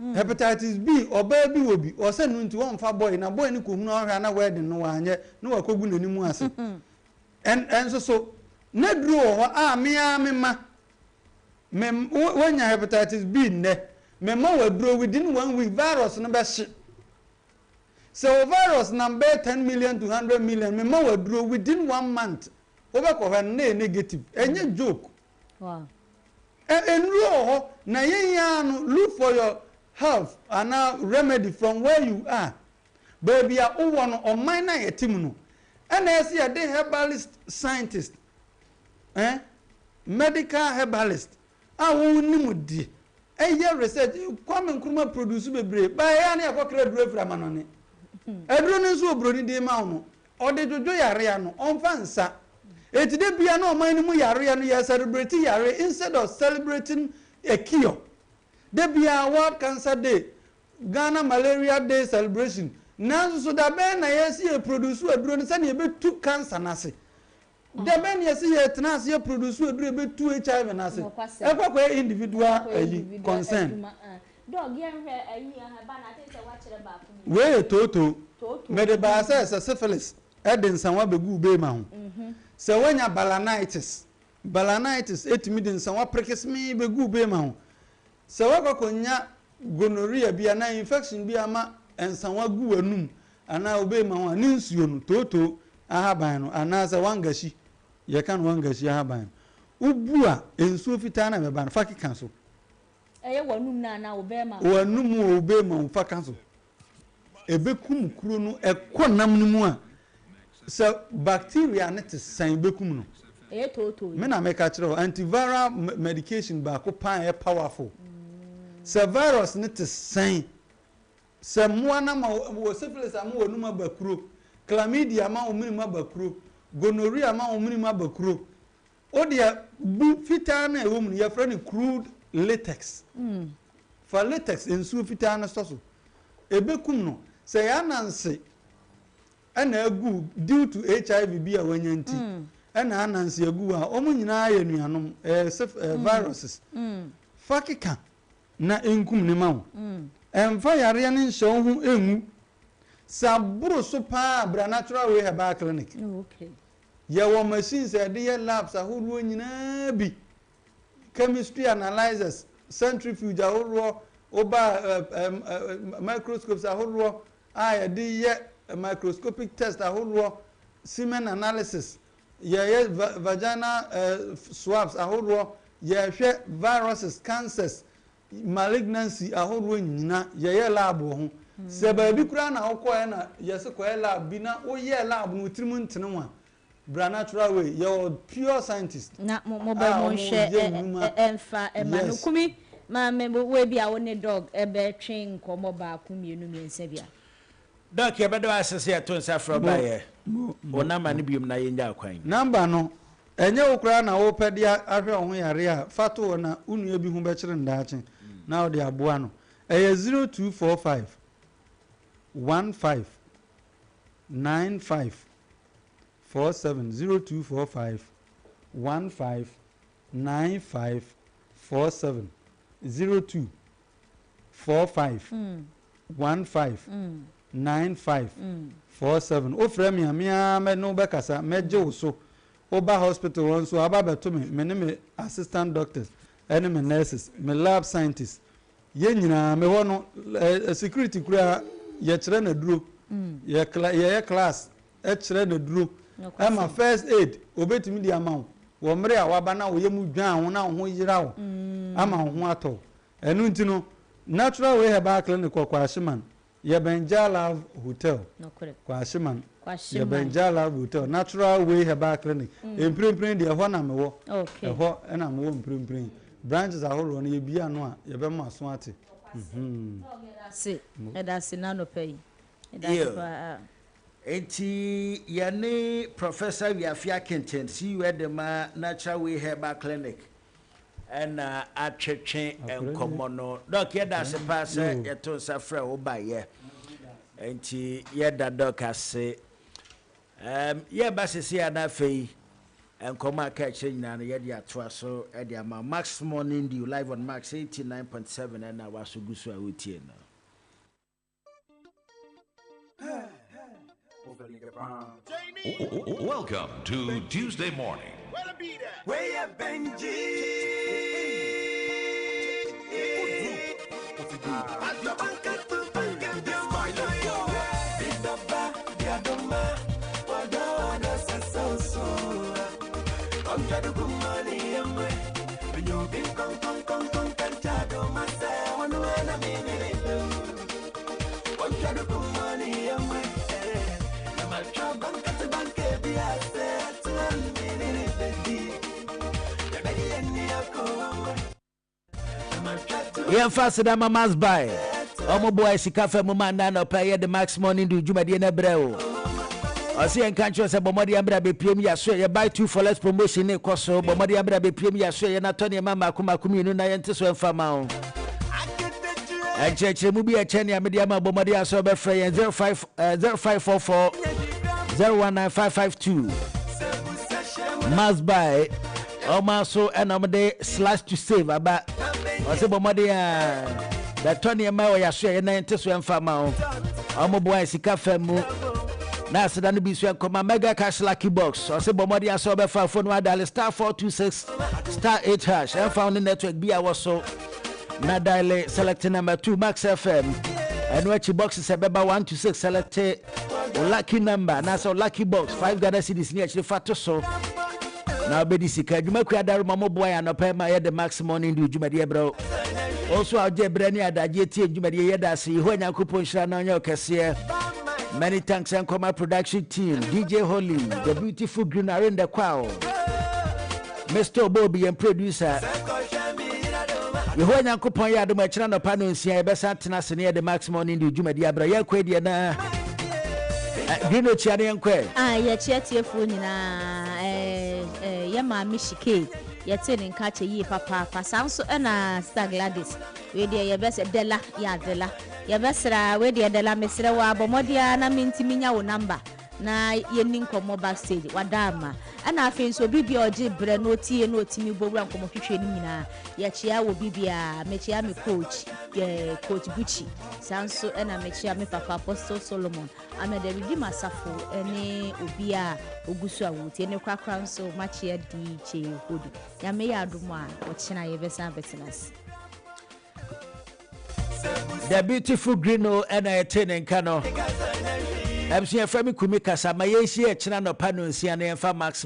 Speaker 23: Hepatitis B, ɔbaa bi wɔ bi, ɔsɛ no nti ɔmfa boy, na boy no kɔhunu ahwɛ a na wedding no wanyɛ, na wakɔgu n'anim ase. Ɛn, ɛnso so, na duro wɔ hɔ a me ara me ma, me, wo, woanya hepatitis B nnɛ, mema wo aduro within one week, virus no bɛhye. Sɛ wo virus nam bɛyɛ 10 million to 100 million, mema wo aduro within one month, Wobɛkɔ hɔ no na ɛyɛ negative. Ɛnyɛ joke. Ɛ nnuro wɔ hɔ na yɛn ara no look for your health anaa remedy from where you are. Baabi a wowɔ no, ɔman no a yɛte mu no, ɛna ɛsɛ yɛde herbalist scientist, eh, medical herbalist a wɔn nim de ɛyɛ research. Kwame Nkrumah produce bebree, ba ɛyɛ a na yɛkɔkra aduro afiri amanɔne. Aduro no nso oburoni de ma wo no, Ɔde dwodwo yareɛ ano, ɔmfa nsa. Enti da biara na ɔman no mu yareɛ no, yɛ celebrate yareɛ instead of celebrating a cure. Da biara World Cancer Day, Ghana Malaria Day celebration, nanso so da bɛn na yɛse yɛ produce aduro no sɛdeɛ ɛbɛtu cancer no ase? Da bɛn na yɛse yɛtena ase yɛ produce aduro a ɛbɛtu HIV no ase? Ɛkɔ akɔyɛ individual ayi, concern. Wei yɛ tootoo. Mede baa sɛ sɛ syphilis de nsawa bɛgu wo beema ho. Sɛ woanya balanitis, balanitis tumi de nsawa perekesmee bɛgu wo beema ho. Sɛ woakɔ akɔnya gonorrhea bi anaa infection bi ama nsawa gu w'anum anaa wo beema ho a, ne nsuo no, tootoo ahaban no anaasɛ wangashi, yɛka no wangashi ahaban no, wobu a, nsuo fitaa no a ɛbɛba no, fa keka so.
Speaker 4: Ɛyɛ w'anum no anaa wo bɛɛma ho?
Speaker 23: W'anum o, wo bɛɛma o, fa ka so. Ɛbɛkum kuro no, ɛkɔ nam no mu a, sɛ bacteria no te sɛn, ɛbɛkum no.
Speaker 4: Ɛyɛ tootoo yi.
Speaker 23: Me na meka kyerɛ wo, antiviral medication baako paa a ɛyɛ powerful. Sɛ virus no te sɛn. Sɛ mmoa no ama wo, syphilis ama w'anum aba kuro, chlamydia ama wo menem aba kuro, gonorrhea ama wo menem aba kuro, wo deɛ bu fitaa no a ɛwɔ mu no, yɛfrɛ no crude latex. Fa latex, nsuo fitaa no sɔ so. Ɛbɛkum no. Sɛ ɛyɛ ananse na agu due to HIV bi a wanya nti na ananse agu a, wɔn nyinaa yɛ anuanom, ɛyɛ syph, ɛyɛ viruses. Fa keka na ɛnkum no ma wo. Ɛmfa yareɛ no nhyɛ wo ho ngu. Sɛ aboro so paa a, bra Natural Way Herbal Clinic. Yɛwɔ machines a yɛde yɛ labs ahoroɔ nyinaa bi. Chemistry analyzers, centrifuge ahoroɔ, woba a microscopes ahoroɔ a yɛde yɛ microscopic test ahoroɔ, semen analysis, yɛyɛ vaginal swabs ahoroɔ, yɛhwɛ viruses, cancers, malignancy ahoroɔ nyina yɛyɛ lab wɔ ho. Sɛ baabi koraa na wokɔɛ na yɛse kɔyɛ lab bi na woyɛɛ lab no wo tirim ntene wo a, bra natural way. Yɛwɔ pure scientist
Speaker 4: Na mo
Speaker 23: a
Speaker 4: mo bɛ mo
Speaker 23: wɔn
Speaker 4: nhwɛ
Speaker 23: yɛ
Speaker 4: ɛ
Speaker 23: nnwuma.
Speaker 4: ɛ ɛnfa ɛma no.
Speaker 23: Yes.
Speaker 4: Kumi ma me wo ebi a wo ne dog ɛbɛ twe nkɔmɔ baako mmienu mmiɛnsa bi a.
Speaker 1: Doc yɛbɛda wo ase sɛ yɛto nsa frɛ wo
Speaker 23: Mo,
Speaker 1: baeɛ.
Speaker 23: mo,
Speaker 1: Wo
Speaker 23: mo,
Speaker 1: number
Speaker 23: mo.
Speaker 1: no biom na yɛnnya kwan.
Speaker 23: Number no, ɛnyɛ wo koraa na wopɛ de ahwɛ wo ho yare a, fa to hɔ na wo nua bi ho bɛkyere no daakye na wode aboa no. Ɛyɛ 0245 15 95 47, 0245 15 95 47, 02 45 15 95 47. Wofrɛ me a, me ara mɛ ne wo bɛkasa, mɛgye wo so. Woba hospital hɔ nso a, woba bɛto me, me ne me assistant doctors ne me nurses, me lab scientists, yɛn nyinaa, me hɔ no, eh, security koraa, yɛkyerɛ no aduro. Yɛ kla, yɛyɛ class kyerɛ no aduro. Ɛma first aid, obetumi de ama wo wɔ mmere a waba na wo yam dwan wo na wo ho yera wo ama wo ho atɔ wo. Ɛno nti no, Natural Way Herbal Clinic wɔ Kwahyeman, yɛbɛn Jah Love Hotel. Kwahyeman, yɛbɛn Jah Love Hotel, Natural Way Herbal Clinic. Mprempren deɛ, ɛhɔ na mewɔ. Ɛhɔ na mewɔ mprempren. Branches ahoroɔ no, yɛbue ano a, yɛbɛma mo aso ate.
Speaker 4: Yɛda ase n'anɔpa yi. Yɛda ase paa.
Speaker 1: Enti yɛne Professor Wiafe Akenten, CEO de ma Natural Way Herbal Clinic, na atwetwe nkɔmmɔ no. Doc, yɛda ase paa sɛ yɛto nsa frɛ wo baeɛ. Enti yɛda Doc ase. Um, yɛba sese a na afei nkɔmmɔ a aka akyerɛ nyinaa no yɛde atoa so de ama Max Morning Dew live on Max 89.7 ɛna waso gu so a wotie no.
Speaker 3: Welcome to Tuesday morning.
Speaker 1: Yɛmfa aseda ma Max Buy. Wɔn boa sika fa mu ma nna anɔpa yɛ de Max Morning Dew dwumadie no brɛ o. Ɔse yɛn ka nkyerɛ sɛ bɔ mmɔden abira bɛpiem yɛ aso yɛ buy two for less promotion ne kɔ so. Bɔ mmɔden abira bɛpiem yɛ aso yɛ natɔ nneɛma mmaako mmaako mmienu na yɛnte so ɛmfa ma wo. Nkyerɛkyerɛmu bi a ɛkyɛn nea mede ama bɔ mmɔden asɛ wobɛfrɛ yɛn 05 0544 019552. Max Buy. Ɔma so ɛna ɔmo de slash to save aba. Ɔsɛ bɔ mmɔden a bɛtɔ nneɛma wɔ yaso a yɛnan nte so ɛmfa ma wo. Ɔmo boa sika fam mu. Na aseda no bi nso ɛnkɔma Mega Cash Lucky Box. Ɔsɛ bɔ mmɔden asɛ ɔbɛfa phone no adale star 426 star 8 hash ɛmfa wo ne network bi a wɔ so. Na diale select number 2 Max FM. Ɛno akyi boxes ɛbɛba 1 to 6 select wo lucky number anaasɛ wo lucky box 5 Ghana cedis ne akyire fa to so. Na wobɛdi sika. Adwumakuo adaroma mo boa yɛn anɔpa yi ma yɛde Max Morning Dew dwumadie brɛ wo. Wo nso a wogye berɛ ne adagyeɛ tie dwumadie yɛda ase. Yehowa Nyankopɔn nhyira na ɔnyɛ wo kɛseɛ. Many thanks Nkɔma production team, DJ Holly, the beautiful Green Arende Kwao, Mr. Obobi yɛn producer. Yehowa Nyankopɔn yɛ adom a, ɛkyena anɔpa nnɔnsia yɛbɛsan atena ase na yɛde Max Morning Dew dwumadi abrɛ. Yɛrekɔ yi deɛ na eh, Green Okyia no yɛnkɔ ɛ.
Speaker 4: Ah, yɛkyia tiefoɔ nyinaa eh, eh, yɛ maame Shike yɛtee ne nka kyɛ yie papaapa. Saa nso ɛna Star Gladys, wei deɛ yɛbɛsɛ Dela, yɛ Adela yɛbɛsra wei deɛ Dela mesrɛ wo a bɔ mmɔden ara na mentumi nya wo number. na yɛnni nkɔmmɔ backstage, wada ama. Ɛna afei nso obi biara ɔgye berɛ na ɔtie na ɔtumi bɔ wura nkɔmmɔtwetwe no nyinaa, yɛkyea wɔ bi biara. Mekyea me coach, eh, Coach Gucci. Saa nso ɛna mekyea me papa Apostle Solomon Ahmed Redeem Asafo ne obi a ɔgu so a wɔtie ne korakora nso makyea DJ Hodu. Nyame yɛ adom a ɔkyena yɛbɛsan abɛtena ase.
Speaker 1: The beautiful green o ɛna ɛte ne nka no. Abusua yɛfrɛ me Kumi Kasa ma yɛnhyia ɛkyena nɔpa nonsia na yɛmfa Max.